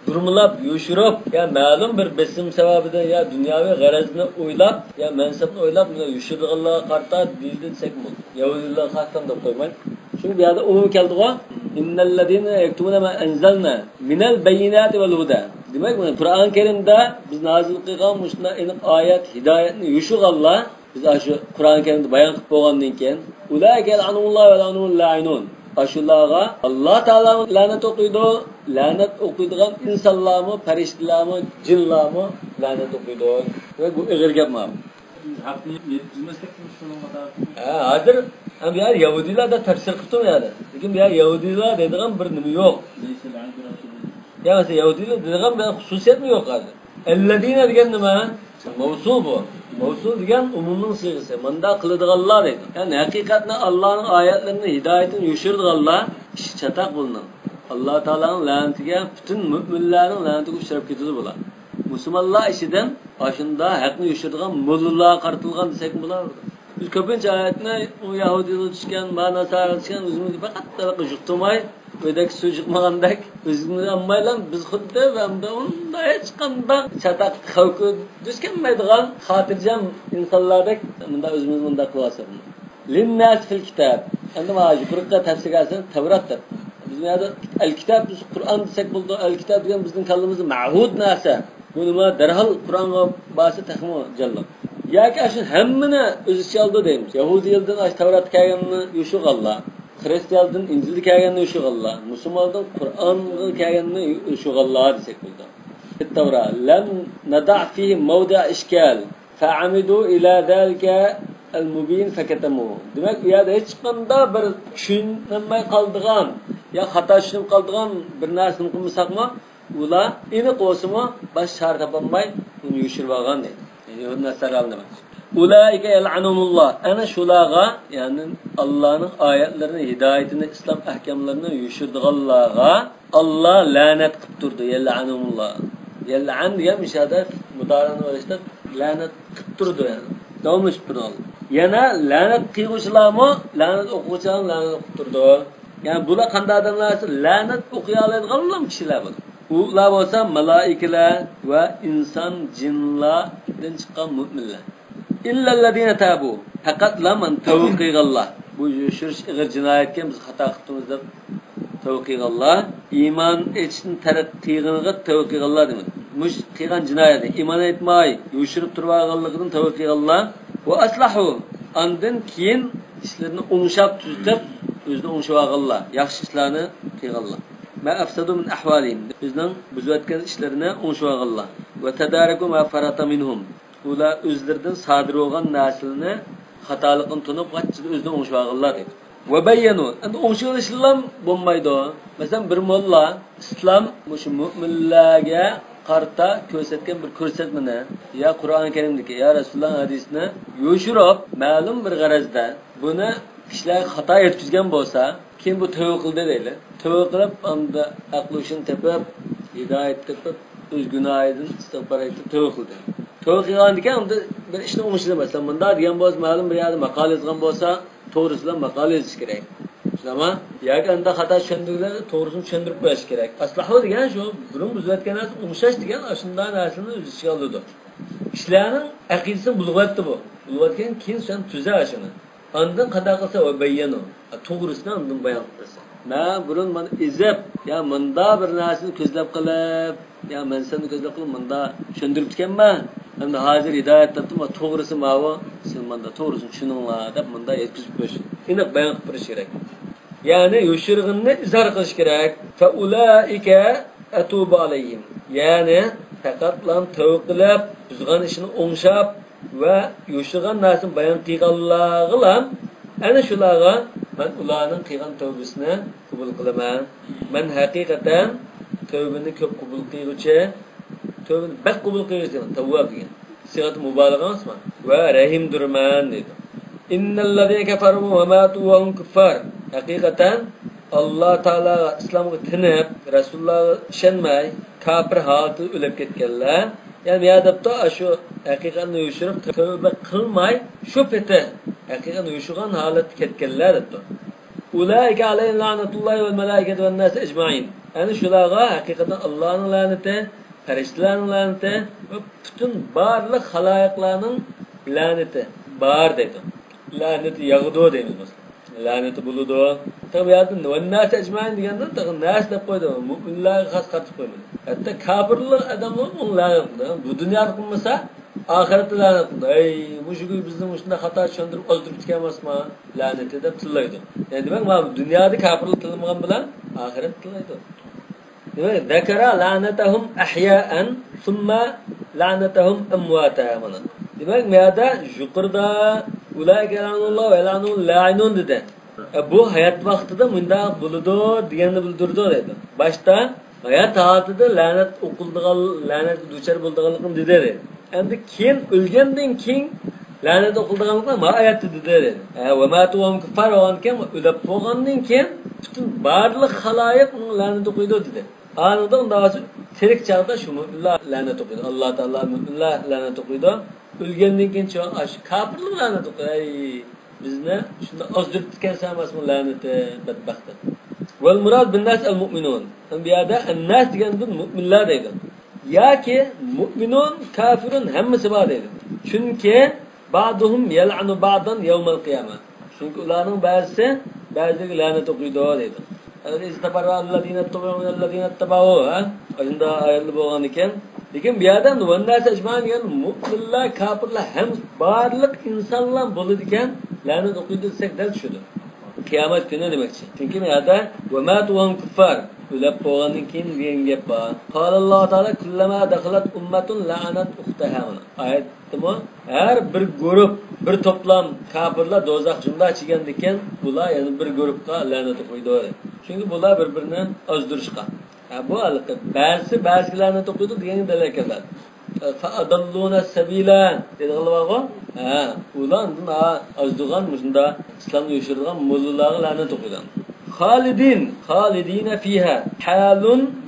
بۇرمىلاپ، يوشۇرۇپ، يا مەلۇم بىر بېسىم سەۋەبىدىن، يا دۇنياۋى غەرەزنى ئويلاپ، يا مەنسەپنى ئويلاپ، مۇنداق يوشۇرىدىغانلارغا قارىتا دېيىلدى دېسەك بولىدۇ. يەھۇدىيلارغا خاستىن دەپ قويماي. چۈنكى بۇ يەردە ئومۇمىي كەلدىغۇ، ئىننەللەزىنە يەكتۇمۇنە ما ئەنزەلنا مىنەل بەييىناتى ۋەل ھۇدە. دېمەك، مانا قۇرئان كەرىمدە بىز نازىل قىلغان مۇشۇنداق ئېنىق ئايەت، ھىدايەتنى يوشۇرغانلار، بىز ئاشۇ قۇرئان كەرىمدە بايان قىلىپ بولغاندىن كېيىن، ئۇلائىكە يەلئەنۇھۇمۇللاھۇ ۋە يەلئەنۇھۇمۇل لائىنۇن. ئاشۇلارغا ئاللا تائالا لەنەت ئوقۇيدۇ، لەنەت ئوقۇيدىغان ئىنسانلارمۇ، پەرىشتىلەرمۇ، جىنلارمۇ لەنەت ئوقۇيدۇ. دېمەك، بۇ ئېغىر گەپ مانا. ھەقنى يەتكۈزمەسلىكتىن شۇنىڭغا تارتىپ. ھە، ھازىر ھەم بۇ يەردە يەھۇدىيلار دەپ تەپسىر قىلىپتۇ بۇ يەردە. لېكىن بۇ يەردە يەھۇدىيلار دەيدىغان بىر نېمە يوق. لەيسە لەنە بىر رەسۇلىن. يا مەسىلەن، يەھۇدىيلار دەيدىغان بىر خۇسۇسىيەتمۇ يوق ھازىر. ئەللەزىنە دېگەن نېمە؟ مەۋسۇل بۇ. مەۋسۇل دېگەن ئومۇمنىڭ سىيغىسى. مۇنداق قىلىدىغانلار دەيدۇ. يەنى ھەقىقەتنى، ئاللانىڭ ئايەتلىرىنى، ھىدايىتىنى يوشۇرىدىغانلار ئىشى چاتاق بۇلارنىڭ. ئاللا تائالانىڭ لەنىتىگە، پۈتۈن مۆمىنلەرنىڭ لەنىتىگە ئۇچراپ كېتىدۇ بۇلار. مۇسۇلمانلار ئىچىدىن ئاشۇنداق ھەقنى يوشۇرىدىغان موللىلارغا قارىتىلغان دېسەكمۇ بولار. بىز كۆپىنچە ئايەتنى ئۇ يەھۇدىيغا چۈشكەن، ما ناسارىغا چۈشكەن، ئۆزىمىزگە پەقەت تەۋەققە يۇقتۇرماي، ئۆيدەك سۇ يۇقمىغاندەك، ئۆزىمىزگە ئالمايلا، بىز خۇددى ۋە ئۇندا ھېچقانداق چاتاق خەۋپكە دۇچ كەلمەيدىغان خاتىرجەم ئىنسانلاردەك مۇنداق ئۆزىمىزنى مۇنداق قىلىۋالساق. لىنناس فىل كىتاب. ئەمدى مانا يۇقىرىقى تەپسىرگە ئەسلىدە تەۋرات دەپ. بىز بۇ يەردە ئەل كىتاب، بىز قۇرئان دېسەك بولىدۇ. ئەل كىتاب دېگەن بىزنىڭ كاللىمىزدا مەھۇد نەرسە. بۇ نېمە؟ دەرھال قۇرئانغا بارسا تېخىمۇ جانلىق. ياكى ئاشۇ ھەممىنى ئۆز ئىچىگە ئالىدۇ دەيمىز. يەھۇدىيلىرىدىن ئاشۇ تەۋراتتا كەلگەننى يوشۇرغانلار، خرىستىيانلىرىدىن ئىنجىلدا كەلگەننى يوشۇرغانلار، مۇسۇلمانلىرىدىن قۇرئانغا كەلگەننى يوشۇرغانلار دېسەك بولىدۇ. التوراة لم ندع فيه موضع إشكال فعمدوا إلى ذلك المبين فكتموه. دېمەك، ئۇ يەردە ھېچقانداق بىر چۈشىنەلمەي قالىدىغان يا خاتا چۈشىنىپ قالىدىغان بىر نەرسىنى قىلمىساقمۇ، ئۇلار ئېنىق بولسىمۇ، باشقا چارە تاپالماي، ئۇنى يوشۇرۇۋالغان دەيدۇ. يەنى يەھۇد نەسارانى دېمەكچى. ئۇلائىكە يەلئەنۇھۇمۇللا. ئەنە شۇلارغا، يەنى ئاللانىڭ ئايەتلىرىنى، ھىدايىتىنى، ئىسلام ئەھكاملىرىنى يوشۇرىدىغانلارغا ئاللا لەنەت قىلىپ تۇرىدۇ. يەلئەنۇھۇمۇللا. يەلئەن دېگەن مۇشۇ يەردە مۇدارىئنى ئويلاشتا لەنەت قىلىپ تۇرىدۇ، يەنى داۋاملىشىپ تۇرىدۇ. يەنە لەنەت قىلغۇچىلارمۇ لەنەت ئوقۇغۇچىلارنى لەنەت ئوقۇپ تۇرىدۇ. يەنى بۇلار قانداق ئادەملەر دېسە، لەنەت ئوقۇيالايدىغانلا كىشىلەر بۇلار. ئۇلار بولسا مالائىكىلەر ۋە ئىنسان، جىنلاردىن چىققان مۆمىنلەر. ئىللەللەزىنە تابۇ، پەقەتلا مانا تەۋبە قىلغانلار. بۇ يوشۇرۇش ئېغىر جىنايەتكەن، بىز خاتا قىپتىمىز دەپ تەۋبە قىلغانلار. ئىمان ئېيتىشتىن تەرك قىلغىنىغا تەۋبە قىلغانلار دېمەك. مۇشۇ قىلغان جىنايەتنى، ئىمان ئېيتماي يوشۇرۇپ تۇرۇۋالغانلىقىدىن تەۋبە قىلغانلار. ۋە ئەسلەھۇ، ئاندىن كېيىن ئىشلىرىنى ئوڭشاپ تۈزىتىپ، ئۆزىنى ئوڭشىۋالغانلار، ياخشى ئىشلارنى قىلغانلار. ما ئەفسەدۇ مىن ئەھۋالىھىم، ئۆزىنىڭ بۇزۇۋەتكەن ئىشلىرىنى ئوڭشىۋالغانلار. ۋە تەدارەكۇ ما فەرەتە مىنھۇم، ئۇلار ئۆزلىرىدىن سادىر بولغان نەرسىلەرنى خاتالىقىنى تونۇپ، قاچچىدا ئۆزىنى ئوڭشىۋالغانلار دەيدۇ. ۋەبەييەنۇ. ئەمدى ئوڭشىۋېلىشلام بولمايدۇ. مەسىلەن، بىر موللا ئىسلام مۇشۇ مۆمىنلەرگە قارىتا كۆرسەتكەن بىر كۆرسەتمىنى، يا قۇرئان كەرىمدىكى، يا رەسۇلۇللانىڭ ھەدىسىنى يوشۇرۇپ، مەلۇم بىر غەرەزدە بۇنى كىشىلەرگە خاتا يەتكۈزگەن بولسا، كېيىن بۇ تەۋبە قىلدى دەيلى. تەۋبە قىلىپ، ئاندا ئەقلى ھوشىنى تېپىپ، ھىدايەت تېپىپ، ئۆز گۇناھىدىن ئىستىغپار ئېيتىپ تەۋبە قىلدى. تەۋبە قىلغاندىكىن ئاندا بىر ئىشنى ئوڭشىدى. مەسىلەن، مۇنداق دېگەن بولسا، مەلۇم بىر يەردە ماقالە يازغان بولسا، توغرىسى بىلەن ماقالە يېزىش كېرەك. شۇنداقمۇ؟ ياكى ئاندا خاتا چۈشەندۈرگەنلەرنى توغرىسىنى چۈشەندۈرۈپ بېرىش كېرەك. ئەسلىھۇ دېگەن شۇ، بۇرۇن بۇزۇۋەتكەن نەرسىنى ئوڭشاش دېگەن ئاشۇنداق نەرسىنى ئۆز ئىچىگە ئالىدۇ. كىشىلەرنىڭ ئەقىدىسىنى بۇلغىۋەتتى بۇ. بۇلغىۋەتكەن كېيىن سەن تۈزە ئاشۇنى. ئاندىن قانداق قىلسا، ۋەبەييەنۇ. توغرىسىنى ئاندىن بايان قىلىسەن. مەن بۇرۇن مانا ئېزىپ، يا مۇندا بىر نەرسىنى كۆزلەپ قىلىپ، يا مەن سەننى كۆزلەپ قىلىپ مۇندا چۈشەندۈرۈپتىكەنمەن. ئەمدى ھازىر ھىدايەت تاپتىم، ۋە توغرىسى ماۋۇ. سەن ماندا توغرىسىنى چۈشىنىڭلار دەپ مۇندا يەتكۈزۈپ بېرىش. ئېنىق بايان قىلىپ بېرىش كېرەك. يەنى يوشۇرغىنىنى ئىزھار قىلىش كېرەك. فە ئۇلائىكە ئەتۇبۇ ئەلەيھىم. يەنى پەقەتلا تەۋبە قىلىپ، بۇزغان ئىشىنى ئوڭشاپ، ۋە يوشۇرغان نەرسىنى بايان قىلغانلارغىلا، ئەنە شۇلارغا مەن ئۇلارنىڭ قىلغان تەۋبىسىنى قوبۇل قىلىمەن. مەن ھەقىقەتەن تەۋبىنى كۆپ قوبۇل قىلغۇچى، تەۋبىنى بەك قوبۇل قىلغۇچى، تەۋۋاب دېگەن سىيغەتۇ مۇبالىغە ئەمەسمۇ؟ ۋە رەھىمدۇرمەن دەيدۇ. ئىننەللەزىنە كەفەرۇ ۋە ماتۇ ۋە ھۇم كۇففار. ھەقىقەتەن ئاللا تائالا ئىسلامغا تىنىپ، رەسۇللارغا ئىشەنمەي، كاپىر ھالىتىدە ئۆلۈپ كەتكەنلەر. يەنى يا دەپتۇ، ئاشۇ ھەقىقەتنى يوشۇرۇپ، تەۋبە قىلماي، شۇ پېتى ھەقىقەتنى يوشۇرغان ھالەتتە كەتكەنلەر دەپتۇ. ئۇلائىكە ئەلەيھىم لەنەتۇللاھى ۋەل مەلائىكەتى ۋەن ناس ئەجمەئىن. ئەنە شۇلارغا ھەقىقەتەن ئاللانىڭ لەنىتى، پەرىشتىلەرنىڭ لەنىتى ۋە پۈتۈن بارلىق خالايىقلارنىڭ لەنىتى بار دەيدۇ. لەنىتى ياغىدۇ دەيمىز مەسىلەن. لەنىتى بولىدۇ. تېخى بۇ يەردە ۋەنناسى ئەجمەئىن دېگەندە تېخى ناس دەپ قويدى. مۆمىنلەرگە خاس قارىتىپ قويمىدى. ھەتتا كاپىرلار ئادەملەر ئۇنى لەنەت قىلدى. بۇ دۇنيادا قىلمىسا، ئاخىرەتتە لەنەت قىلدى. ئەي، مۇشۇ كۈن بىزنى مۇشۇنداق خاتا چۈشەندۈرۈپ ئازدۇرۇپتىكەن ئەمەسما؟ لەنىتى دەپ تىللايدۇ. يەنى دېمەك، مانا دۇنيادا كاپىرلار تىللىمىغان بىلەن ئاخىرەتتە تىللايدۇ. دېمەك، ذكر لعنتهم أحياء ثم لعنتهم أمواتا مانا. دېمەك، مۇ يەردە يۇقىرىدا ئۇلائىكە يەلئەنۇھۇمۇللاھۇ ۋە يەلئەنۇھۇمۇل لائىنۇن دېدى. ئە، بۇ ھايات ۋاقتىدا مۇنداق بولىدۇ دېگەننى بىلدۈرىدۇ دەيدۇ. باشتا ھايات ھالىتىدە لەنەت ئوقۇلىدىغان، لەنەتكە دۇچار بولىدىغانلىقىنى دېدى. ئەمدى كېيىن، ئۆلگەندىن كېيىن لەنەت ئوقۇلىدىغانلىقىنى ما ئايەتتە دېدى. ھە، ۋە ماتۇ ۋە ھۇم كۇففار بولغاندىكىن، ئۆلۈپ بولغاندىن كېيىن پۈتۈن بارلىق خالايىق ئۇنىڭ لەنەت ئوقۇيدۇ دېدى. ئانىڭدا ئۇنداق بولسا، تىرىك چاغدا شۇ مۆمىنلەر لەنەت ئوقۇيدۇ. ئاللا تائالا مۆمىنلەر لەنەت ئوقۇيدۇ. ئۆلگەندىن كېيىن شۇ، ئاشۇ كاپىرلار لەنەت ئوقۇيدۇ. ئەي، بىزنى شۇنداق ئازدۇرۇپتىكەنسەن ئەمەسمۇ لەنىتى، بەتبەخت دەپ. ۋەل مۇراد بىن ناس ئەل مۇئمىنۇن. بۇ يەردە ئەن ناس دېگەندىن مۆمىنلەر دەيدۇ. ياكى مۇئمىنۇن، كاپىرۇن ھەممىسى بار دەيدۇ. چۈنكى بعضهم يلعن بعضا يوم القيامة. چۈنكى ئۇلارنىڭ بەزىسى بەزىلىرىگە لەنەت ئوقۇيدۇ دەيدۇ. الذين تبرأ الذين اتبعوا من الذين اتبعوا، ھە؟ ئاشۇنداق ئايەتلەر بولغان ئىكەن. لېكىن بۇ يەردە ۋەنناسى ئەجمەئىن دېگەن مۆمىنلەر، كاپىرلار ھەم بارلىق ئىنسانلار بولىدىكەن، لەنەت ئوقۇيدۇ دېسەك دەل چۈشىدۇ. قىيامەت كۈنى دېمەكچى. چۈنكى بۇ يەردە ۋە ماتۇ ۋە ھۇم كۇففار، ئۆلۈپ بولغاندىن كېيىن دېگەن گەپ بار. قال الله تعالى كلما دخلت أمة لعنت أختها. مانا ئايەتتىمۇ ھەر بىر گۇرۇپ، بىر توپلام كاپىرلار دوزاخ جۇمدا چىگەندىكىن، بۇلار يەنە بىر گۇرۇپقا لەنەت ئوقۇيدۇ. چۈنكى بۇلار بىر-بىرىنى ئازدۇرۇشقا. ھە، بۇ ھېلىقى بەزىسى بەزىگە لەنەت ئوقۇيدۇ دېگەنگە دەلىل كەلتۈردى. فأضلونا السبيلا دېگەنلەر بارغۇ. ھە، ئۇلار ئاندىن ھا ئازدۇرغان، مۇشۇنداق ئىسلامنى يوشۇرىدىغان موللىلارغا لەنەت ئوقۇيدۇ. خالدين، خالدين فيها، حال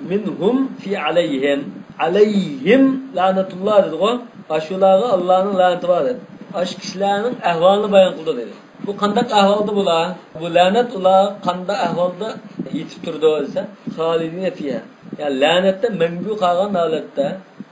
منهم في عليهم. عليهم لعنة الله دېدىغۇ. ئاشۇلارغا ئاللانىڭ لەنىتى بار دېدى. ئاشۇ كىشىلەرنىڭ ئەھۋالىنى بايان قىلدى دېدى. بۇ قانداق ئەھۋالدا بۇلار؟ بۇ لەنەت ئۇلارغا قانداق ئەھۋالدا يېتىپ تۇرىدۇ دېسە، خالدين فيها. يەنى لەنەتتە مەڭگۈ قالغان ھالەتتە،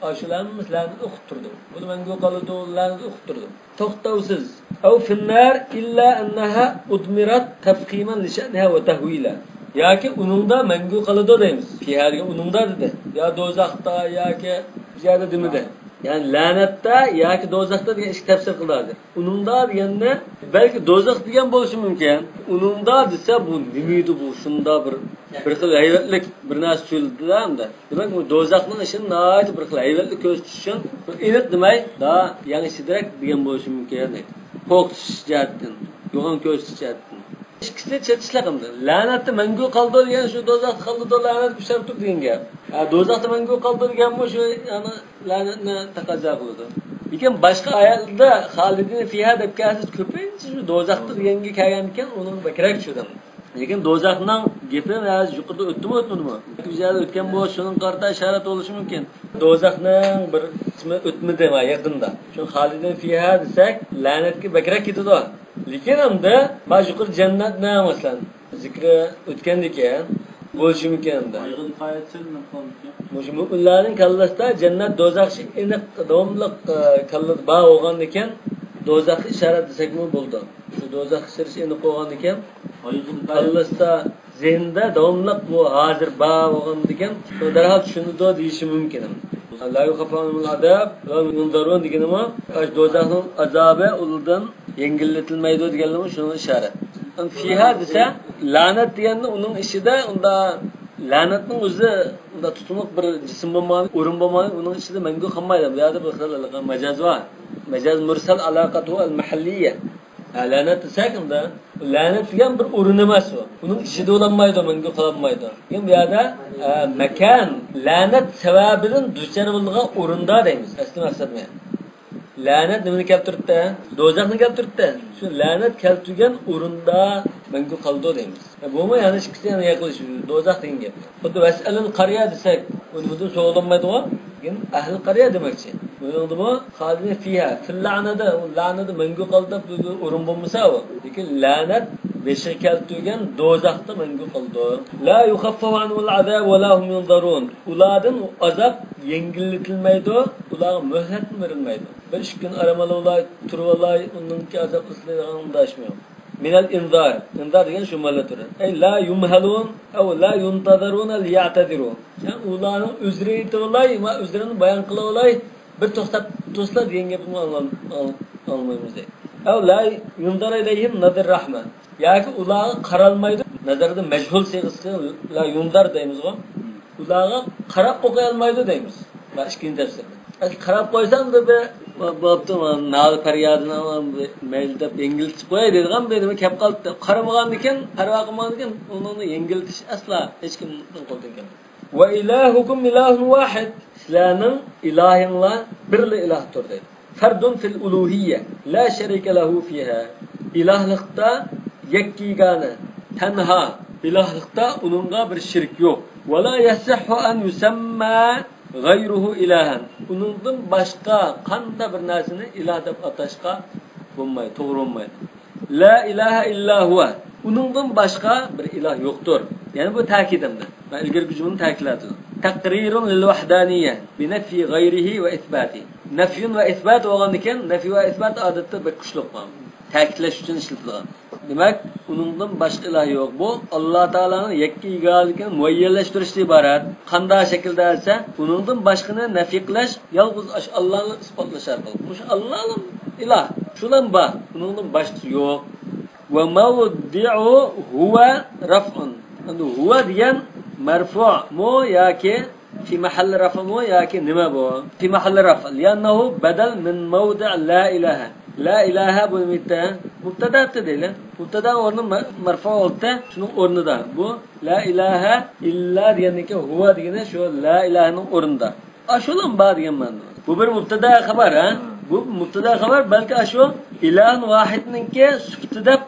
ئاشۇلار ھەممىسى لەنەت ئوقۇپ تۇرىدۇ. بۇ مەڭگۈ قالىدۇ، لەنەت ئوقۇپ تۇرىدۇ. توختاۋسىز. أو في النار إلا أنها أضمرت تفخيما لشأنها وتهويلا. ياكى ئۇنىڭدا مەڭگۈ قالىدۇ دەيمىز. فيها دېگەن ئۇنىڭدا دېدى. يا دوزاختا، ياكى بىر يەردە دېمىدى. يەنى لەنەتتە ياكى دوزاختا دېگەن ئىككى تەپسىر قىلدى ھازىر. ئۇنىڭدا دېگەندە، بەلكى دوزاخ دېگەن بولۇشى مۇمكىن. ئۇنىڭدا دېسە، بۇ نېمە ئىدى بۇ؟ شۇنداق بىر، بىر خىل ھەيۋەتلىك بىر نەرسە سۆيۈلدىدە ئەمدى. دېمەك، ئۇ دوزاخنىڭ ئىشىنى ناھايىتى بىر خىل ھەيۋەتلىك كۆرسىتىش ئۈچۈن بىر ئېنىق دېمەي، دا يېڭىشىدىرەك دېگەن بولۇشى مۇمكىن دەيدۇ. قورقۇتۇش جەھەتتىن، يوغان كۆرسىتىش جەھەتتىن. ئىككىسى چېتىشلىق ئەمدى. لەنەتتە مەڭگۈ قالىدۇ دېگەن شۇ دوزاختا قالىدۇ، لەنەت كۈچەپ تۇر دېگەن گەپ. ھە، دوزاختا مەڭگۈ قالىدۇ دېگەنمۇ شۇ، يەنى لەنەتنى تەقەززا قىلىدۇ. لېكىن باشقا ئايەتلەردە خالىدىنە فىيھا دەپ كەلسە، كۆپىنچە شۇ دوزاختا دېگەنگە كەلگەنىكەن، ئۇنىڭ بەكرەك چۈشىدۇ. لېكىن دوزاخنىڭ گېپى ھازىر يۇقىرىدا ئۆتتىمۇ، ئۆتمىدىمۇ؟ بۇ يەردە ئۆتكەن بولسا، شۇنىڭغا قارىتا ئىشارەت بولۇشى مۇمكىن. دوزاخنىڭ بىر قىسمى ئۆتمىدى ما يېقىندا. شۇ خالىدىنە فىيھا دېسەك، لەنەتكە بەكرەك كېتىدۇ. لېكىن ئەمدى ما يۇقىرى جەننەتنىڭ، مەسىلەن، زىكرى ئۆتكەندىكىن بولۇشى مۇمكىن ئەمدى. ئايغىل قايەتسىن نەقلانكى. مۇشۇ مۆمىنلەرنىڭ كاللىسىدا جەننەت، دوزاخ ئېنىق، داۋاملىق، ئە، كاللىدا بار بولغاندىكىن، دوزاخقا ئىشارەت دېسەكمۇ بولىدۇ. شۇ دوزاخقا ئىشارەت ئېنىق بولغاندىكىن، ئايغىل قايەت. كاللىسىدا، زېھنىدە داۋاملىق بۇ ھازىر بار بولغاندىكىن، شۇ دەرھال چۈشىنىدۇ دېيىشى مۇمكىن. لا يخفف عنهم العذاب ولا هم ينظرون دېگىنىمۇ، ئاشۇ دوزاخنىڭ ئازابى ئۇلاردىن يەڭگىللىتىلمەيدۇ دېگەنلىكى شۇنىڭغا ئىشارەت. فىيھا دېسە، لەنەت دېگەندە ئۇنىڭ ئىچىدە ئۇندا لەنەتنىڭ ئۆزى ئۇندا تۇتۇنۇق بىر جىسىم بولمىغان، ئورۇن بولمىغان، ئۇنىڭ ئىچىدە مەڭگۈ قالمايدۇ. بۇ يەردە بىر خىل مەجاز بار. مەجاز مۇرسەل ئالاقەتۇ ئەل مەھەللىيە. ھە، لەنەت دېسەك ئۇندا، لەنەت دېگەن بىر ئورۇن ئەمەس ئۇ. ئۇنىڭ ئىچىدە بولالمايدۇ، مەڭگۈ قالالمايدۇ. لېكىن بۇ يەردە، ئە، مەكان، لەنەت سەۋەبىدىن دۇچار بولىدىغان ئورۇندا دەيمىز. ئەسلى مەقسەت مۇ؟ لەنەت نېمىنى كەلتۈرۈپتۇ؟ دوزاخنى كەلتۈرۈپتۇ. شۇ لەنەت كەلتۈرگەن ئورۇندا مەڭگۈ قالىدۇ دەيمىز. ئە، بۇمۇ يەنە ئىككىسى يەنە ياقلىشىش، دوزاخ دېگەن گەپ. خۇددى ۋەسئەلىل قارىيە دېسەك، ئۇنى بۇدىن سوئاللانمايدىغۇ. لېكىن ئەھلى قارىيە دېمەكچى. بۇنىڭدىمۇ خالىدىنە فىيھا، فىل لەنەدە، ئۇ لەنەدە مەڭگۈ قالدى دەپ بىر ئورۇن بولمىسا ئۇ. لېكىن لەنەت بېشىغا كەلتۈرگەن دوزاختا مەڭگۈ قالىدۇ. لا يخفف عنهم العذاب ولا هم ينظرون. ئۇلاردىن ئۇ ئازاب يەڭگىللىتىلمەيدۇ، ئۇلارغا مۆھلەتمۇ بېرىلمەيدۇ. بىر ئىككى كۈن ئارام ئالالاي، تۇرۇۋالاي، ئۇنىڭكى ئازاب قىلسىلى دېگەن ئۇنداق ئىشمۇ يوق. مىنەل ئىنزار. ئىنزار دېگەن شۇ ماللاتۇر. ئەي لا يۇمھەلۇن ئەۋ لا يۇنتەزەرۇنە لىيەتەزىرۇ. يەنى ئۇلارنىڭ ئۆزرە ئېيتىۋالاي ۋە ئۆزرىنى بايان قىلىۋالاي، بىر توختاپ تۇرسىلا دېگەن گەپنى ئاڭلام-، ئاڭ-، ئاڭلىمايمىز دەيدۇ. ئەۋ لا يۇنزار ئىلەيھىم نەزەر رەھمە. ياكى ئۇلارغا قارالمايدۇ، نەزەردە مەجھۇل سىيغىسى لا يۇنزار دەيمىزغۇ. ئۇلارغا قاراپ قويالمايدۇ دەيمىز. ۋە ئىككىنچى تەپسىرى. قاراپ قويسام بىر، بىر، بوپتۇ، نالە پەريادىنى مەيلى دەپ يەڭگىلتىپ قوياي دەيدىغان بىر نېمە كەپ قالدى. قارىمىغاندىكىن، پەرۋا قىلمىغاندىكىن، ئۇنىڭنى يەڭگىلتىش ئەسلا ھېچكىمنىڭ قولىدىن كەلمەيدۇ. ۋە ئىلاھۇكۇم ئىلاھۇن ۋاھىد. سىلەرنىڭ ئىلاھىڭلار بىرلا ئىلاھتۇر دەيدۇ. فەردۇن فىل ئۇلۇھىييە، لا شەرىكە لەھۇ فىھا. ئىلاھلىقتا يەككە يېگانە، تەنھا. ئىلاھلىقتا ئۇنىڭغا بىر شېرىك يوق. ۋە لا يەسىھھۇ ئەن يۇسەممە غەيرۇھۇ ئىلاھەن. ئۇنىڭدىن باشقا قانداق بىر نەرسىنى ئىلاھ دەپ ئاتاشقا بولمايدۇ، توغرا بولمايدۇ. لا ئىلاھە ئىللا ھۇۋە. ئۇنىڭدىن باشقا بىر ئىلاھ يوقتۇر. يەنى بۇ تەكىد ئەمدى. مەن ئىلگىرىكى جۈملىنى تەكىتلەۋاتىدۇ. تەقرىرۇن لىل ۋەھدانىيە بىنەفي غەيرىھى ۋە ئىسباتى. نەفيۇن ۋە ئىسبات بولغاندىكىن، نەفي ۋە ئىسبات ئادەتتە بەك كۈچلۈك بولغان. تەكىتلەش ئۈچۈن ئىشلىتىلغان. دېمەك، ئۇنىڭدىن باشقا ئىلاھ يوق. بۇ ئاللا تائالانىڭ يەككە ئىگىلىكىنى مۇئەييەنلەشتۈرۈشتىن ئىبارەت. قانداق شەكىلدە دېسە، ئۇنىڭدىن باشقىنى نەفي قىلىش، يالغۇز ئاشۇ ئاللانى ئىسپاتلاش ئارقىلىق. مۇشۇ ئاللا ئىلاھ، شۇلام بار، ئۇنىڭدىن باشقىسى يوق. ۋە مەۋدىئۇ ھۇۋە رەفئۇن. ئەمدى ھۇۋە دېگەن مەرفۇمۇ ياكى في محل رفعمۇ ياكى نېمە بۇ؟ في محل رفع، لأنه بدل من موضع لا إله. لا إله بۇ نېمە؟ مۇبتەدا دەيلى. مۇبتەدا ئورنى مە-، مەرفۇ بولدى، شۇنىڭ ئورنىدا بۇ لا ئىلاھە ئىللا دېگەندىكى ھۇۋە دېگىنى شۇ لا ئىلاھەنىڭ ئورنىدا. ئاشۇلام بار دېگەن مەنىدە. بۇ بىر مۇبتەدا خەۋەر، ھە؟ بۇ مۇبتەدا خەۋەر، بەلكى ئاشۇ ئىلاھۇن ۋاھىدنىڭكى سۈپىتى دەپ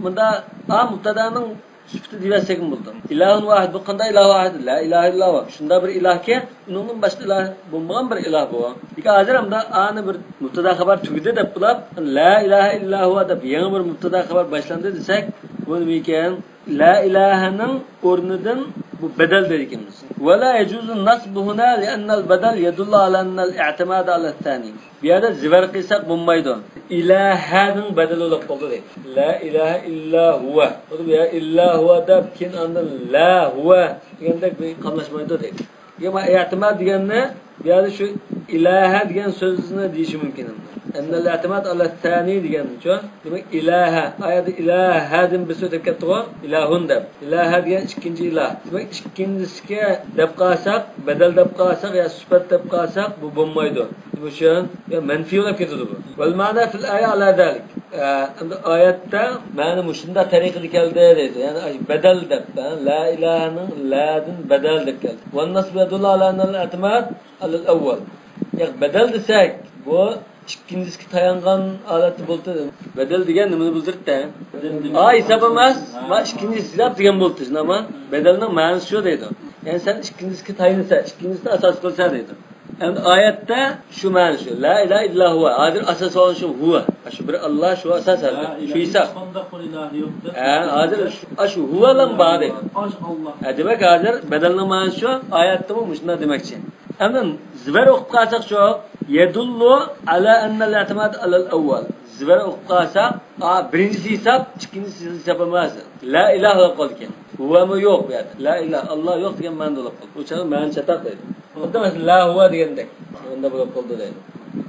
مۇندا، ئا، مۇبتەدانىڭ سۈپىتى دېيىۋەتسەكمۇ بولىدۇ. ئىلاھۇن ۋاھىد، بۇ قانداق ئىلاھ ۋاھىد؟ لا ئىلاھە ئىللا ھۇ. شۇنداق بىر ئىلاھكى، ئۇنىڭدىن باشقا ئىلاھ بولمىغان بىر ئىلاھ بۇ. لېكىن ھازىر ئەمدى ئانى بىر مۇبتەدا خەۋەر تۈگىدى دەپ بولۇپ، لا ئىلاھە ئىللا ھۇ دەپ يېڭى بىر مۇبتەدا خەۋەر باشلاندى دېسەك، بۇ نېمە ئىكەن؟ لا ئىلاھەنىڭ ئورنىدىن بۇ بەدەل دەيدىكەنمىز. ولا يجوز النصب هنا لأن البدل يدل على أن الاعتماد على الثاني. بۇ يەردە زىبەر قىلساق بولمايدۇ. ئىلاھەنىڭ بەدىلى بولۇپ قالدى دەيدۇ. لا ئىلاھە ئىللا ھۇۋە. بۇ يەردە ئىللا ھۇۋە دەپ، كېيىن ئاندىن لا ھۇۋە دېگەندەك بىر قاملاشمايدۇ دەيدۇ. ئەمما ئېتىماد دېگەننى بۇ يەردە شۇ ئىلاھە دېگەن سۆزنى دېيىشى مۇمكىن. ئەننەل ئەتىماد ئەلە سەنى دېگەنچۇ؟ دېمەك، ئىلاھە. ئايەتتە ئىلاھەدىن بىرسى ئۆتۈپ كەتتىغۇ؟ ئىلاھۇن دەپ. ئىلاھە دېگەن ئىككىنچى ئىلاھ. دېمەك، ئىككىنچىسىگە دەپ قالساق، بەدەل دەپ قالساق يا سۈپەت دەپ قالساق، بۇ بولمايدۇ. نېمە ئۈچۈن؟ يا مەنفىي بولۇپ كېتىدۇ بۇ. ۋەل مەنا فىل ئايە ئەلا زالىك. ئە، ئەمدى ئايەتتە مەنە مۇشۇنداق تەرىقىدە كەلدى دەيدۇ. يەنى بەدەل دەپ، ھە، لا ئىلاھەنىڭ لادىن بەدەل دەپ كەلدى. ۋەن نەسبۇ يەدۇللۇ ئەلا ئەننەل ئەتىماد ئەلەل ئەۋۋەل. ياق، بەدەل دېسەك، بۇ ئىككىنچىسىگە تايانغان ھالەتتە بولدى. بەدەل دېگەن نېمىنى بىلدۈرتتى؟ ئا ھېساب ئەمەس، ما ئىككىنچىسى ھېساب دېگەن بولدى. شۇنداقمۇ؟ بەدەلنىڭ مەنىسى شۇ دەيدۇ. يەنى سەن ئىككىنچىسىگە تايىنسا، ئىككىنچىسىنى ئاساس قىلسا دەيدۇ. ئەمدى ئايەتتە شۇ مەنە شۇ. لا ئىلاھە ئىللا ھۇۋا. ھازىر ئاساس بولغان شۇ ھۇۋا. شۇ بىر ئاللا، شۇ ئاساس ھازىر. شۇ ھېساب. ھە، ھازىر شۇ، شۇ ھۇۋا بىلەن بار دەيدۇ. ھە، دېمەك، ھازىر بەدەلنىڭ مەنىسى شۇ. ئايەتتىمۇ مۇشۇنداق دېمەكچى. ئەمدى زىبەر ئوقۇپ قالساق شۇ، يەدۇللۇ ئەلا ئەننەل ئەتىماد ئەلەل ئەۋۋەل. زىبەر ئوقۇپ قالساق، ئا، بىرىنچىسى ھېساب، ئىككىنچىسى ھېساب ئەمەس. لا ئىلاھە بولۇپ قالىدىكەن. ھۇۋامۇ يوق بۇ يەردە. لا ئىلاھە، ئاللا يوق دېگەن مەنىدە بولۇپ قالدى. ئۇ چاغدا مەنە چاتاق دەيدۇ. خۇددى مەسىلەن، لا ھۇۋا دېگەندەك. ئۇنداق بولۇپ قالدى دەيدۇ.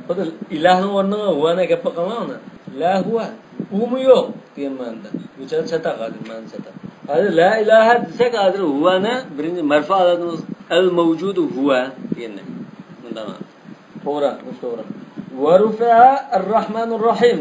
خۇددى ئىلاھنىڭ ئورنىغا ھۇۋانى ئەكەپ باققانلار ئۇنى. لا ھۇۋا. ئۇمۇ يوق دېگەن مەنىدە. بۇ چاغدا چاتاق ھازىر، مەنە چاتاق. ھازىر لا ئىلاھە دېسەك، ھازىر ھۇۋانى بىرىنچى مەرفۇ ھالەتىمىز ئەل مەۋجۇدۇ ھۇۋا دېگەندەك. مۇنداق. توغرا، مۇشۇ توغرا. ۋەرۇفىئە ئەررەھمانۇر رەھىم.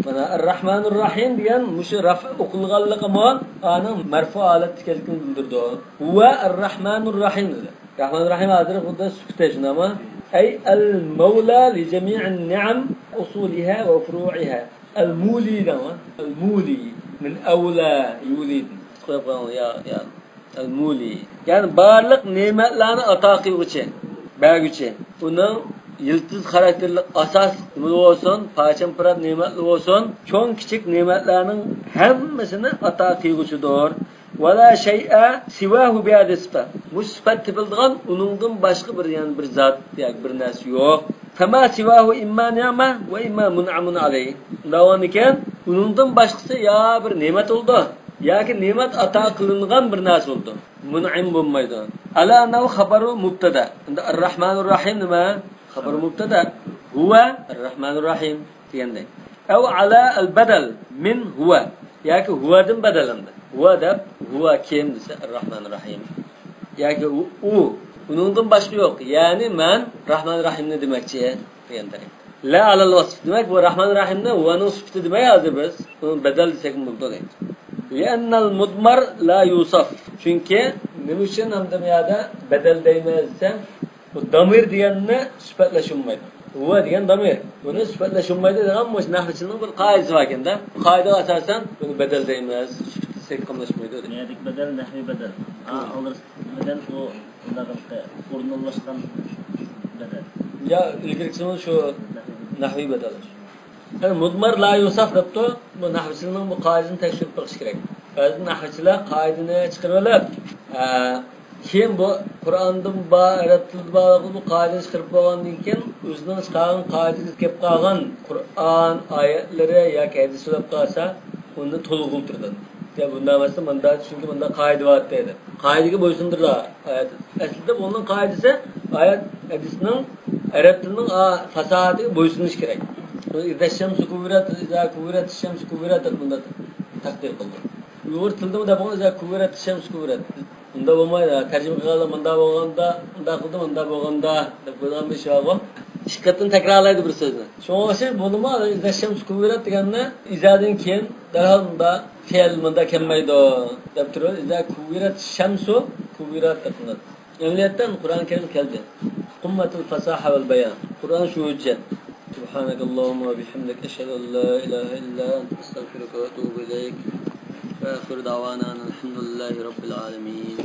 مانا، ئەررەھمانۇر رەھىم دېگەن مۇشۇ رەف ئوقۇلغانلىقىمۇ ئانىڭ مەرفۇ ھالەتتە ئىكەنلىكىنى بىلدۈرىدۇ. ھۇۋە ئەررەھمانۇر رەھىم دېدى. رەھمانۇر رەھىم ھازىر خۇددى سۈپىتى شۇنداقمۇ؟ ئەي ئەل مەۋلا لىجەمىئىن نىئەم ئۇسۇلىھا ۋە فۇرۇئىھا. ئەل مۇلى دەڭ. ئەل مۇلى. مىن ئەۋلا يۇلىدىن. قويۇپ قويۇڭ، يا، يا. ئەل مۇلى. يەنى بارلىق نېمەتلەرنى ئاتا قىلغۇچى، بەرگۈچى. ئۇنىڭ يىلتىز خاراكتېرلىك ئاساسلىق نېمىلەر بولسۇن، پارچە-پۇرات نېمەتلەر بولسۇن، چوڭ-كىچىك نېمەتلەرنىڭ ھەممىسىنى ئاتا قىلغۇچىدۇر. ۋەلا شەيئە سىۋاھۇ بىھازىھى سىپە. مۇشۇ سۈپەت تېپىلىدىغان ئۇنىڭدىن باشقا بىر، يەنى بىر زات ياكى بىر نەرسە يوق. فما سىۋاھۇ ئىمما نىئمە ۋە ئىمما مۇنئەمۇن ئەلەيھ. ئۇنداق بولغاندىكىن، ئۇنىڭدىن باشقىسى يا بىر نېمەت بولىدۇ، ياكى نېمەت ئاتا قىلىنغان بىر نەرسە بولىدۇ. مۇنئىم بولمايدۇ. ئەلا ئەننەھۇ خەبەرۇ مۇبتەدا. ئەمدى ئەررەھمانۇر رەھىم نېمە؟ خەبەر مۇبتەدا. ھۇۋە ئەررەھمانۇر رەھىم دېگەندەك. ئەۋ ئەلا ئەل بەدەل مىن ھۇۋە. ياكى ھۇۋەدىن بەدەللەندى. ھۇۋە دەپ، ھۇۋە كىم دېسە، ئەررەھمانۇر رەھىم. ياكى ئۇ، ئۇ، ئۇنىڭدىن باشقا يوق. يەنى مەن رەھمانۇر رەھىمنى دېمەكچى دېگەن تەرەپ. لا ئەلەل ۋەسف. دېمەك، بۇ رەھمانۇر رەھىمنى ھۇۋەنىڭ سۈپىتى دېمەي ھازىر بىز. بۇنى بەدەل دېسەكمۇ بولىدۇ دەيدۇ. لىئەننەل مۇدمەر لا يۇسەف. چۈنكى نېمە ئۈچۈن ئەمدى بۇ يەردە بەدەل دەيمىز دېسە، بۇ دامىر دېگەننى سۈپەتلەش بولمايدۇ. ھۇۋە دېگەن دامىر. بۇنى سۈپەتلەش بولمايدۇ دېگەن مۇشۇ نەھۋچىنىڭ بىر قائىدىسى باركەن-دە. بۇ قائىدىگە ئاساسەن بۇنى بەدەل دەيمىز. سۈپەت دېسەك قاملاشمايدۇ دەيدۇ. بۇ يەردىكى بەدەل نەھۋىي بەدەل. ئا، ھىم. ئالدىرىسى بەدەل ئۇ ئورۇنلاشقان بەدەل. يا ئىلگىرىكىسىمۇ شۇ نەھۋىي بەدەل. يەنى مۇدمەر لا يۇسەف دەپتۇ. بۇ نەھۋچىلەرنىڭ بۇ قائىدىسىنى تەكشۈرۈپ بېقىش كېرەك. بەزى نەھۋچىلەر قائىدىنى چىقىرىۋېلىپ، ئە، كېيىن بۇ قۇرئاندىن بار، ئەرەب تىلىدا بار بۇ قائىدىنى چىقىرىپ بولغاندىن كېيىن، ئۆزىنىڭ چىقارغان قائىدىسىگە كېلىپ قالغان قۇرئان ئايەتلىرى ياكى ھەدىس بولۇپ قالسا، ئۇنى تولۇقلىتىدۇ. يا بۇنداق ئەمەستە، مۇنداق، چۈنكى مۇنداق قائىدە بار دەيدۇ. قائىدىگە بويسۇندۇرىدۇ ئايەت. ئەسلىدە بۇنىڭ قائىدىسى ئايەت ھەدىسنىڭ ئەرەب تىلىنىڭ، ئا، فاساھەتىگە بويسۇنۇش كېرەك. ئىزا شەمسۇ كۇۋۋىرەت، ئىزا كۇۋۋىرەت شەمسۇ كۇۋۋىرەت دەپ بۇنداق تەقدىر قىلدى. ئۇيغۇر تىلىدىمۇ دەپ بولغان، ئىزا كۇۋۋىرەت شەمسۇ كۇۋۋىرەت. ئۇنداق بولمايدۇ. تەرجىمە قىلغانلار مۇنداق بولغاندا، ئۇنداق قىلدى، مۇنداق بولغاندا دەپ قويىدىغان بىر ئىش بارغۇ. ئىككى قېتىم تەكرارلايدۇ بىر سۆزنى. شۇڭا ئوخشاش بولدىمۇ، ئىزا شەمسۇ كۇۋۋىرەت دېگەننى ئىزادىن كېيىن دەرھال مۇنداق، فېئىل مۇنداق كەلمەيدۇ دەپ تۇرۇپ، ئىزا كۇۋۋىرەت شەمسۇ كۇۋۋىرەت دەپ قويىدۇ. ئەمەلىيەتتە قۇرئان كەرىم كەلدى. قۇممەتۇل فاساھە ۋەل بايان. قۇرئان شۇ ھۆججەت. سۇبھانەكاللاھۇممە ۋە بىھەمدىك، ئەشھەدۇ ئەن لا ئىلاھە ئىللا ئەنتە، ئەستەغفىرۇكە ۋە ئەتۇبۇ ئىلەيك. ۋە ئاخىرۇ دەئۋانا ئەنىل ھەمدۇلىللاھى رەببىل ئالەمىن.